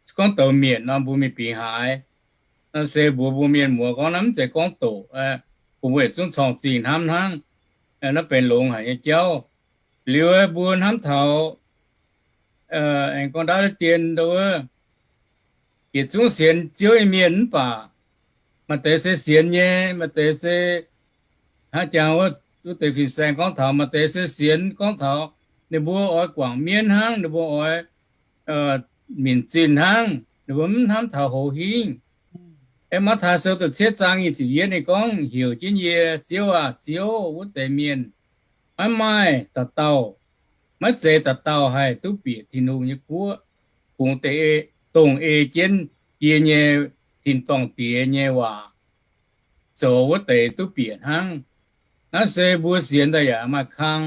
se gorngv douz mietc nor mbuo mingh bingx haaix. Naaiv se mbuox mbuo mienh muoz gorngv naaiv mv zeiz gorngv doqc, bun mbuo yietc zungv corng-zingh hnamv hnangv. Naaiv benx longx haic nyei jauv. Liuz mbuo hnamv taux aengx gorngv ndaauv dien ndo wuov, yietc zungv sienx Ziouv nyei mienh mv baac maaih deix se sienx nyei, maaih deix se hnangv jangx wuov, wuov deix fin-saeng gorngv taux maaih deix se sienx gorngv taux ninh mbuo oix guangc mienv hnangv, ninh mbuo oix minc zinh hnangv, ninh mbuo mv hnamv taux hoz hingv. Aeqv, Matv^taai Sou da'cietv zaang nyic ziepc yietv ninh gorngv, heuc jienv yie, Ziouv aah! Ziouv! Wuov deix mienh maiv maaih dauh dauh, maiv zeiz dauh dauh haih duqv bieqc Tin-Hungh nyei guoqv. Kungx dongh ei jienv yie nyei tin-dorngh Diex nyei waac zoux wuov deix duqv bieqc hnangv. Naaiv se mbuo sienx daaih yaac maaih kang.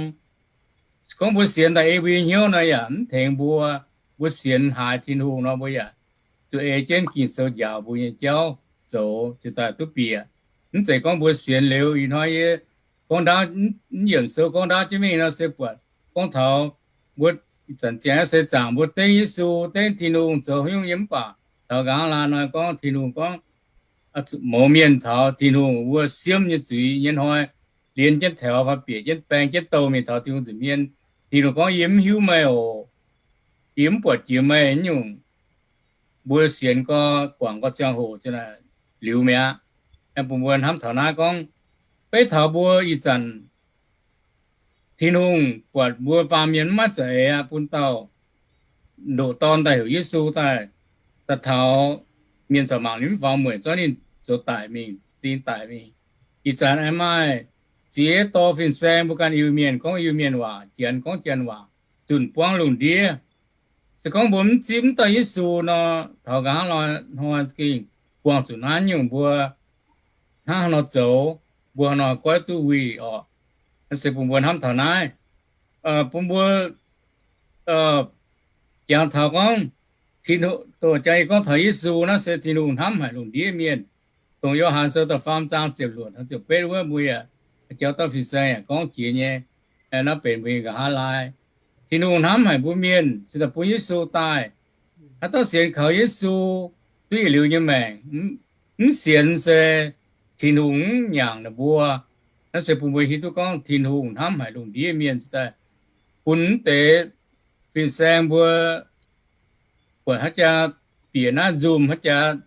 Se gorngv mbuo sienx daaih ei mbuo nyei hnyouv nor yaac mv tengx mbuo. Mbuo sienx haiz Tin-Hungh nor mbuo yaac zuqc ei jienv Ging-Sou njaaux mbuo nyei jauv zoux cingx daaih duqv bieqc. Mv zeiz gorngv mbuo sienx liuz ih hnoi yie gorngv ndaauv, mv yiemc sou gorngv ndaauv jienv mingh nor se buatc gorngv taux mbuo ih zanc ziangh se zaangc mbuo dengv Yesu, dengv Tin-Hungh zoux haaix nyungc nyei mv baac taux nqa'haav laai nor gorngv Tin-Hungh gorngv mouz mienh taux Tin-Hungh wuov siemv nyei zuiz nyei hnoi, lienz jienv taux fai bieqc jienv baeng jienv douh mingh taux Tin-Hungh nza'hmien. Tin-Hungh gorngv, Yie mv hiuv meih oc. Yie mv buatc jiex meih nyungc. Mbuo sienx gorx guangc gorx ziangh hoc liuz mi'aqv. Bun mbuo hnamv taux naaiv gorngv, beiv taux mbuo ih zanc Tin-Hungh buatc mbuo baamh mienh mv maaih za'eix aqv, bun dauh ndoqc dorn daaih heuc Yesu daaih, daaih taux mienh corc mangc ninh mv faaux mueic, zorqv ninh zoux daic mingh, zing daic mingh. Ih zanc aengx maaih ziex dorh fin-saeng mbuo ganh Iu-Mienh gorngv Iu-Mienh waac, Janx gorngv Janx waac, zunh buangv lungh ndiev. Se gorngv mbuo mv zipv mv dauh Yesu nor, taux nqa'haav hnoi gengh buangh zuqc naaiv nyungc mbuo hnangv haaix nor zoux, mbuo haaix nor goiv duqv wuic orqc. Naaiv se bun mbuo hnamv taux naaiv, bun mbuo jangx taux gorngv, Tin-Hungh, dongh jangx yie gorngv taux Yesu naaiv se Tin-Hungh hnamv haic lungh ndiev mienh. Dongh Yo^han Sou da'faam zaang ziepc luoqc taux ziepc betv wuov mbuo yaac jauv dauh fin-saeng yaac gorngv jiex nyei. Naaiv benx mbuo nyei nqa'haav laai. Tin-Hungh hnamv haic mbuo mienh cingx daaih bun Yesu daaih. Haaix dauh sienx kaux Yesu duqv yietc liuz nyei maengc, mv sienx se Tin-Hungh mv nyanc ninh mbuo. Naaiv se bun mbuo hiuv duqv gorngv Tin-Hungh hnamv haic lungh ndiev mienh cingx daaih bun mv deix fin-saeng mbuo buatc haaix jaax bieqc naaiv nzumh haaix jaax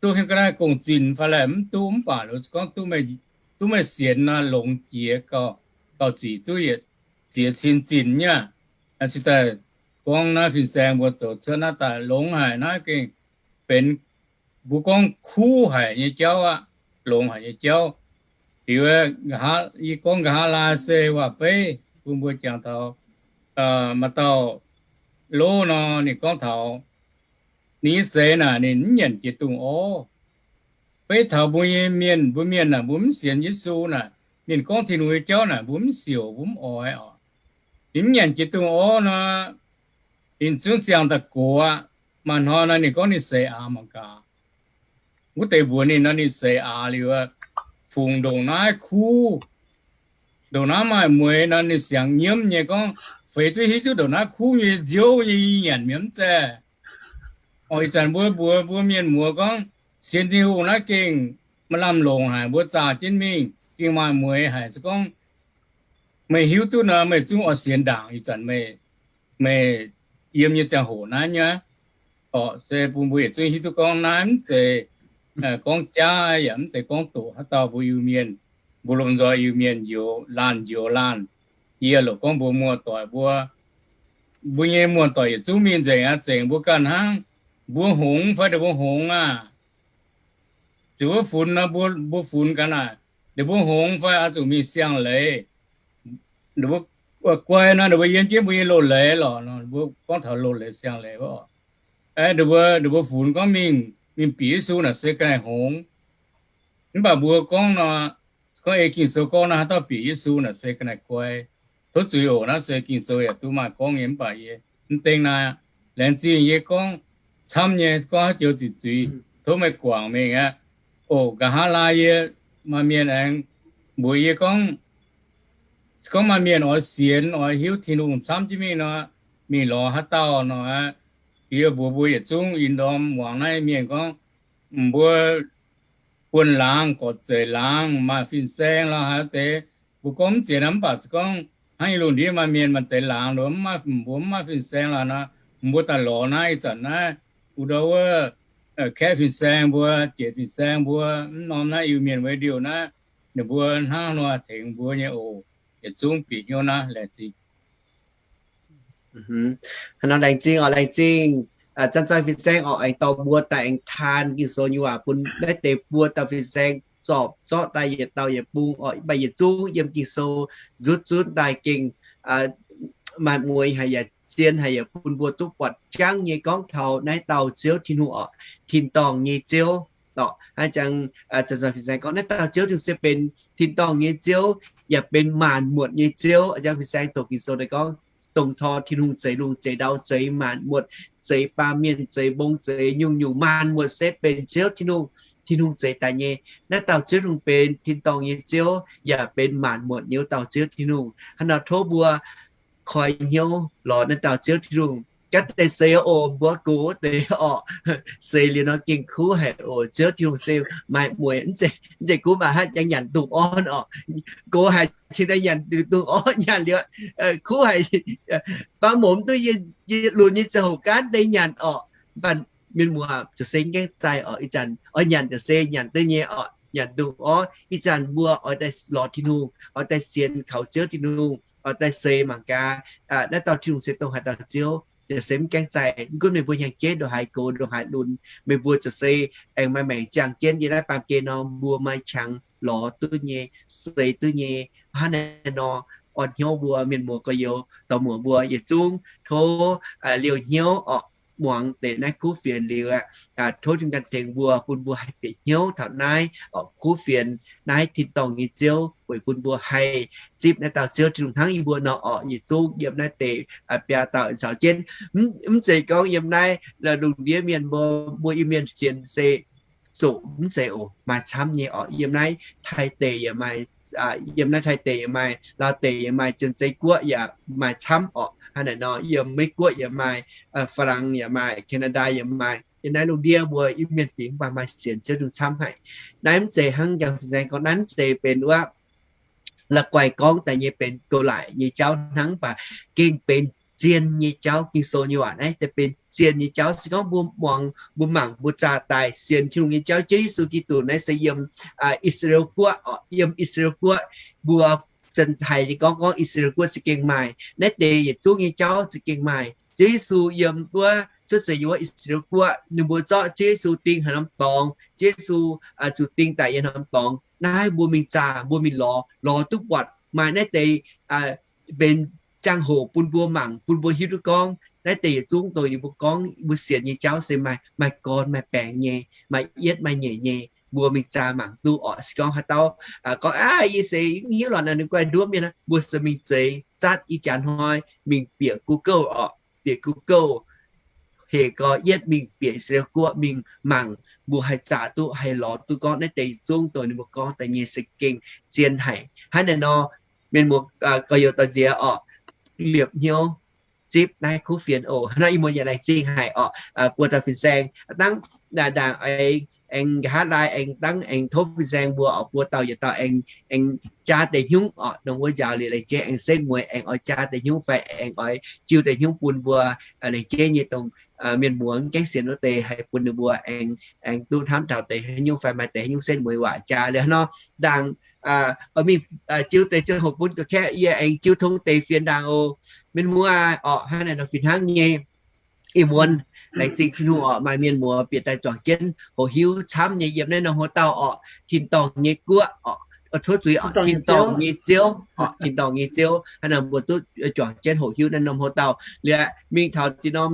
duqv hiuv ga'naaiv gong-zinh fai laih mv duqv mv baac lorz gorngv duqv meih sienx nor longx jiex gauh zic duqv yietc ziex cin zinh nyei aqv. Cingx daaih gorngv naaiv fin-saeng mbuo zoux cuotv naaiv daaih longx haic. Naaiv gengh benx mbuo gorngv kuv haic nyei jauv aqv, longx haic nyei jauv. Liuz, yie gorngv nqa'haav laai se waac-beiv bun mbuo jangx taux maaih dauh lov nor, ninh gorngv taux ninh nyei seix naaic ninh mv nyanc jiex dungz orv. Beiv taux mbuo nyei mienh, mbuo mienh naaic mbuo mv sienx Yesu naaic, mienh gorngv Tin-Hungh nyei jauv naaic mbuo mv siouc mbuo mv oix oc. Ninh mv nyanc jiex dungz orv nor, ninh zungv ziangh daaih gox aqv. Maaih hnoi nor ninh gorngv ninh seix aax mangc gaax. Wuov deix mbuox ninh nor ninh seix aax liuz, fungc ndongc naaiv kuv, ndongc naaiv maaih mueix nor ninh siangx nyiemv nyei gorngv, feix duqv hiuv duqv ndongc naaiv kuv nyei nziouv nyei nyanc mi'aqv mv zeiz. Orqc, ih zanc mbuo mbuox mbuo mienh muoz gorngv, sienx Tin-Hungh naaiv gengh maaih lamh longc haic, mbuo zaah jienv mingh gengh maaih mueix haic. Se gorngv meih hiuv duqv nor, meih zungv oix sienx ndaangc ih zanc meih, meih yiem nyei ziangh hoc naaiv nyei. Orqc, se bun mbuo yietc zungv hiuv duqv gorngv naaiv mv zeiz gorngv jaav yaac mv zeiz gorngv doqc haaix dauh mbuo Iu-Mienh, mbuo lomh nzoih Iu-Mienh njoux laanh njoux laanh. Yie lorqc gorngv mbuo muoz-doic mbuo, mbuo nyei muoz-doic yietc zungv mingh nzengc aqv, zengc mbuo ganh hnangv. Mbuo hngongx fai ninh mbuo hngongx aah? Zuqc wuov funx nor, mbuo funx gaax naaic, ninh mbuo hngongx fai oix zuqc mingh siang leiz. Ninh mbuo guai nor, ninh mbuo yiem jienv mbuo nyei loz-leiz lorqc. Mbuo gorngv taux loz-leiz siang leiz wuov, ninh mbuo, ninh mbuo funx gorngv mingh, mingh bieqc Yesu naaic se ga'naaiv hngongx. Mv baac mbuo gorngv nor, gorngv ei Ging-Sou gorngv nor, haaix dauh bieqc Yesu naaic se ga'naaiv guai. Tov zuiz oc, naaiv se Ging-Sou yaac duqv maaih gorngv nyei, mv baac yie mv deng naaiv. Laengz zingh yie gorngv camv nyei, gorngv haaix joux ziqc zuiz, tov meih guangc mingh aqv. Oc, nqa'haav laai yie, maaih mienh aengx mbuox yie gorngv, gorngv maaih mienh oix sienx, oix hiuv Tin-Hungh camv jienv mingh nor, mingh lorz haaix dauh nor aqv. Yie mbuox mbuo yietc zungv ih ndorm muangx naaiv mienh gorngv, mbuo buonv laangz, gorqv-zeic laangz, maaih fin-saeng lorqc haaix deix, mbuo gorngv mv zeiz nor, mv baac se gorngv hnangv yie lungh ndiev maaih mienh maaih deix laangz, mbuo mv maaih fin-saeng lorqc nor, Mbuo daaih lorz naaiv ih zanc naaiv, wuov ndau wuov, kaeqv fin-saeng mbuo, jiex fin-saeng mbuo, mv norm naaiv Iu-Mienh Radio naaiv, ninh mbuo hnangv nor tengx mbuo nyei oc. Yietc zungv bieqc hnyouv naaiv, laengz zingh. Hnangv nor laengz zingh oc, laengz zingh. Zanc-zanc fin-saeng oc, aengx dorh mbuo daaih aengx taan Ging-Sou nyei waac bun naaiv deix buo dauh fin-saeng zorpc zorqv daaih yietc dauh yietc bung oc, mv baac yietc zungv yiem Ging-Sou nzutv zunv daaih gengh maaih mueiz haic yaac zien haic yaac bun mbuo duqv buatc jangv nyei gorngv taux naaiv dauh Ziouv Tin-Hungh oc, tin-dorngh nyei Ziouv. Hnangv jangx zanc-zanc fin-saeng gorngv naaiv dauh Ziouv Tin-Hungh se benx tin-dorngh nyei Ziouv, yaac benx maanc muotc nyei Ziouv. Jangx fin-saeng doqc Ging-Sou daaih gorngv, dongh cor Tin-Hungh zeix lungh zeix ndau, zeix maanc muotc, zeix baamh mienh, zeix mbong, zeix nyungc-nyungc, maanc muotc se benx Ziouv Tin-Hungh, Tin-Hungh zeix daaih nyei. Naaiv dauh Ziouv Tin-Hungh benx tin-dorngh nyei Ziouv, yaac benx maanc muotc nyei wuov dauh Ziouv Tin-Hungh. Hnangv nor tov mbuo koi hnyouv lorz naaiv dauh Ziouv Tin-Hungh. Gaav deix seix oc, mbuo gox deix oc, seix liuz nor gengh kuv haic oc. Ziouv Tin-Hungh se maaih mueiz, mv zeiz, mv zeiz kuv maaih haaix jangx nyanc dungz orv oc. Gox haic cingx daaih nyanc dungz orv, nyanc liuz kuv haic, baav mv duqv yie lunx nyei ziangh hoc gaav deix nyanc oc. Mv baac mienh muoz ziouc se mv gaengh zaih oc, ih zanc oix nyanc ziouc se nyanc duqv nyei oc, nyanc dungz orv. Ih zanc mbuo oix daaih lorz Tin-Hungh, oix daaih sienx kaux Ziouv Tin-Hungh, oix daaih seix mangc gaax naaiv dauh Tin-Hungh se dongh haaix dauh Ziouv, ziouc se mv gaengh zaih. Mv gunv meih mbuo hnyangx-jeiv ndongc haaix gox ndongc haaix lunx, meih mbuo ziouc se aengx maaih maengc ziangh jienv yiem naaiv baamh gen nor, mbuo maaih qangx lorz duqv nyei, seix duqv nyei. Hnangv naaiv nor, orn hnyouv mbuo mienh muoz gorx-youz dorh muoc mbuo yietc zungv tov liouh hnyouv oc, muangx deix naaiv kuv fienx liuz aqv, tov Tin-Hungh ganh tengx mbuo, bun mbuo haih bieqc hnyouv taux naaiv oc, kuv fienx naaiv tin-dorngh nyei Ziouv weic bun mbuo haih zipv naaiv dauh Ziouv Tin-Hungh hnangv yie mbuo nor oc. Yietc zungv yiem naaiv deix biaa dauh caux jienv. Mv zeiz gorngv yiem naaiv lungh ndiev mienh mbuo, mbuo Iu-Mienh sienx se zoqc, mv zeiz oc, maaih camv nyei oc. Yiem naaiv Taiv deic yaac maaih, yiem naaiv Taiv deic yaac maaih, Laauv deic yaac maaih, Janx-Zei Guoqv yaac maaih camv oc. Hnangv naaiv nor yiem Meiv Guoqv yaac maaih, Faa^lang yaac maaih, Canada yaac maaih. Yiem naaiv lungh ndiev mbuo Iu-Mienh fingx mv baac maaih sienx Ziouv Tin-Hungh camv haic. Naaiv mv zeiz hnangv jangx fin-saeng gorngv, naaiv mv zeiz benx wuov la'guaih gorngv daaih nyei benx goux laaic nyei jauv hnangv, mv baac gengh benx zien nyei jauv. Ging-Sou nyei waac naaiv deix benx zien nyei jauv. Se gorngv mbuo muangx, mbuo mangc, mbuo zaah daaih sienx Tin-Hungh nyei jauv, Ziouv Yesu Giduc naaiv se yiem I^saa^laa^en Guoqv oc, yiem I^saa^laa^en Guoqv mbuo zanc haiz nyei gorngv, gorngv I^saa^laa^en Guoqv za'gengh maaih, naaiv deix yietc zungv nyei jauv za'gengh maaih. Ziouv Yesu yiem wuov cuotv seix yiem wuov I^saa^laa^en Guoqv, ninh mbuo zorqv Ziouv Yesu ding haaix norm dorngx, Ziouv Yesu zuqc ding daic yiem norm dorngx. Naaiv mbuo mingh zaah, mbuo mingh lorz, lorz duqv buatc maaih naaiv deix benx ziangh hoc bun mbuo mangc, bun mbuo hiuv duqv gorngv naaiv deix yietc zungv dongh yie mbuo gorngv mbuo sienx nyei jauv se maaih, maaih gorn maaih baengx nyei, maaih yietv maaih nyeic nyei. Mbuo mingh zaah mangc duqv oc. Se gorngv haaix dauh gorngv, aav, yie se mv hiuv lorqc, naaiv ninh guaih nduov mienh, mbuo se mingh zeix zatv ih jaax hnoi mingh bieqc Google oc, bieqc Google, hec gau yietv mingh bieqc I^saa^laa^en Guoqv mingh mangc, mbuo haih zaah duqv, haih lorz duqv gorngv naaiv deix yietc zungv dongh ninh mbuo gorngv daaih nyei se gengh zien haic. Hnangv naaiv nor, mienh muoz gorx-youz dorh nziex oc, liepc hnyouv zipv naaiv kuv fienx oc. Hnangv nor ih muonz yaac laengz zingh haic oc, buo dauh fin-saeng dangv, ndaangc aengx nqa'haav laai aengx dangv aengx tov fin-saeng mbuo oc, buo dauh yietc dauh aengx, aengx jaa deix hnyungv oc, dongh wuov njaaux liuz laengz jeiv aengx setv mueiz aengx oix jaa deix hnyungv fai aengx oix jiu deix hnyungv bun mbuo laengz jeiv nyei dongh mienh muoz mv gaengh sienx wuov deix, haih bun ninh mbuo aengx, aengx duqv hnamv taux deix haaix nyungc fai maaih deix haaix nyungc setv mueiz waac jaa liuz hnangv nor. Ndaangc oix mingh jiu deix ziangh hoc bun ga'kaeqv, yie aengx jiu tong deix fienx ndaangc oc. Mienh muoz aac, orqc, hnangv naaic nor fih hnangv nyei. Ih muonz laengz zingh Tin-Hungh orqc, maaih mienh muoz bieqc daaih juangc jienv hoqc hiuv camv nyei yiem naaiv norm hlo dauh orqc, tin-dorngh nyei guoqv orqc, tov zuiz orqc, tin-dorngh nyei ziouv orqc, tin-dorngh nyei ziouv. Hnangv naaic mbuo duqv juangc jienv hoqc hiuv naaiv norm hlo dauh. Liuz mingh taux dinh norm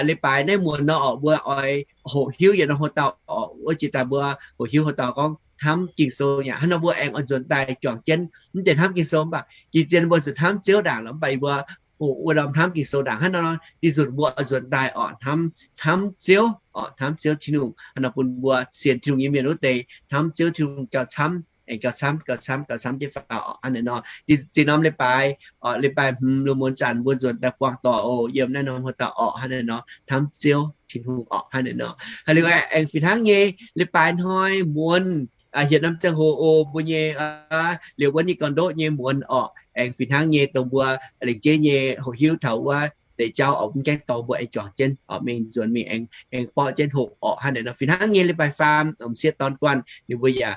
leiz-baaix naaiv muonz nor orqc, mbuo oix hoqc hiuv yietc norm hlo dauh orqc, wuov jiex daaih mbuo hoqc hiuv hlo dauh gorngv hnamv Ging-Sou yaac hnangv nor mbuo aengx oix nzuonx daaih juangc jienv mv deix hnamv Ging-Sou mv baac gih zien mbuo zuqc hnamv Ziouv ndaangc lorqc, mv baac yie mbuo hoqc wuov norm hnamv Ging-Sou ndaangc hnangv nor, dinh nzunc mbuo oix nzuonx daaih orqc, hnamv, hnamv Ziouv orqc, hnamv Ziouv Tin-Hungh. Hnangv nor bun mbuo sienx Tin-Hungh nyei mienh wuov deix hnamv Ziouv Tin-Hungh gauh camv, aengx gauh camv, gauh camv, gauh camv jienv faaux orqc. Hnangv naaic nor, dinh norm leiz-baaix orqc, leiz-baaix hmz lungh muonz zanc mbuo nzuonx daaih buangh doic oc, yiem naaiv norm hlo dauh orqc. Hnangv naaic nor hnamv Ziouv Tin-Hungh orqc. Hnangv naaic nor, liuz aengx fih hnangv nyei leiz-baaix hnoi muonz, hietc norm ziangh hoc oc, mbuo nyei liuz wuov nyei gorn-ndoqv nyei muonz orqc, aengx fih hnangv nyei dongh mbuo lengc jeiv nyei hoqc hiuv taux wuov deix jauv oix mv gaengh dorh mbuo aengx juangc jienv oix mingh nzuonx mingh aengx borqv jienv hoqc orqc. Hnangv naaic nor, fih hnangv nyei leiz-baaix faam m'sieqv dorn guanh ninh mbuo yaac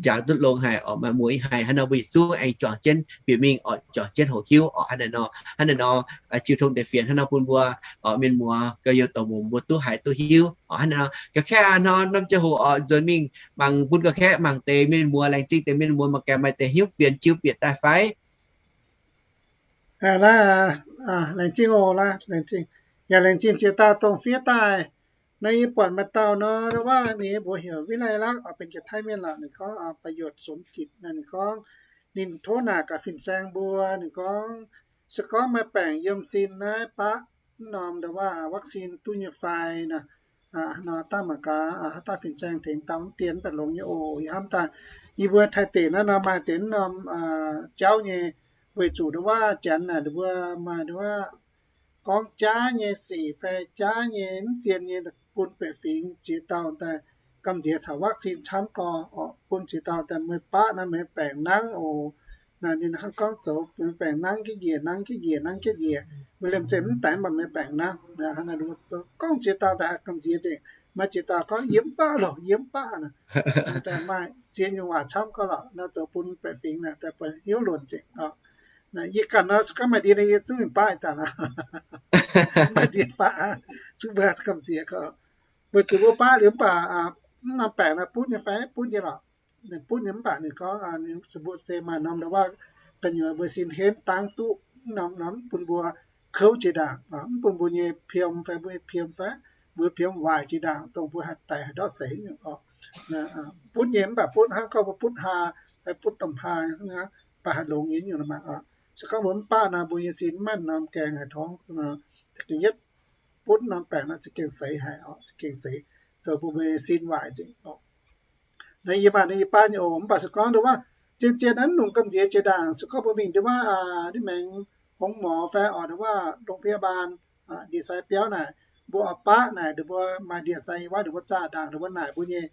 njaaux duqv longx haic orqc, maaih mueiz haic. Hnangv naaic nor mbuo yietc zungv aengx juangc jienv bieqc mingh oix juangc jienv hoqc hiuv orqc. Hnangv naaic nor, ziex tong deix fienx hnangv naaic bun mbuo oix mienh muoz gauh youh dorh mbuo duqv haiz duqv hiuv orqc. Hnangv naaic nor, ga'kaeqv nor norm ziangh hoc oix nzuonx mingh mangc bun ga'kaeqv mangc deix mienh muoz, laengz zingh deix mienh muoz mangc gaax maaih deix hnyouv fienx jiu bieqc daaih fai. Aa, laengz zingh oc, laengz zingh. Yaac laengz zingh ziex dauh dongh fiev daaih. Naaiv yie buatc maaih dauh nor, waac ninh mbuox heuc Vinh Lai Lak oc, benx Janx-Taiv mienh lorqc. Ninh gorngv ประโยชน์สมจิต naaic, ninh gorngv ninh tov naaic gaax fin-saeng mbuo, ninh gorngv se gorngv maaih baengc yiem sin naaiv baqv mv norm ndau waac vaccine duqv nyei fai naaic, nor daaih mangc gaax haaix dauh fin-saeng tengx dauh mv dien mv baac longx nyei oc. Yie hnamv daaih yie mbuo Taiv deic naaiv nor maaih deix mv norm jauv nyei, weic zuqc ndau waac Janx naaic ninh mbuo maaih ndau waac gorngv jaav nyei sic fai jaav nyei mv zien nyei bun baeqc fingx ziex dauh daaih gamh nziex taux vaccine camv gorx oc, bun ziex dauh daaih meih baqv naaiv meih baengc nangv oc. Naaic ninh hnangv gorngv zoux meih baengc nangv jienv njiec, nangv jienv njiec, nangv jienv njiec, meih liemh zeih mv daix mv baac meih baengc nangv. Hnangv naaiv ninh mbuo zoux gorngv ziex dauh daaih gamh nziex nzengc. Maaih ziex dauh gorngv yie mv baqv lorqc, yie mv baqv naaic. Daaih maaih ziex nyungc waac camv gorx lorqc, naaiv zoux bun baeqc fingx naaic daaih buatc hnyouv luonc nzengc oc. Naaiv yie ganh nor se gorngv maaih ndie naaiv yie zungv mingh baqv ih zanc aqv. Maaih ndie baqv aqv, zungv mbuo gamh nziex gorx. Weic zuqc mbuo baqv liuz mv baac mv norm baengc naaiv butv nyei fai? Butv nyei lorqc. Ninh butv nyei mv baac ninh gorngv ninh se mbuo se maaih norm ndau waac gu'nyuoz mbuo sin henv dangv duqv mv norm, norm mv bun mbuo kouv jiex ndaangc, mv bun mbuo nyei piem fai mbuo nyei piem fai mbuo piem waaic jiex ndaangc, dongh mbuo haih daic haih ndortv seix nyungc oc. Butv nyei mv baac butv hnangv gorngv mbuo butv haa fai butv domh haa, baac haih longx nyei nyungc nor mangc oc. Se gorngv mbuo mv baqv nor mbuo nyei sin mv maaih norm gaengh haaix torngv. Za'gengh yietv butv norm baengc nor za'gengh seix haic oc, za'gengh seix, zoux bun mbuo nyei sin waaic nzengc oc. Naaiv yie maaih naaiv yie baav nyei oc. Mv baac se gorngv ndau waac zien-zien naaiv longc gamh nziex jiex ndaangc, se gorngv mbuo mingh ndau waac ndiev maengx hongx morx fai oc ndau waac โรงพยาบาล ndie-sai biauv naaic, mbuo oix baqv naaic, ninh mbuo maaih ndie-sai yiem wuov, ninh mbuo zaah ndaangc, ninh mbuo naaic mbuo nyei,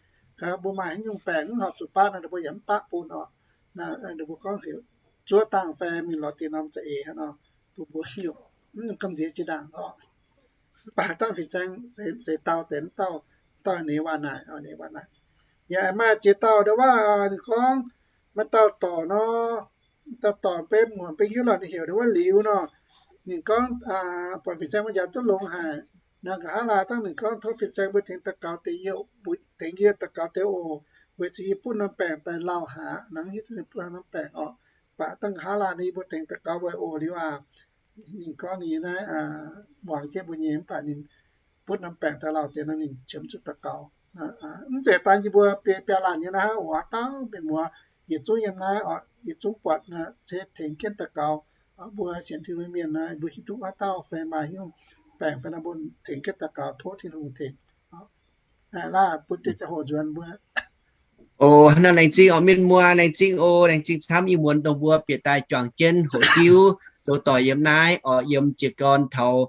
mbuo maaih haaix nyungc baengc mv horpc zuqc baqv nor, ninh mbuo yaac mv baqv bun oc. Ninh mbuo gorngv heuc zuov dangh fai mingh lorz diex norm za'eix hnangv nor, bun mbuo nyungc mv longc gamh nziex jiex ndaangc oc. Mv baac haaix dauh fin-saeng seix dau deix, dauh, dauh ninh waac naaic, ninh waac naaic. Yaac maaih ziex dauh ndau waac ninh gorngv maaih dauh dorc nor, dauh dorc mbenc muonc mbenc hiuv lorqc, ninh heuc ndau waac Liuz nor. Ninh gorngv buatc fin-saeng mbuo njaaux duqv longx haic. Naaiv nqa'haav laai dangh ninh gorngv tov fin-saeng mbuo tengx daux gaux deix youh, mbuo tengx yie daux gaux deix oc, weic zuqc yie butv norm baengc daaih lauh haic aqv. Nangv hiuv duqv ninh butv norm baengc oc. Mv baac dangh nqa'haav laai ninh mbuo tengx daux gaux weic oc. Liuz aac, ninh gorngv ninh naaiv muangx jienv mbuo nyei, mv baac ninh butv norm baengc daaih lauh deix nor ninh qiemx zuqc daux gaux. Mv zeiz daan yie mbuo biaa laanh nyei naaiv, oc, haaix dauh mienh muoz yietc zungv yiem naaiv oc, yietc zungv buatc nor, se tengx jienv daux gaux. Mbuo sienx Tin-Hungh mienh nor, mbuo hiuv duqv haaix dauh fai maaih hnyouv baengc fai nor, mbuo tengx jienv daux gaux tov Tin-Hungh tengx. Laaic bun deix ziangh hoc nzuonx mbuo. Oc, hnangv naaiv laengz zingh oc mienh muoz, laengz zingh oc, laengz zingh camv ih muonz dongh mbuo bieqc daaih juangc jienv hoqc hiuv zoux doic yiem naaiv oc, yiem jiez gorn taux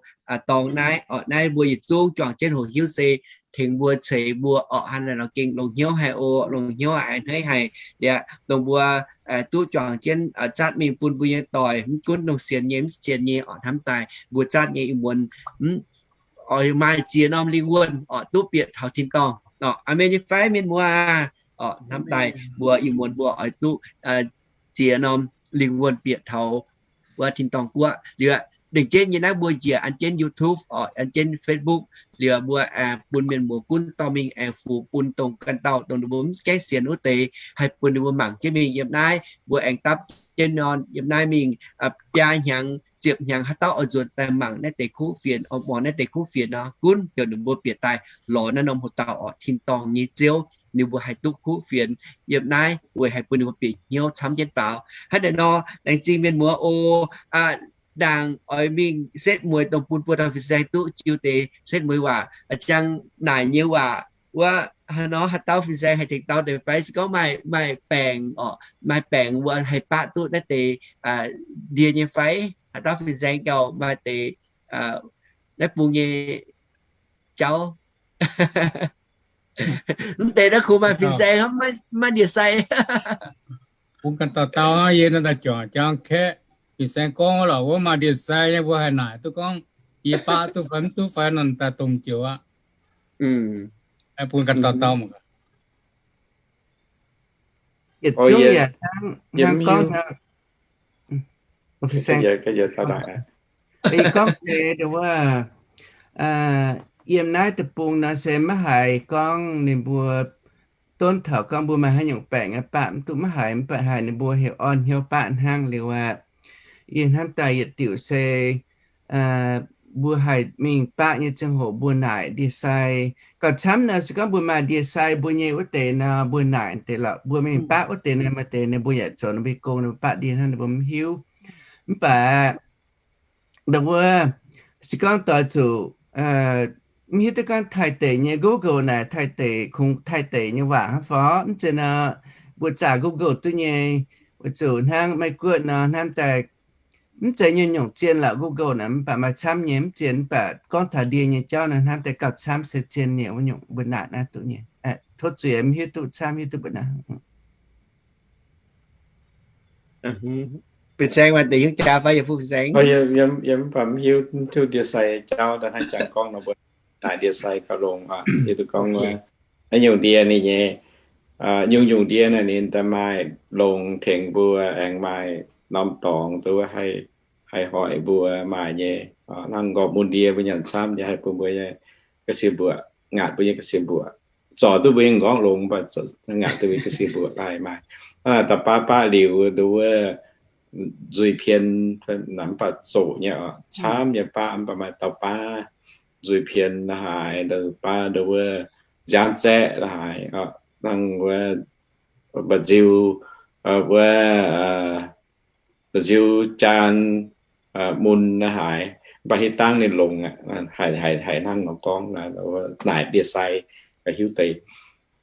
dorngx naaiv oc. Naaiv mbuo yietc zungv juangc jienv hoqc hiuv se tengx mbuo ceix mbuo oc. Hnangv naaiv nor gengh longx hnyouv haic oc, longx hnyouv haic, a'hneiv haic liuz, dongh mbuo duqv juangc jienv zatv mingh bun mbuo nyei doic, mv gunv dongh sienx nyei mv sienx nyei oc, hnamv daaih mbuo zatv nyei ih muonz mv oix maaih ziex norm lingh wuonh oc duqv bieqc taux tin-dorngh oc. Aamen nyei fai mienh muoz oc? Hnamv daaih mbuo ih muonz mbuo oix duqv ziex norm lingh wuonh bieqc taux wuov tin-dorngh guoqv liuz, dengh jienv nyei naaiv mbuo njiec an jienv YouTube oc, an jienv Facebook liuz, mbuo aengx bun mienh muoz gunv dorh mingh aengx fuc bun dongh ganh dauh dongh ninh mbuo mv gaengh sienx wuov deix, haih bun ninh mbuo mangc jienv mingh yiem naaiv. Mbuo aengx dapv jienv nor yiem naaiv mingh biaa hnyangx ziepc hnyangx haaix dauh oix nzuonx daaih mangc naaiv deix kuv fienx, oix muangx naaiv deix kuv fienx nor, gunv heuc ninh mbuo bieqc daaih lorz naaiv norm hoc dauh oc, tin-dorngh nyei ziouv, ninh mbuo haih duqv kuv fienx yiem naaiv weic haih bun ninh mbuo bieqc hnyouv camv jienv faaux. Hnangv naaiv nor, laengz zingh mienh muoz oc. Ndaangc oix mingh setv mueiz dongh bun buo dauh fin-saeng duqv jiu deix setv mueiz waac, ziang naaic nyei waac wuov, haaix nor haaix dauh fin-saeng haih tengx dau deix fai? Se gorngv maaih, maaih baengc oc, maaih baengc mbuo haih baqv duqv naaiv deix ndie nyei fai? Haaix dauh fin-saeng gauh maaih deix naaiv bung nyei jauv? Mv deix naaiv kungx maaih fin-saeng, maiv ndie-sai. Bun ganh dauh dauh, yie naaiv daaih juangc jangx kaeqv. Fin-saeng gorngv lorqc, wuov maaih ndie-sai nyei mbuo haih naaic duqv gorngv Yie baqv duqv fai mv duqv fai nor daaih dongh joux aqv. Bun ganh dauh dauh mangc gaax. Yietc zungv yaac hnangv gorngv, gorngv deix wuov, yiem naaiv deic-bung nor se maiv haiz gorngv ninh mbuo donv taux gorngv mbuo maaih haaix nyungc baengc aqv, baqv mv duqv maiv haiz, mv baac haiz ninh mbuo heuc orn hnyouv baqv hnangv liuz aqv. Yie hnamv daaih yietc diuc se mbuo haih mingh baqv nyei ziangh hoc mbuo naaic ndie-sai. Gauh camv nor se gorngv mbuo maaih ndie-sai mbuo nyei wuov deix nor, mbuo naaic deix lorqc, mbuo mingh baqv wuov deix nor, maaih deix ninh mbuo yaac zoux ninh mbuo gong, ninh mbuo baqv ndie hnangv ninh mbuo mv hiuv. Mv baac ndau wuov se gorngv doix zuqc mv hiuv duqv gorngv Taiv deic nyei Google naaic, Taiv deic kungx Taiv deic nyei waac hnangv fai mv zeiz nor, mbuo zaah Google duqv nyei. Weic zuqc hnangv Meiv Guoqv nor hnamv daaih mv zeiz nyungc-nyungc zien lorqc Google naaic, mv baac maaih camv nyei mv zien, mv baac gorngv taux ndie nyei jauv nor hnamv daaih gauh camv se zien nyei wuov nyungc mbuo naaic naaiv duqv nyei. Tov zuiz mv hiuv duqv camv hiuv duqv mbuo naaic. Fin-saeng maaih deix hiuv jaax fai, yie fu fin-saeng? Yie mv baac mv hiuv, mv hiuv ndie-sai jauv, da'hnangv jangx gorngv nor mbuo naaic ndie-sai gauh longx aqv. Yie duqv gorngv haaix nyungc ndie ninh nyei, nyungc-nyungc ndie naaic ninh daaih maaih longx tengx mbuo aengx maaih norm dorngx duqv haih, haih hoic mbuo maaih nyei. Hnangv nqorngv mun ndie mbuo nyanc camv nyei haih bun mbuo nyei ga'sie mbuoqc, ngaatc mbuo nyei ga'sie mbuoqc. Zorc duqv mbuo nyei m'nqorngv longx, mv baac ngaatc duqv mbuo ga'sie mbuoqc daaih maaih. Da'baav baav liuz nduov wuov nzuih pien, mv baac zoqc nyei oc, camv nyei baav, mv baac maaih dauh baav nzuih pien la'haaix, baav nduov wuov nziaamv zaeqv la'haaix, hnangv wuov mba'nziu, wuov mba'nziu jaan, mun la'haaix, mv baac hitv dangv ninh longx aqv. Haiz, haiz hnangv nor gorngv naaic ndie-sai hiuv deix.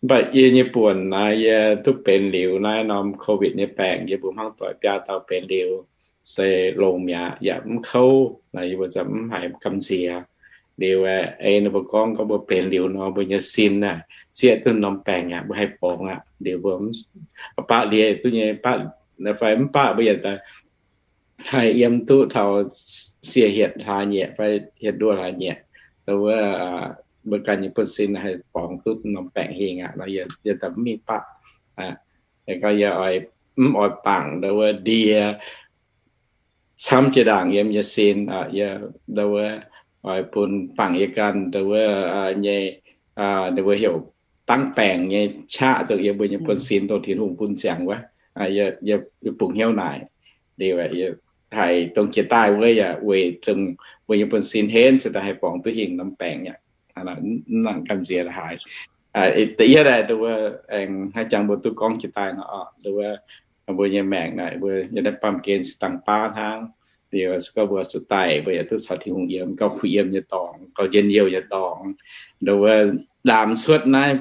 Mv baac yie nyei buonc naaiv yie duqv benx liuz naaiv norm COVID nyei baengc, yie mbuo hmuangv doic biaa dauh benx liuz se longx mi'aqv, yaac mv kouv. Naaiv yie mbuo za'gengh mv haiz gamh nziex. Liuz aeqv, ninh mbuo gorngv, gorngv mbuo benx liuz nor mbuo nyei sin naaic zieqv duqv norm baengc aqv, mbuo haih borngz aqv. Liuz mbuo baqv ndie duqv nyei, baqv fai mv baqv mbuo yaac haih yiem duqv taux sie hietc hlaax nyieqc fai hietc nduoh hlaax nyieqc, ndau wuov mbuo ganh nyei buonv-sin haih borngz duqv norm baengc hingh aqv. Yie daaih mv mingh baqv. Gauh yie oix, mv oix bangc ndau wuov ndie camv jiex ndaangc yiem yie sin. Ndau wuov oix bun bangc yie ganh ndau wuov nyei, ninh mbuo heuc dangv baengc nyei qaqv dongh yie mbuo nyei buonv-sin dongh Tin-Hungh bun ziangx wuov. Yie bungx hnyouv naaic. Liuz haiz dongh jiex daaih wuov yaac weic dongh mbuo nyei buonv-sin henv se daaih haih borngz duqv hingh norm baengc aqv. Mv nangc gamh nziex la'haaix. Da'yietv aeqv, ndau wuov aengx hnangv jangx mbuo duqv gorngv jiex daaih nor, ndau wuov mbuo nyei maengc naaic mbuo yiem naaiv baamh gen se dangh baav hnangv. Liuz se gorngv mbuo zuqc daic, mbuo yaac duqv caux Tin-Hungh yiem gauh kuh yiem nyei dorngx, gauh njien-youh nyei dorngx. Ndau wuov ndaamv cuotv naaiv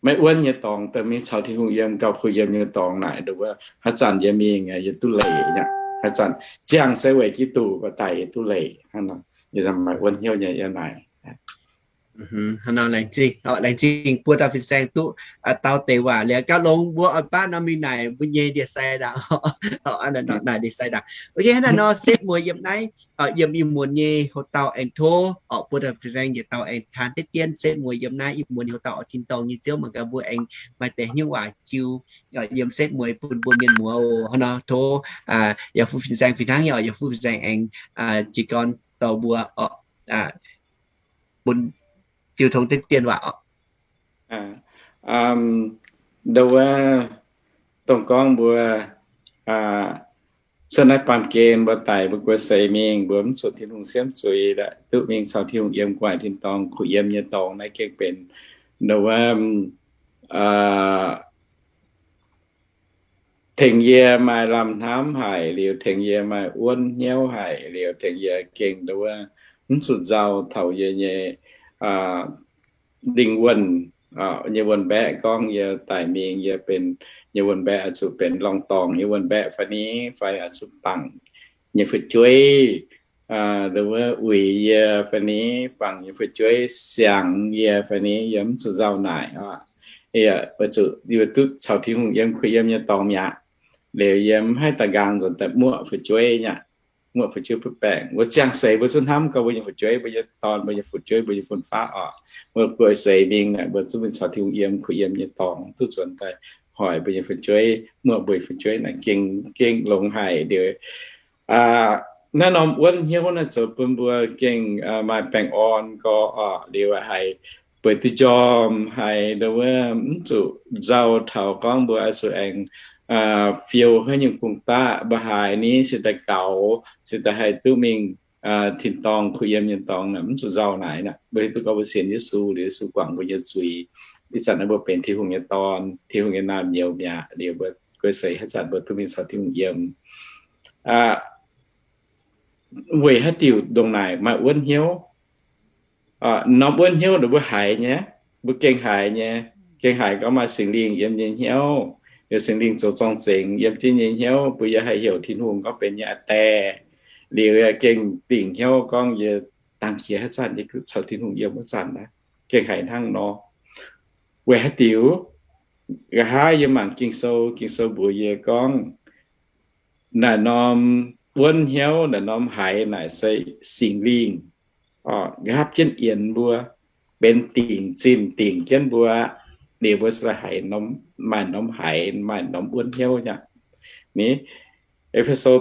maiv wuonv nyei dorngx, daaih mingh caux Tin-Hungh yiem gauh kuh yiem nyei dorngx naaic, ndau wuov haaix zanc yie mingh yie duqv leiz nyei. Haaix zanc ziangh se weic Giduc mbuo daic yie duqv leiz hnangv nor. Yie maaih wuonv hnyouv nyei yiem naaic. Laengz zingh, laengz zingh buo dauh fin-saeng duqv dau deix waac liuz gauh longx, mbuo oix baav nor mingh naaic mbuo nyei ndie-sai ndaangc. Naaic ndie-sai ndaangc. Ok, hnangv naaiv nor setv mueiz yiem naaiv, yiem ih muonz nyei houx-dauh aengx tov buo dauh fin-saeng yietc dauh aengx taan deix dien. Setv mueiz yiem naaiv ih muonz nyei houx-dauh oix tin dorngh nyei Ziouv mangc gaax mbuo aengx maaih deix hnyouv waac jiu yiem setv mueiz bun mbuo mienh muoz oc. Hnangv nor tov yaac fu fin-saeng fih hnangv nyei oc, yaac fu fin-saeng aengx jiez gorn dorh mbuo oc, bun jiu tong deix dien waac oc. Ndau wuov dongh gorngv mbuo cuotv naaiv baamh gen mbuo daic mbuo guei seix mingh, mbuo mv zuqc Tin-Hungh siemv zuiz, duqv mingh caux Tin-Hungh yiem gu'nguaaic tin-dorngh, kuh yiem nyei dorngx naaiv gengh benx ndau wuov tengx yie maaih lamh hnamv haic liuz, tengx yie maaih wuonv hnyouv haic liuz, tengx yie gengh ndau wuov mv zuqc nzauh taux yie nyei lingh wuonh nyei wuonh mbaeqc. Gorngv yie daic mingh, yie benx nyei wuonh mbaeqc oix zuqc benx lorngh dorngx nyei wuonh mbaeqc fai ni, fai oix zuqc bangc nyei fu'jueiv ndau wuov uix yie fai ni, bangc nyei fu'jueiv siangx yie fai ni, yie mv zuqc nzauh naaic oc. Yie weic zuqc yie duqv caux Tin-Hungh yiem kuh yiem nyei dorngx mi'aqv. Liuz yie mv haih daaih nqaang nzuonx daaih muoqv fu'jueiv nyei aqv. muoqv fu'jueiv butv baengc. Mbuo ziangh seix mbuo zungv hnamv gau mbuo nyei fu'jueiv, mbuo nyei dorn, mbuo nyei fu'jueiv, mbuo nyei fun-faqv oc. Mbuo guei seix mingh naaic mbuo zungv mingh caux Tin-Hungh yiem, kuh yiem nyei dorngx duqv nzuonx daaih hoic mbuo nyei fu'jueiv, muoqv mbuo nyei fu'jueiv naaic gengh, gengh longx haic liuz. Naaiv norm wuonv hnyouv naaiv zoux bun mbuo gengh maaih baengh orn gau oc. Liuz haiz bueix duqv njormh, haiz wuov mv zuqc nzauh taux gorngv mbuo oix zuqc aengx fiou haaix nyungc gong-daqv, mbuo haiz ni se daaih gaux, se daaih haih duqv mingh tin-dorngh, kuh yiem nyei dorngx naaic, mv zuqc nzauh naaic naaic. Mbuo hiuv duqv gorngv mbuo sienx Yesu liuz, Yesu guangc mbuo nyei zuiz. Ih zanc naaiv mbuo benx Tin-Hungh nyei dorn, Tin-Hungh nyei naamh nyouz mi'aqv. Liuz mbuo guei seix haaix zanc mbuo duqv mingh caux Tin-Hungh yiem. Weic haaix diuc ndongc naaic maaih wuonv hnyouv? Norm wuonv hnyouv naaic mbuo haiz nyei, mbuo gengh haiz nyei. Gengh haiz gorngv maaih Singx Lingh yiem nyei hnyouv, yaac Singx Lingh zoux zorng-zengx yiem jienv nyei hnyouv, mbuo yaac haih heuc Tin-Hungh gorngv benx nyei Aa Die. Liuz yaac gengh dingc hnyouv gorngv yie dangh qiex haaix zanc yie caux Tin-Hungh yiem wuov zanc naaiv, gengh haiz hnangv nor. Weic haaix diuc? Nqa'haav yie mangc Ging-Sou, Ging-Sou mbuox yie gorngv naaic norm wuonv hnyouv, naaic norm haiz naaic se Singx Lingh nqaapv jienv yienx mbuo, benx dingc zinh dingc jienv mbuo, liuz mbuo se haiz, maaih norm haiz, maaih norm wuonv hnyouv nyei. Ni, E^fe^so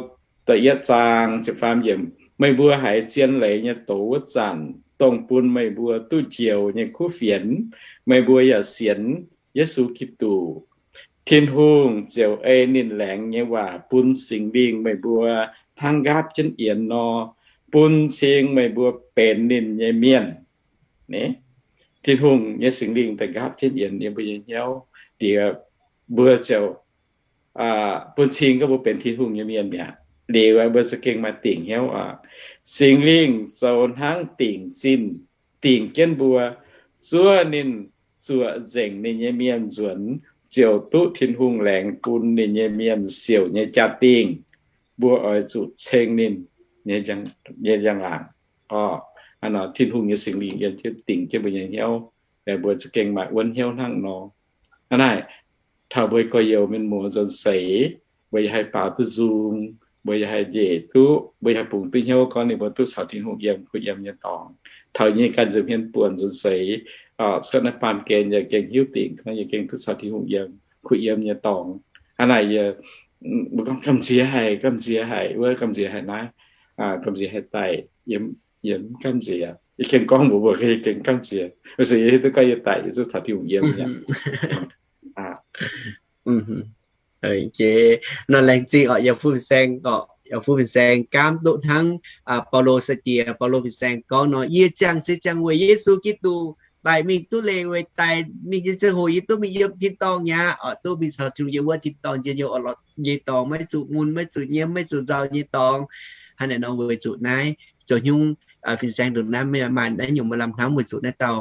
da'yietv zaang ziepc faam yiemc, meih mbuo haiz zien leiz nyei doz wuov zanc, dongh bun meih mbuo duqv njoux nyei kuv fienx, meih mbuo yaac sienx Yesu Giduc. Tin-Hungh ziouc ei ninh laengz nyei waac bun Singx Lingh meih mbuo hnangv nqaapv jienv yienx nor, bun cing meih mbuo benx ninh nyei mienh. Tin-Hungh nyei Singx Lingh daaih nqaapv jienv yienx yiem mbuo nyei hnyouv, liuz mbuo ziouc bun cing gorngv mbuo benx Tin-Hungh nyei mienh mi'aqv. Liuz mbuo za'gengh maaih dingc hnyouv oc. Singx Lingh zoux hnangv dingc zinh dingc jienv mbuo, zuov ninh zuoqc nzengc ninh nyei mienh nzuonx, ziouc duqv Tin-Hungh laengz bun ninh nyei mienh siouc nyei jaa-dingh. Mbuo oix zuqc ceng ninh nyei njang-laangc. Tin-Hungh nyei Singx Lingh yiem jienv dingc jienv mbuo nyei hnyouv, mbuo za'gengh maaih wuonv hnyouv hnangv nor. Hnangv naaic, taux mbuo gorx-youz mienh muoz nzuonx seix, mbuo yaac haih baaux duqv nzung, mbuo yaac haih njiec duqv, mbuo yaac haih bungx duqv hnyouv gorngv ninh mbuo duqv caux Tin-Hungh yiem, kuh yiem nyei dorngx. Taux yie nyei ganh nza'hmien buonc nzuonx seix, cuotv naaiv baamh gen yaac gengh hiuv dingc gorngv yie gengh duqv caux Tin-Hungh yiem, kuh yiem nyei dorngx. Hnangv naaic yie, mbuo gorngv gamh nziex haic, gamh nziex haic wuov, gamh nziex haic naaiv, gamh nziex haic daic, yie mv gamh nziex. Yie gengh gorngv mbuox mbuo, yie gengh gamh nziex. Weic zuqc yie hiuv duqv gorngv yie daic yie zuqc caux Tin-Hungh yiem. Nor laengz zingh oc, yaac fu fin-saeng oc, yaac fu fin-saeng gaamv duqv hnangv Baulo sai-diex, Baulo fin-saeng gorngv nor, yie ziangh se ziangh weic Yesu Giduc daic mingh duqv leih weic daic mingh nyei ziangh hoc yie duqv mingh yiem tin-dorngh mi'aqv oc, duqv mingh caux Tin-Hungh yiem wuov tin-dorngh njien-youh orn-lorqc nyei dorngx, maiv zuqc mun, maiv zuqc nyiemv, maiv zuqc nzauh nyei dorngx. Hnangv naaic nor weic zuqc naaiv zoux hnyungv fin-saeng ndongc naaiv maiv maaih naaiv nyungc maaih lamh hnamv weic zuqc naaiv dauh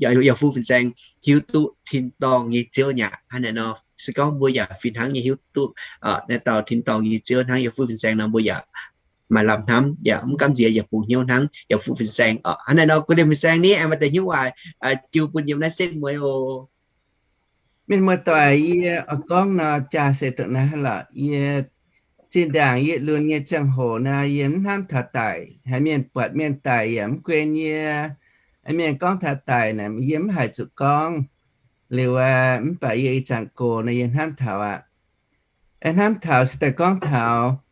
yaac fu fin-saeng hiuv duqv tin-dorngh nyei Ziouv mi'aqv. Hnangv naaic nor se gorngv mbuo yaac fih hnangv nyei hiuv duqv naaiv dauh tin-dorngh nyei Ziouv hnangv yaac fu fin-saeng nor mbuo yaac maaih lamh hnamv yaac mv gamh nziex yaac bungx hnyouv hnangv yaac fu fin-saeng oc. Hnangv naaic nor guei liemh fin-saeng ni aengx maaih deix hnyouv waaic jiu bun yiem naaiv setv mueiz oc. Mienh muoz-doic, yie oix gorngv nor jaa se dongh naaiv lorqc. Yie zinh ndaangc yie lunx nyei ziangh hoc nor, yie mv hnamv taux daic. Haiz mienh buatc mienh daic yaac mv guen yie. Mienh gorngv taux daic naaic, yie mv haiz zuqc gorngv. Liuz aqv, mv baac yie ih zanc gox nor yie hnamv taux aqv. Hnamv taux se daaih gorngv taux,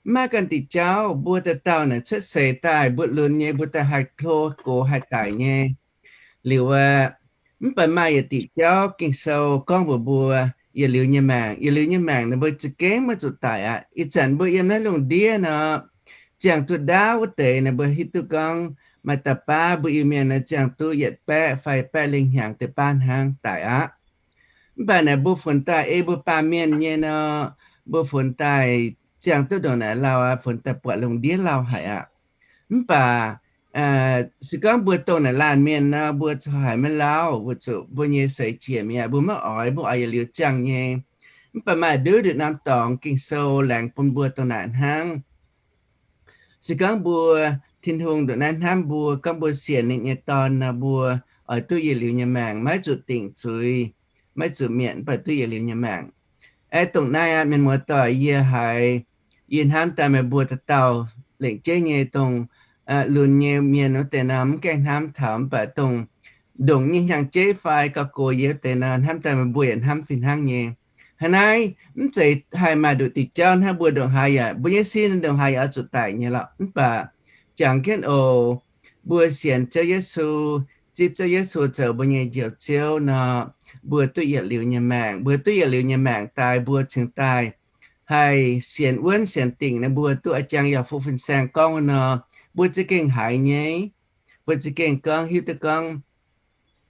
mv maaih ganh diuc jauv, mbuo dauh dauh naaic cuotv seix daaih mbuo lunx nyei, mbuo daaih haih hlo gox haih daic nyei. Liuz aqv, mv baac maaih yietc diuc jauv Ging-Sou gorngv mbuox mbuo, yietc liuz nyei maengc, yietc liuz nyei maengc naaic mbuo za'gengh maiv zuqc daic aqv. Ih zanc mbuo yiem naaiv lungh ndiev nor, ziangh duqv ndaauv wuov deix naaic mbuo hiuv duqv gorngv maaih dauh baav mbuo Iu-Mienh naaic ziangh duqv yietc baeqv fai baeqv lingh hnyangx deix baav hnangv daic aqv. Mv baac naaic mbuo funx daaih ei mbuo baamh mienh nyei nor, mbuo funx daaih ziangh duqv ndongc naaic lauh aqv, funx daaih buatc lungh ndiev lauh haic aqv. Mv baac se gorngv mbuo dongh naaic laanh mienh nor, mbuo corc haiz maiv lauh, weic zuqc mbuo nyei seix jiex mi'aqv, mbuo maiv oix, mbuo oix yietc liuz ziangh nyei. Mv baac maaih nduqc nduqc norm dorngx Ging-Sou laengz bun mbuo dongh naaic hnangv. Se gorngv mbuo, Tin-Hungh ndongc naaiv hnamv mbuo, gorngv mbuo sienx ninh nyei Dorn nor, mbuo oix duqv yietc liuz nyei maengc, maiv zuqc dingc zuiz, maiv zuqc mietc, mv baac duqv yietc liuz nyei maengc. Aeqv, dongh naaiv aqv, mienh muoz-doic, yie haiz Yie hnamv daaih meih mbuo dauh dauh lengc jeiv nyei dongh lunx nyei mienh wuov deix nor, mv gaengh hnamv taux, mv baac dongh ndongc nyei hnyangx-jeiv fai gauh gox yie wuov deix nor, hnamv daaih meih mbuo yaac hnamv fih hnangv nyei. Hnangv naaiv mv zeiz haih maaih nduqc diuc jauv hnangv, mbuo ndongc haaix yaac, mbuo nyei sin ndongc haaix yaac oix zuqc daic nyei lorqc. Mv baac jangx jienv oc, mbuo sienx Ziouv Yesu, zipv Ziouv Yesu zoux mbuo nyei Njoux Ziouv nor, mbuo duqv yietc liuz nyei maengc. Mbuo duqv yietc liuz nyei maengc daaih, mbuo cingx daaih haih sienx wuonv sienx dingc nor, mbuo duqv a'jang yaac fu fin-saeng gorngv wuov nor, mbuo za'gengh haiz nyei. Mbuo za'gengh gorngv hiuv duqv gorngv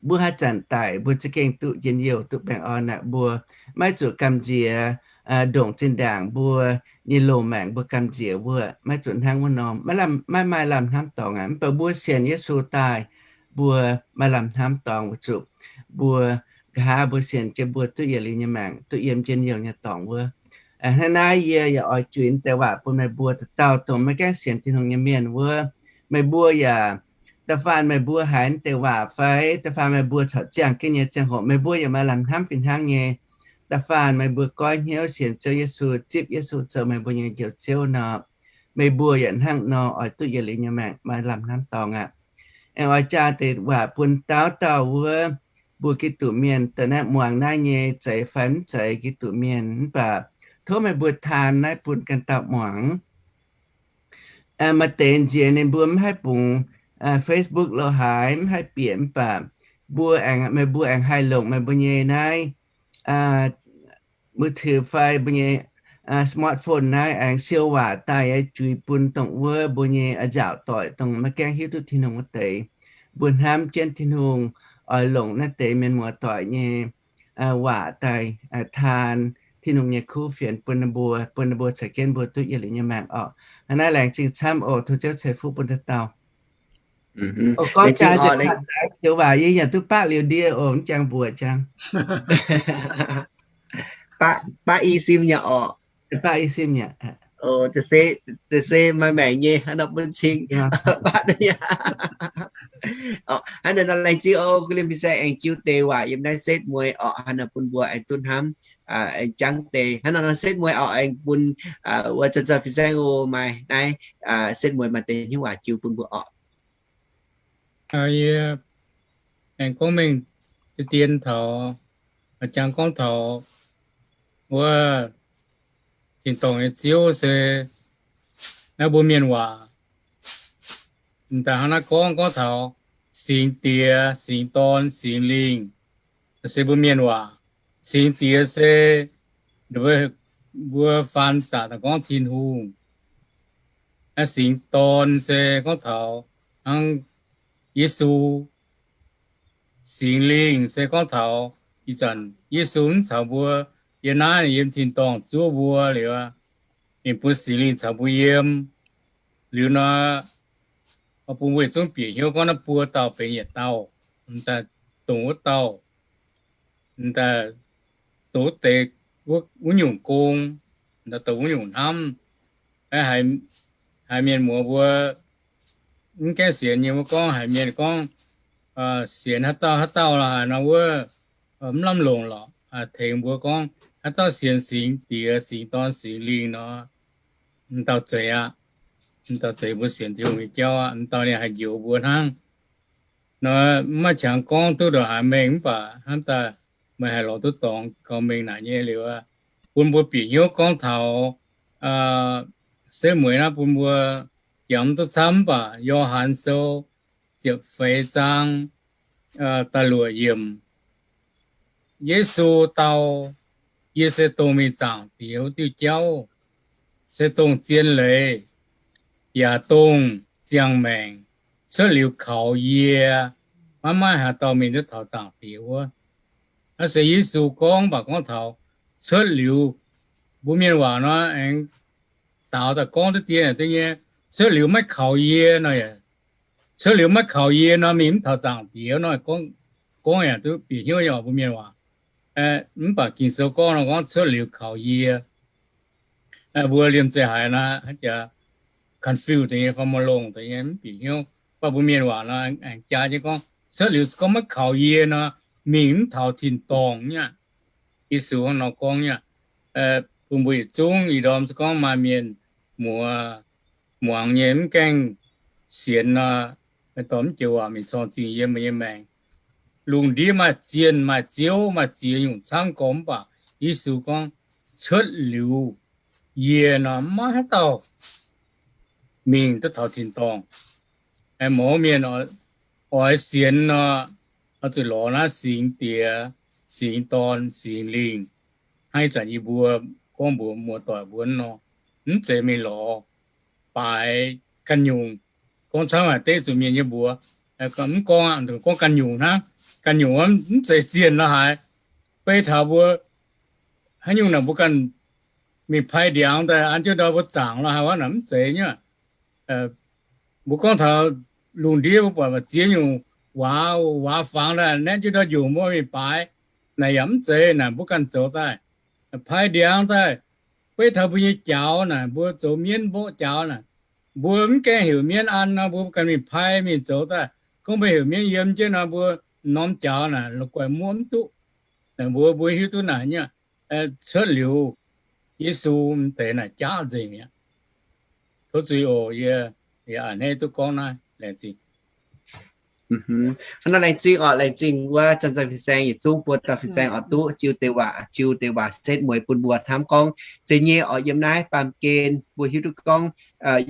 mbuo haaix zanc daic, mbuo za'gengh duqv njien-youh, duqv baengh orn aqv. Mbuo maiv zuqc gamh nziex ndongc zinh ndaangc mbuo nyei loz-maengc mbuo gamh nziex wuov, maiv zuqc hnangv wuov norm, maiv maaih lamh hnamv dorngx aqv. Mv baac mbuo sienx Yesu daaih, mbuo maaih lamh hnamv dorngx weic zuqc mbuo nqa'haav mbuo sienx jienv mbuo duqv yietc liuz nyei maengc, duqv yiem njien-youh nyei dorngx wuov. Hnangv naaiv yie yaac oix junx deix waac bun meih mbuo dauh dauh dongh maiv gaengh sienx Tin-Hungh nyei mienh wuov. Meih mbuo yaac, da'faanh meih mbuo haiz deix waac fai da'faanh meih mbuo corc ziangh jienv nyei ziangh hoc, meih mbuo yaac maaih lamh hnamv fih hnangv nyei. Da'faanh meih mbuo goiv hnyouv sienx Ziouv Yesu, zipv Yesu zoux meih mbuo nyei Njoux Ziouv nor, meih mbuo yaac hnangv nor oix duqv yietc liuz nyei maengc, maaih lamh hnamv dorngx aqv. Aengx oix jaa deix waac bun dauh dauh wuov mbuo Giduc mienh, da'naaiv muangx naaiv nyei zeiz fai mv zeiz Giduc mienh, mv baac tov meih mbuo taan naaiv bun ganh dauh muangx. Maaih deix nziex ninh mbuo mv haih bungx Facebook lo haaix, mv haih bieqc, mv baac mbuo aengx, meih mbuo aengx haih longc meih mbuo nyei naaiv มือถือ fai mbuo nyei smartphone naaiv aengx siou waac daaih juix bun dongh wuov mbuo nyei a'nzaauc doic, dongh maiv gaengh hiuv duqv Tin-Hungh wuov deix. Mbuo hnamv jienv Tin-Hungh oix longc naaiv deix mienh muoz doic nyei waac daaih taan Tin-Hungh nyei kuv fienx bun ninh mbuo, bun ninh mbuo caux jienv mbuo duqv yietc liuz nyei maengc orqc. Hnangv naaiv laengz zingh camv oc. Tov Ziouv ceix fuqv bun dauh dauh. Oc, gorngv jaax ziouc waac yie yaac duqv baqv liuz ndie oc, mv jangx mbuoqc jangx. Baqv i sim yaac orqc. Baqv i sim yaac. Se maaih maengc nyei hnangv nor bun cing baqv duqv yaac. Hnangv naaiv nor laengz zingh oc. Kuv liemh fin-saeng aengx jiu deix waac yiem naaiv setv mueiz orqc, hnangv nor bun mbuo aengx duqv hnamv, aengx jangv deix. Hnangv nor nor setv mueiz orqc, aengx bun wuov zanc zanc fin-saeng oc, maaih naaiv setv mueiz maaih deix hnyouv waac jiu bun mbuo orqc. Yie aengx gorngv mengh dien taux, jangx gorngv taux wuov tin-dorngh nyei Ziouv se naaiv mbuo mienh waac. M'daaih hnangv naaiv gorngv, gorngv taux Singx Diex, Singx Dorn, Singx Lingh, se mbuo mienh waac. Singx Diex se mbuo faan zaqc daaih gorngv Tin-Hungh. Naaiv Singx Dorn se gorngv taux hnangv Yesu. Singx Lingh se gorngv taux ih zanc Yesu mv caux mbuo yiem naaiv, yiem tin-dorngh zuov mbuo liuz, ninh bun Singx Lingh caux mbuo yiem. Liuz nor, bun mbuo yietc zungv bieqc hnyouv gorngv naaiv buo dauh benx yietc dauh, m'daaih dongh wuov dauh, m'daaih dongh wuov deix, wuov nyungc gong, m'daaih dongh wuov nyungc hnamv. Haiz mienh muoz mbuo mv gaengh sienx nyei wuov gorngv, haiz mienh gorngv sienx haaix dauh haaix dauh lorqc haaix nor wuov, mv lamh longc lorqc. Tengx mbuo gorngv haaix dauh sienx Singx Diex, Singx Dorn, Singx Lingh nor, m'daaih zeiz aqv. M'daaih zeiz mbuo sienx Tin-Hungh nyei jauv aqv. M'daaih ninh haih njoux mbuo hnangv. Nor mv maaih qangx gorngv duqv ndongc haaix mengh mv baac hnamv daaih meih haih lorz duqv dorngx gauh mengh naaic nyei liuz, bun mbuo bieqc hnyouv gorngv taux setv mueiz naaiv bun mbuo jangx duqv camv mv baac Yo^han Sou ziepc feix zaang da'luoqc yiemc. Yesu dau, Yie se dongh mingh Zaangc Diex wuov diuh jauv, se dongh zien leiz, yaac dongh ziangh maengc. Cuotv liuz kaux yie, maiv maaih haaix dauh mingh duqv taux Zaangc Diex wuov. Naaiv se Yesu gorngv mv baac gorngv taux cuotv liuz, mbuo mienh waac nor aengx daaux daaih gorngv duqv dien duqv nyei, cuotv liuz maiv kaux yie nor, cuotv liuz maiv kaux yie nor mingh mv taux Zaangc Diex nor. Gorngv yaac duqv bieqc hnyouv nyei oc mbuo mienh waac. Mv baac Ging-Sou gorngv nor gorngv cuotv liuz kaux yie. Mbuo liemh zeih haiz nor, confuse deix nyei fai maiv longx deix nyei mv bieqc hnyouv. Mv baac mbuo mienh waac nor aengx jaa jienv gorngv cuotv liuz gorngv maiv kaux yie nor, mingh mv taux tin-dorngh nyei aqv. Yesu hnangv nor gorngv nyei aqv. Bun mbuo yietc zungv ih ndorm se gorngv maaih mienh muoz, muangx nyei mv gaengh sienx nor, dorh mv joux waac mingh corng zingh yiem mbuo nyei maengc. Lungh ndiev maaih zienh maaih ziouv maaih ziex nyungc camv gormx, mv baac Yesu gorngv, cuotv liuz yie nor maiv haaix dauh mingh duqv taux tin-dorngh. Mouz mienh oix sienx nor, oix zuqc lorz naaiv Singx Diex, Singx Dorn, Singx Lingh. Hnangv ih zanc yie mbuo gorngv mbuox muoz-doic mbuo nor, mv zeiz mingh lorz baaix ganh nyungc. Gorngv camv haic dengv zuqc mienh nyei mbuox, mv gorngv aqv, gorngv ganh nyungc hnangv. Ganh nyungc mv zeiz zienh lorz haaix. Beiv taux mbuo haaix nyungc naaic mbuo ganh mingh pai ndiangx daaih an jienv ndau mbuo zaangc lorz haaix, wuov naaic mv zeiz nyei. Mbuo gorngv taux lungh ndiev mbuo buatc maaih ziex nyungc waac, waac fangx daaih naetv jienv ndau njunc mbuo mingh baaix, naaic yaac mv zeiz naaic mbuo ganh zoux daaih. Pai ndiangx daaih, beiv taux mbuo nyei jaux naaic, mbuo zoux mienv mborqv jaux naaic, mbuo mv gaengh heuc mienv an nor, mbuo ganh mingh pai mingh zoux daaih. Gorngv mbuo heuc mienv yiem jienv nor, mbuo norm jaux naaic la'guaih muoqv mv duqv. Mbuo, mbuo hiuv duqv naaic nyei, cuotv liuz Yesu deix naaic jaav nzengc mi'aqv. Tov zuiz oc, yie, yie a'hneiv duqv gorngv naaiv. Laengz zingh. Hnangv nor laengz zingh oc, laengz zingh wuov zanc-zanc fin-saeng yietc zungv buo dauh fin-saeng oix duqv jiu deix waac, jiu deix waac setv mueiz bun mbuo hnamv gorngv. Zeiz nyei oc, yiem naaiv baamh gen mbuo hiuv duqv gorngv,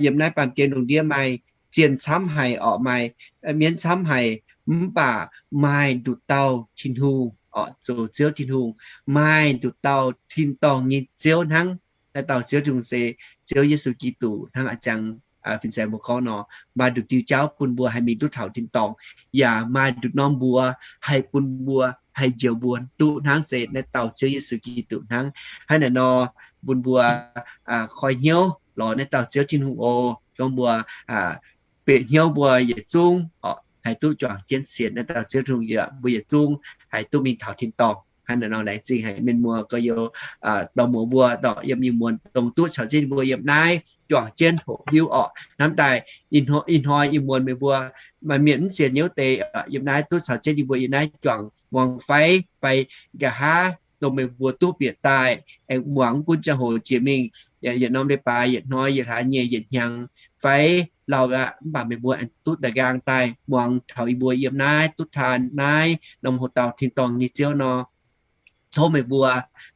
yiem naaiv baamh gen lungh ndiev maaih zienh camv haic oc, maaih mienv camv haic, mv baac maaih nduqc dauh Tin-Hungh oc, zoux Ziouv Tin-Hungh, maaih nduqc dauh tin-dorngh nyei Ziouv hnangv. Naaiv dauh Ziouv Tin-Hungh se Ziouv Yesu Giduc hnangv a'jang fin-saeng mbuo gorngv nor, maaih nduqc diuh jauv bun mbuo haih mingh duqv taux tin-dorngh, yaac maaih nduqc norm mbuox haih bun mbuo, haih njoux mbuo duqv hnangv se naaiv dauh Ziouv Yesu Giduc hnangv. Hnangv naaic nor, bun mbuo koi hnyouv lorz naaiv dauh Ziouv Tin-Hungh oc. Gorngv mbuo bieqc hnyouv mbuo yietc zungv oc, haih duqv juangc jienv sienx naaiv dauh Ziouv Tin-Hungh, yaac mbuo yietc zungv haih duqv mingh taux tin-dorngh. Hnangv naaic nor laengz zingh haic mienh muoz gorx-youz, dorh muoz mbuo dorh yiem ih muonz dongh duqv caux jienv mbuo yiem naaiv juangc jienv hoqc hiuv oc. Hnamv daaih ih hnoi ih muonz meih mbuo maaih mienh mv sienx nyei wuov deix yiem naaiv duqv caux jienv yie mbuo yiem naaiv juangc muangx fai, fai nqa'haav dongh meih mbuo duqv bieqc daaih aengx muangx mv gunv ziangh hoc jiex mingh, yietc norm leiz-baaix, yietc hnoi, yietc hlaax nyei, yietc hnyangx fai lauh aqv, mv baac meih mbuo aengx duqv da'nqaang daaih muangx taux yie mbuo yiem naaiv duqv taan naaiv norm hoc dauh tin-dorngh nyei Ziouv nor, tov meih mbuo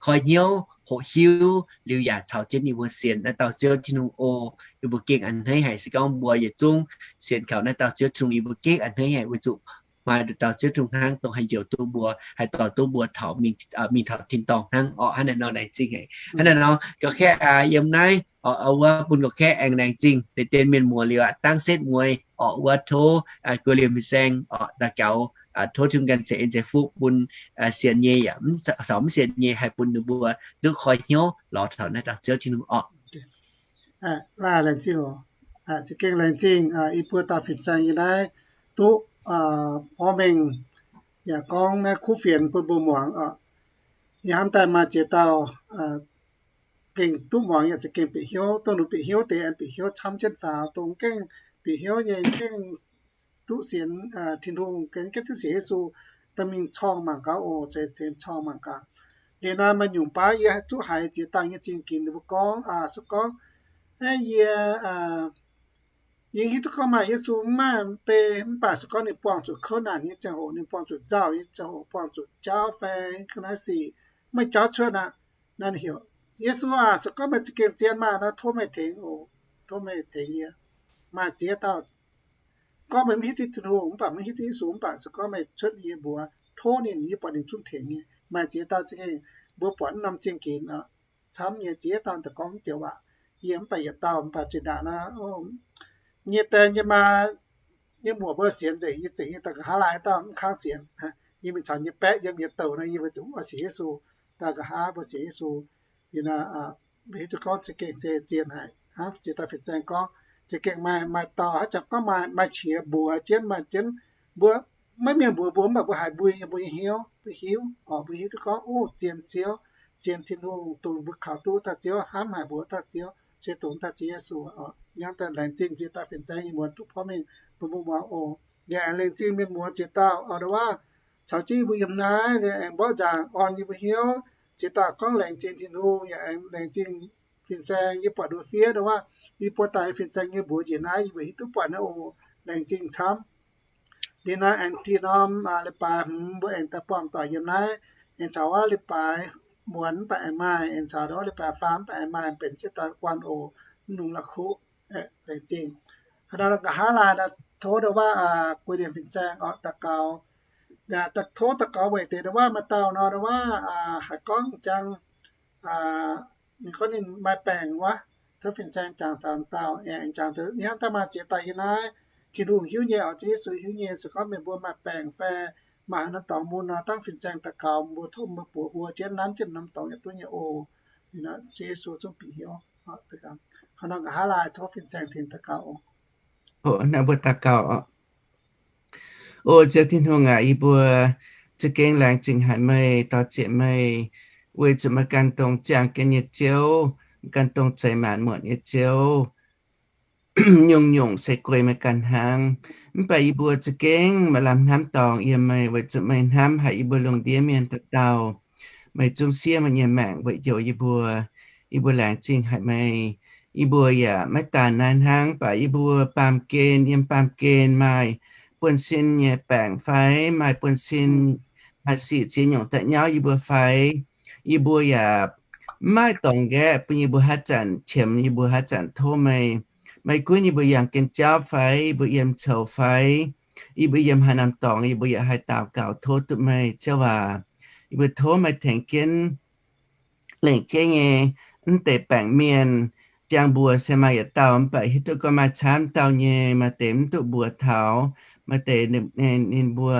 koi hnyouv hoqc hiuv liuz yaac caux jienv yie mbuo sienx naaiv dauh Ziouv Tin-Hungh oc. Yie mbuo gengh a'hneiv haic, se gorngv mbuo yietc zungv sienx kaux naaiv dauh Ziouv Tin-Hungh, yie mbuo gengh a'hneiv haic weic zuqc maaih nduqc dauh Ziouv Tin-Hungh hnangv dongh haih njoux duqv mbuo, haih dorh duqv mbuo taux mingh, mingh taux tin-dorngh hnangv oc. Hnangv naaiv nor laengz zingh haic. Hnangv naaiv nor gauh kaeqv yiem naaiv oc, wuov bun gauh kaeqv aengx laengz zingh deix dien mienh muoz liuz aqv, dangv setv mueiz oc. Wuov tov guei liemh fin-saeng oc daux gaux, tov Tin-Hungh ganh ceix en ceix fuqv bun sienx nyei yaac caux mv sienx nyei haih bun ninh mbuo duqv koi hnyouv lorz taux naaiv dauh Ziouv Tin-Hungh oc. Laengz zingh oc. Za'gengh laengz zingh i buo dauh fin-saeng yiem naaiv duqv porv mengh yaac gorngv naaiv kuv fienx bun mbuo muangx oc. Yie hnamv daaih maaih ziex dauh gengh duqv muangx yaac za'gengh bieqc hnyouv, dongh ninh bieqc hnyouv deix aengx bieqc hnyouv camv jienv faaux, dongh mv gaengh bieqc hnyouv nyei mv gaengh duqv sienx Tin-Hungh, mv gaengh duqv sienx Yesu, daaih mingh corng mangc gaax oc, ceix, ceix corng mangc gaax. Liuz naaiv maaih nyungc baav yie zuqv haiz ziex dauh nyei zingh ginx ninh mbuo gorngv, se gorngv, yie, yie hiuv duqv gorngv maaih Yesu mv maaih bei, mv baac se gorngv ninh buangh zuqc kouv naanc nyei ziangh hoc, ninh buangh zuqc nzauh nyei ziangh hoc, buangh zuqc jauv fai ga'naaiv sic, maiv jauv cuotv aqv, naaiv ninh heuc, Yesu aah, se gorngv meih za'gengh zien maah nor, tov meih tengx oc, tov meih tengx yie. Maaih ziex dauh gorngv meih mv hiuv duqv Tin-Hungh mv baac mv hiuv duqv Yesu, mv baac se gorngv meih cuotv ninh nyei mbuox, tov ninh, yie buatc ninh zungv tengx nyei. Maaih ziex dauh za'gengh mbuo buatc mv norm zingh ginx camv nyei, ziex dauh daaih gorngv joux waac. Yie mv baac yietc dauh mv baac zinh ndaangc nor, nyei die nyei maa nyei muoc mbuo sienx nzengc, yie zengc yie daaih nqa'haav laai dauh mv kangv sienx. Yie mingh caux yie baeqv yiem yietc douc nor, yie mbuo zuqc oix sienx Yesu, daaih nqa'haav mbuo sienx Yesu. Liuz naaic, mbuo hiuv duqv gorngv za'gengh se zien haic hnangv ziex dauh fin-saeng gorngv, za'gengh maaih, maaih dauh haaix zanc gorngv maaih, maaih qiex mbuox jienv, maaih jienv mbuo maiv mienh mbuox mbuo, mv baac mbuo haiz mbui yiem mbuo nyei hnyouv, mbuo hiuv, mbuo hiuv duqv gorngv, o, zien Ziouv, zien Tin-Hungh, dongh mbuo kaux duqv wuov dauh Ziouv, hnamv haic mbuox wuov dauh Ziouv, se dongh wuov dauh Ziouv Yesu oc. Hnangv daaih laengz zingh ziex dauh fin-saeng yie muonz duqv porv mengh bun mbuo muangx oc. Yaac aengx laengz zingh mienh muoz ziex dauh oc, ndau wuov caux jienv yie mbuo yiem naaiv, aengx mborqv nzaangc orn yie mbuo hnyouv. Ziex dauh gorngv laengz zingh Tin-Hungh, yaac aengx laengz zingh fin-saeng, yie buatc nduqc fiev ndongc waac, yie buatc daaih fin-saeng nyei mbuox njiec naaiv, yie mbuo hiuv duqv buatc naaiv oc, laengz zingh camv. Liuz naaiv aengx dinh norm leiz-baaix hmz mbuo aengx daaih buangh doic yiem naaiv, aengx caux wuov leiz-baaix muonz mv baac aengx maaih, aengx caux wuov leiz-baaix faam mv baac aengx maaih, benx sieqv dorn guanh oc, mv nungx la'kuqv. Laengz zingh. Haaix nor nqa'haav laai nor, tov ndongc waac guei ndiev fin-saeng oc daux gaux. Tov daux gaux weic deix ndongc waac maaih dauh nor ndongc waac haiz gorngv jangv, ninh gorngv ninh maaih baengc wuov, tov fin-saeng jangx taux dauh, aengx jangx taux hnangv daaih maaih ziex dauh yiem naaiv, Tin-Hungh hiuv nyei oc, Ziouv Yesu hiuv nyei. Se gorngv meih mbuo maaih baengc fai maaih haaix norm dorngx mun nor, dangv fin-saeng daux gaux, mbuo tov mbuo buoz huo jienv nanv jienv norm dorngx yaac duqv nyei oc. Ziouv Yesu zungv bieqc hnyouv. Haaix nor nqa'haav laai tov fin-saeng tengx daux gaux oc. Naaiv mbuo daux gaux oc. O Ziouv Tin-Hungh aac, yie mbuo za'gengh laengz zingh haic meih, dor-ziec meih, weic zuqc meih ganh dongh ziangh jienv nyei Ziouv, ganh dongh zeix maanc muotc nyei Ziouv. Nyungc-nyungc se guei meih ganh hnangv. Mv baac yie mbuo za'gengh maaih lamh hnamv dorngx yiem meih, weic zuqc meih hnamv haic yie mbuo lungh ndiev mienh dauh dauh. Meih zungv siev meih nyei maengc weic njoux yie mbuo. Yie mbuo laengz zingh haic meih. Yie mbuo yaac maiv daan naaiv hnangv, mv baac yie mbuo baamh gen, yiem baamh gen maaih buonv-sin nyei baengc fai, maaih buonv-sin, maaih sic ziex nyungc daaih nyauv yie mbuo fai, yie mbuo yaac mv maaih dorngx nqaeqv bun yie mbuo haaix zanc qiemx, yie mbuo haaix zanc tov meih. Meih gunv yie mbuo yangh gen jauv fai, yie mbuo yiem coux fai, yie mbuo yiem haaix norm dorngx, yie mbuo yaac haih daux gaux tov duqv meih, Ziouv aac. Yie mbuo tov meih tengx jienv lengc jeiv nyei mv deix baengc mienh. Jangx mbuox se maaih yietc dauh mv baac hiuv duqv gorngv maaih camv dauh nyei, maaih deix mv duqv mbuox taux, maaih deix ninh mbuo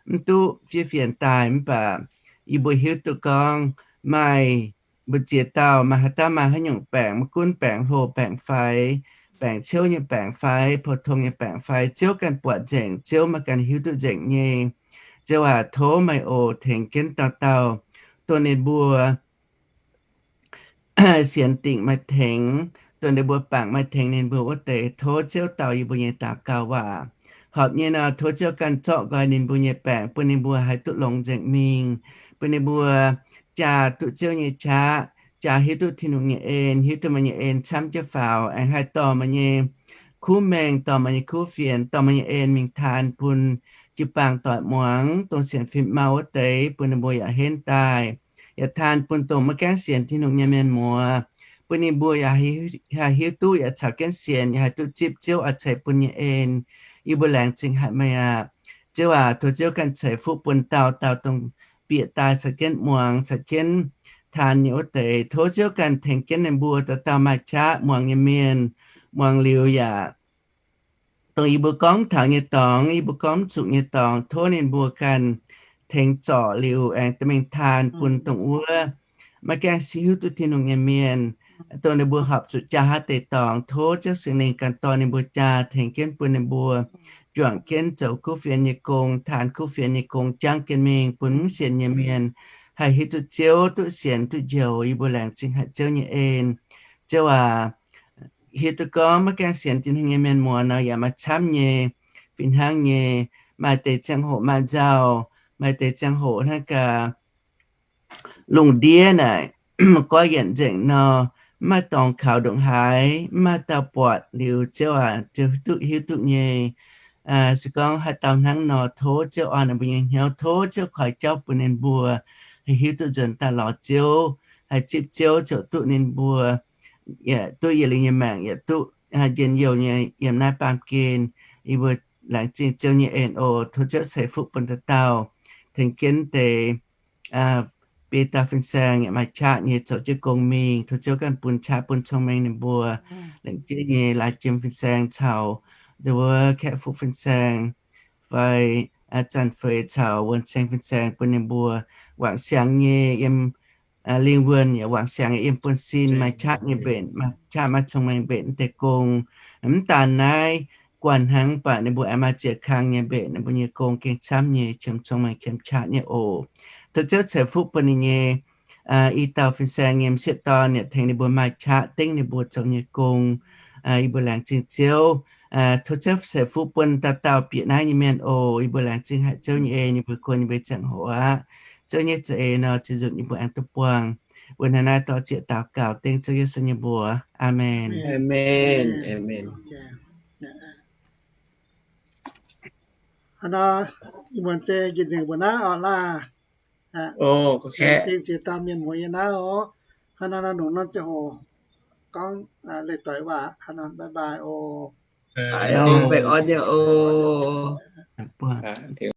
mv duqv fiev fienx daaih, mv baac yie mbuo hiuv duqv gorngv maaih mbu'ziex dauh, maaih haaix dauh maaih haaix nyungc baengc, maiv gunv baengc hlo baengc faix, baengc ciouv nyei baengc fai, pou-tong nyei baengc fai, Ziouv ganh buatc nzengc, Ziouv meih ganh hiuv duqv nzengc nyei. Ziouv aac, tov meih oc tengx jienv dauh dauh, dongh ninh mbuo sienx dingc meih tengx, dongh ninh mbuo bangc meih tengx ninh mbuo wuov deix, tov Ziouv dau yie mbuo nyei daux gaux waac. Horpc nyei nor, tov Ziouv ganh zorqv nqoi ninh mbuo nyei baengc, bun ninh mbuo haih duqv longx nzengc mingh, bun ninh mbuo jaa duqv Ziouv nyei qaqv, jaa hiuv duqv Tin-Hungh nyei en, hiuv duqv meih nyei en camv jienv faaux, aengx haih dorh meih nyei kuv mengh, dorh meih nyei kuv fienx, dorh meih nyei en mingh taan bun jiu-baang doic muangx, dongh sienx fim mau wuov deix, bun ninh mbuo yaac henv daaih, yaac taan bun dongh maiv gaengh sienx Tin-Hungh nyei mienh muoz, bun ninh mbuo yaac haih hiuv duqv yaac caux jienv sienx, yaac haih duqv zipv Ziouv oix ceix bun nyei en. Yie mbuo laengz zingh haic meih aqv. Ziouv aac, tov Ziouv ganh ceix fuqv bun dauh dauh dongh bieqc daaih caux jienv muangx, caux jienv taan nyei wuov deix. Tov Ziouv ganh tengx jienv ninh mbuo dauh dauh maaih qaqv muangx nyei mienh, muangx liuz yaac dongh yie mbuo gorngv taux nyei dorngx, yie mbuo gorngv mv zuqc nyei dorngx, tov ninh mbuo ganh tengx zorc liuz aengx dorh mingh taan bun dongh wuov maiv gaengh hiuv duqv Tin-Hungh nyei mienh, dongh ninh mbuo horpc zuqc jaa haaix deix dorngx. Tov Ziouv Singx Lingh ganh dorh ninh mbuo jaa tengx jienv bun ninh mbuo juangc jienv zoux kuv fienx nyei gong, taan kuv fienx nyei gong jangv jienv mingh bun mv sienx nyei mienh haih hiuv duqv Ziouv, duqv sienx, duqv njoux. Yie mbuo laengz zingh haic Ziouv nyei en. Ziouv aac, hiuv duqv gorngv maiv gaengh sienx Tin-Hungh nyei mienh muoz nor yaac maaih camv nyei, fih hnangv nyei. Maaih deix ziangh hoc maaih nzauh, maaih deix ziangh hoc hnangv gaax lungh ndiev naaic goiv yienc nzengc nor, mv maaih dorngx kaux ndongc haaix, mv maaih dauh buatc liuz, Ziouv aac, Ziouv duqv hiuv duqv nyei. Se gorngv haaix dauh hnangv nor, tov Ziouv orn ninh mbuo nyei hnyouv, tov Ziouv koi jauv bun ninh mbuo haih hiuv duqv nzuonx daaih lorz Ziouv, haih zipv Ziouv ziouc duqv ninh mbuo yaac duqv yietc liuz nyei maengc, yaac duqv njien-youh nyei yiem naaiv baamh gen. Yie mbuo laengz zingh Ziouv nyei en oc. Tov Ziouv ceix fuqv bun dauh dauh, tengx jienv deix biei dauh fin-saeng yaac maaih qaqv nyei zoux jienv gong mingh. Tov Ziouv ganh bun qaqv bun cong-mengh ninh mbuo. Laengz jienv nyei laaix jiem fin-saeng caux ndau wuov Kaeqv Fuqv fin-saeng fai Zanc Feix caux Wuonh Ceng fin-saeng bun ninh mbuo wangc siangx nyei yiem lingh wuonh yaac wangc siangx nyei yiem buonv-sin, maaih qaqv nyei mbenc, maaih qaqv maaih cong-mengh mbenc deix gong. Mv daanh naaiv guanh hnangv, mv baac ninh mbuo aengx maaih ziex kang nyei mbenc, ninh mbuo nyei gong gengh camv nyei, qiemx cong-mengh qiemx qaqv nyei oc. Tov Ziouv ceix fuqv bun ninh nyei i dauh fin-saeng nyei m'sieqv dorn yaac tengx ninh mbuo maaih qaqv dengv ninh mbuo zoux nyei gong. Yie mbuo laengz zingh Ziouv. Tov Ziouv ceix fuqv bun dauh dauh bieqc naaiv nyei mienh oc. Yie mbuo laengz zingh haic Ziouv nyei en, yie mbuo kuon yie mbuo ziangh hoc aqv. Ziouv nyei za'eix nor, zinh nzunc yie mbuo aengx duqv buangh. Weic naaiv naaiv dorh zieqc daux gaux dengv Ziouv Yesu nyei mbuox. Aamen. Aamen. Aamen. Hnangv nor, ih muonz se njiec nzengc mbuo naaiv oc laah. Zingh ziex dauh mienh muoz yie naaiv oc. Hnangv nor nor, nongc nor ziangh hoc gorngv leih doic waac hnangv nor, bye bye oc. Baengh orn nyei oc.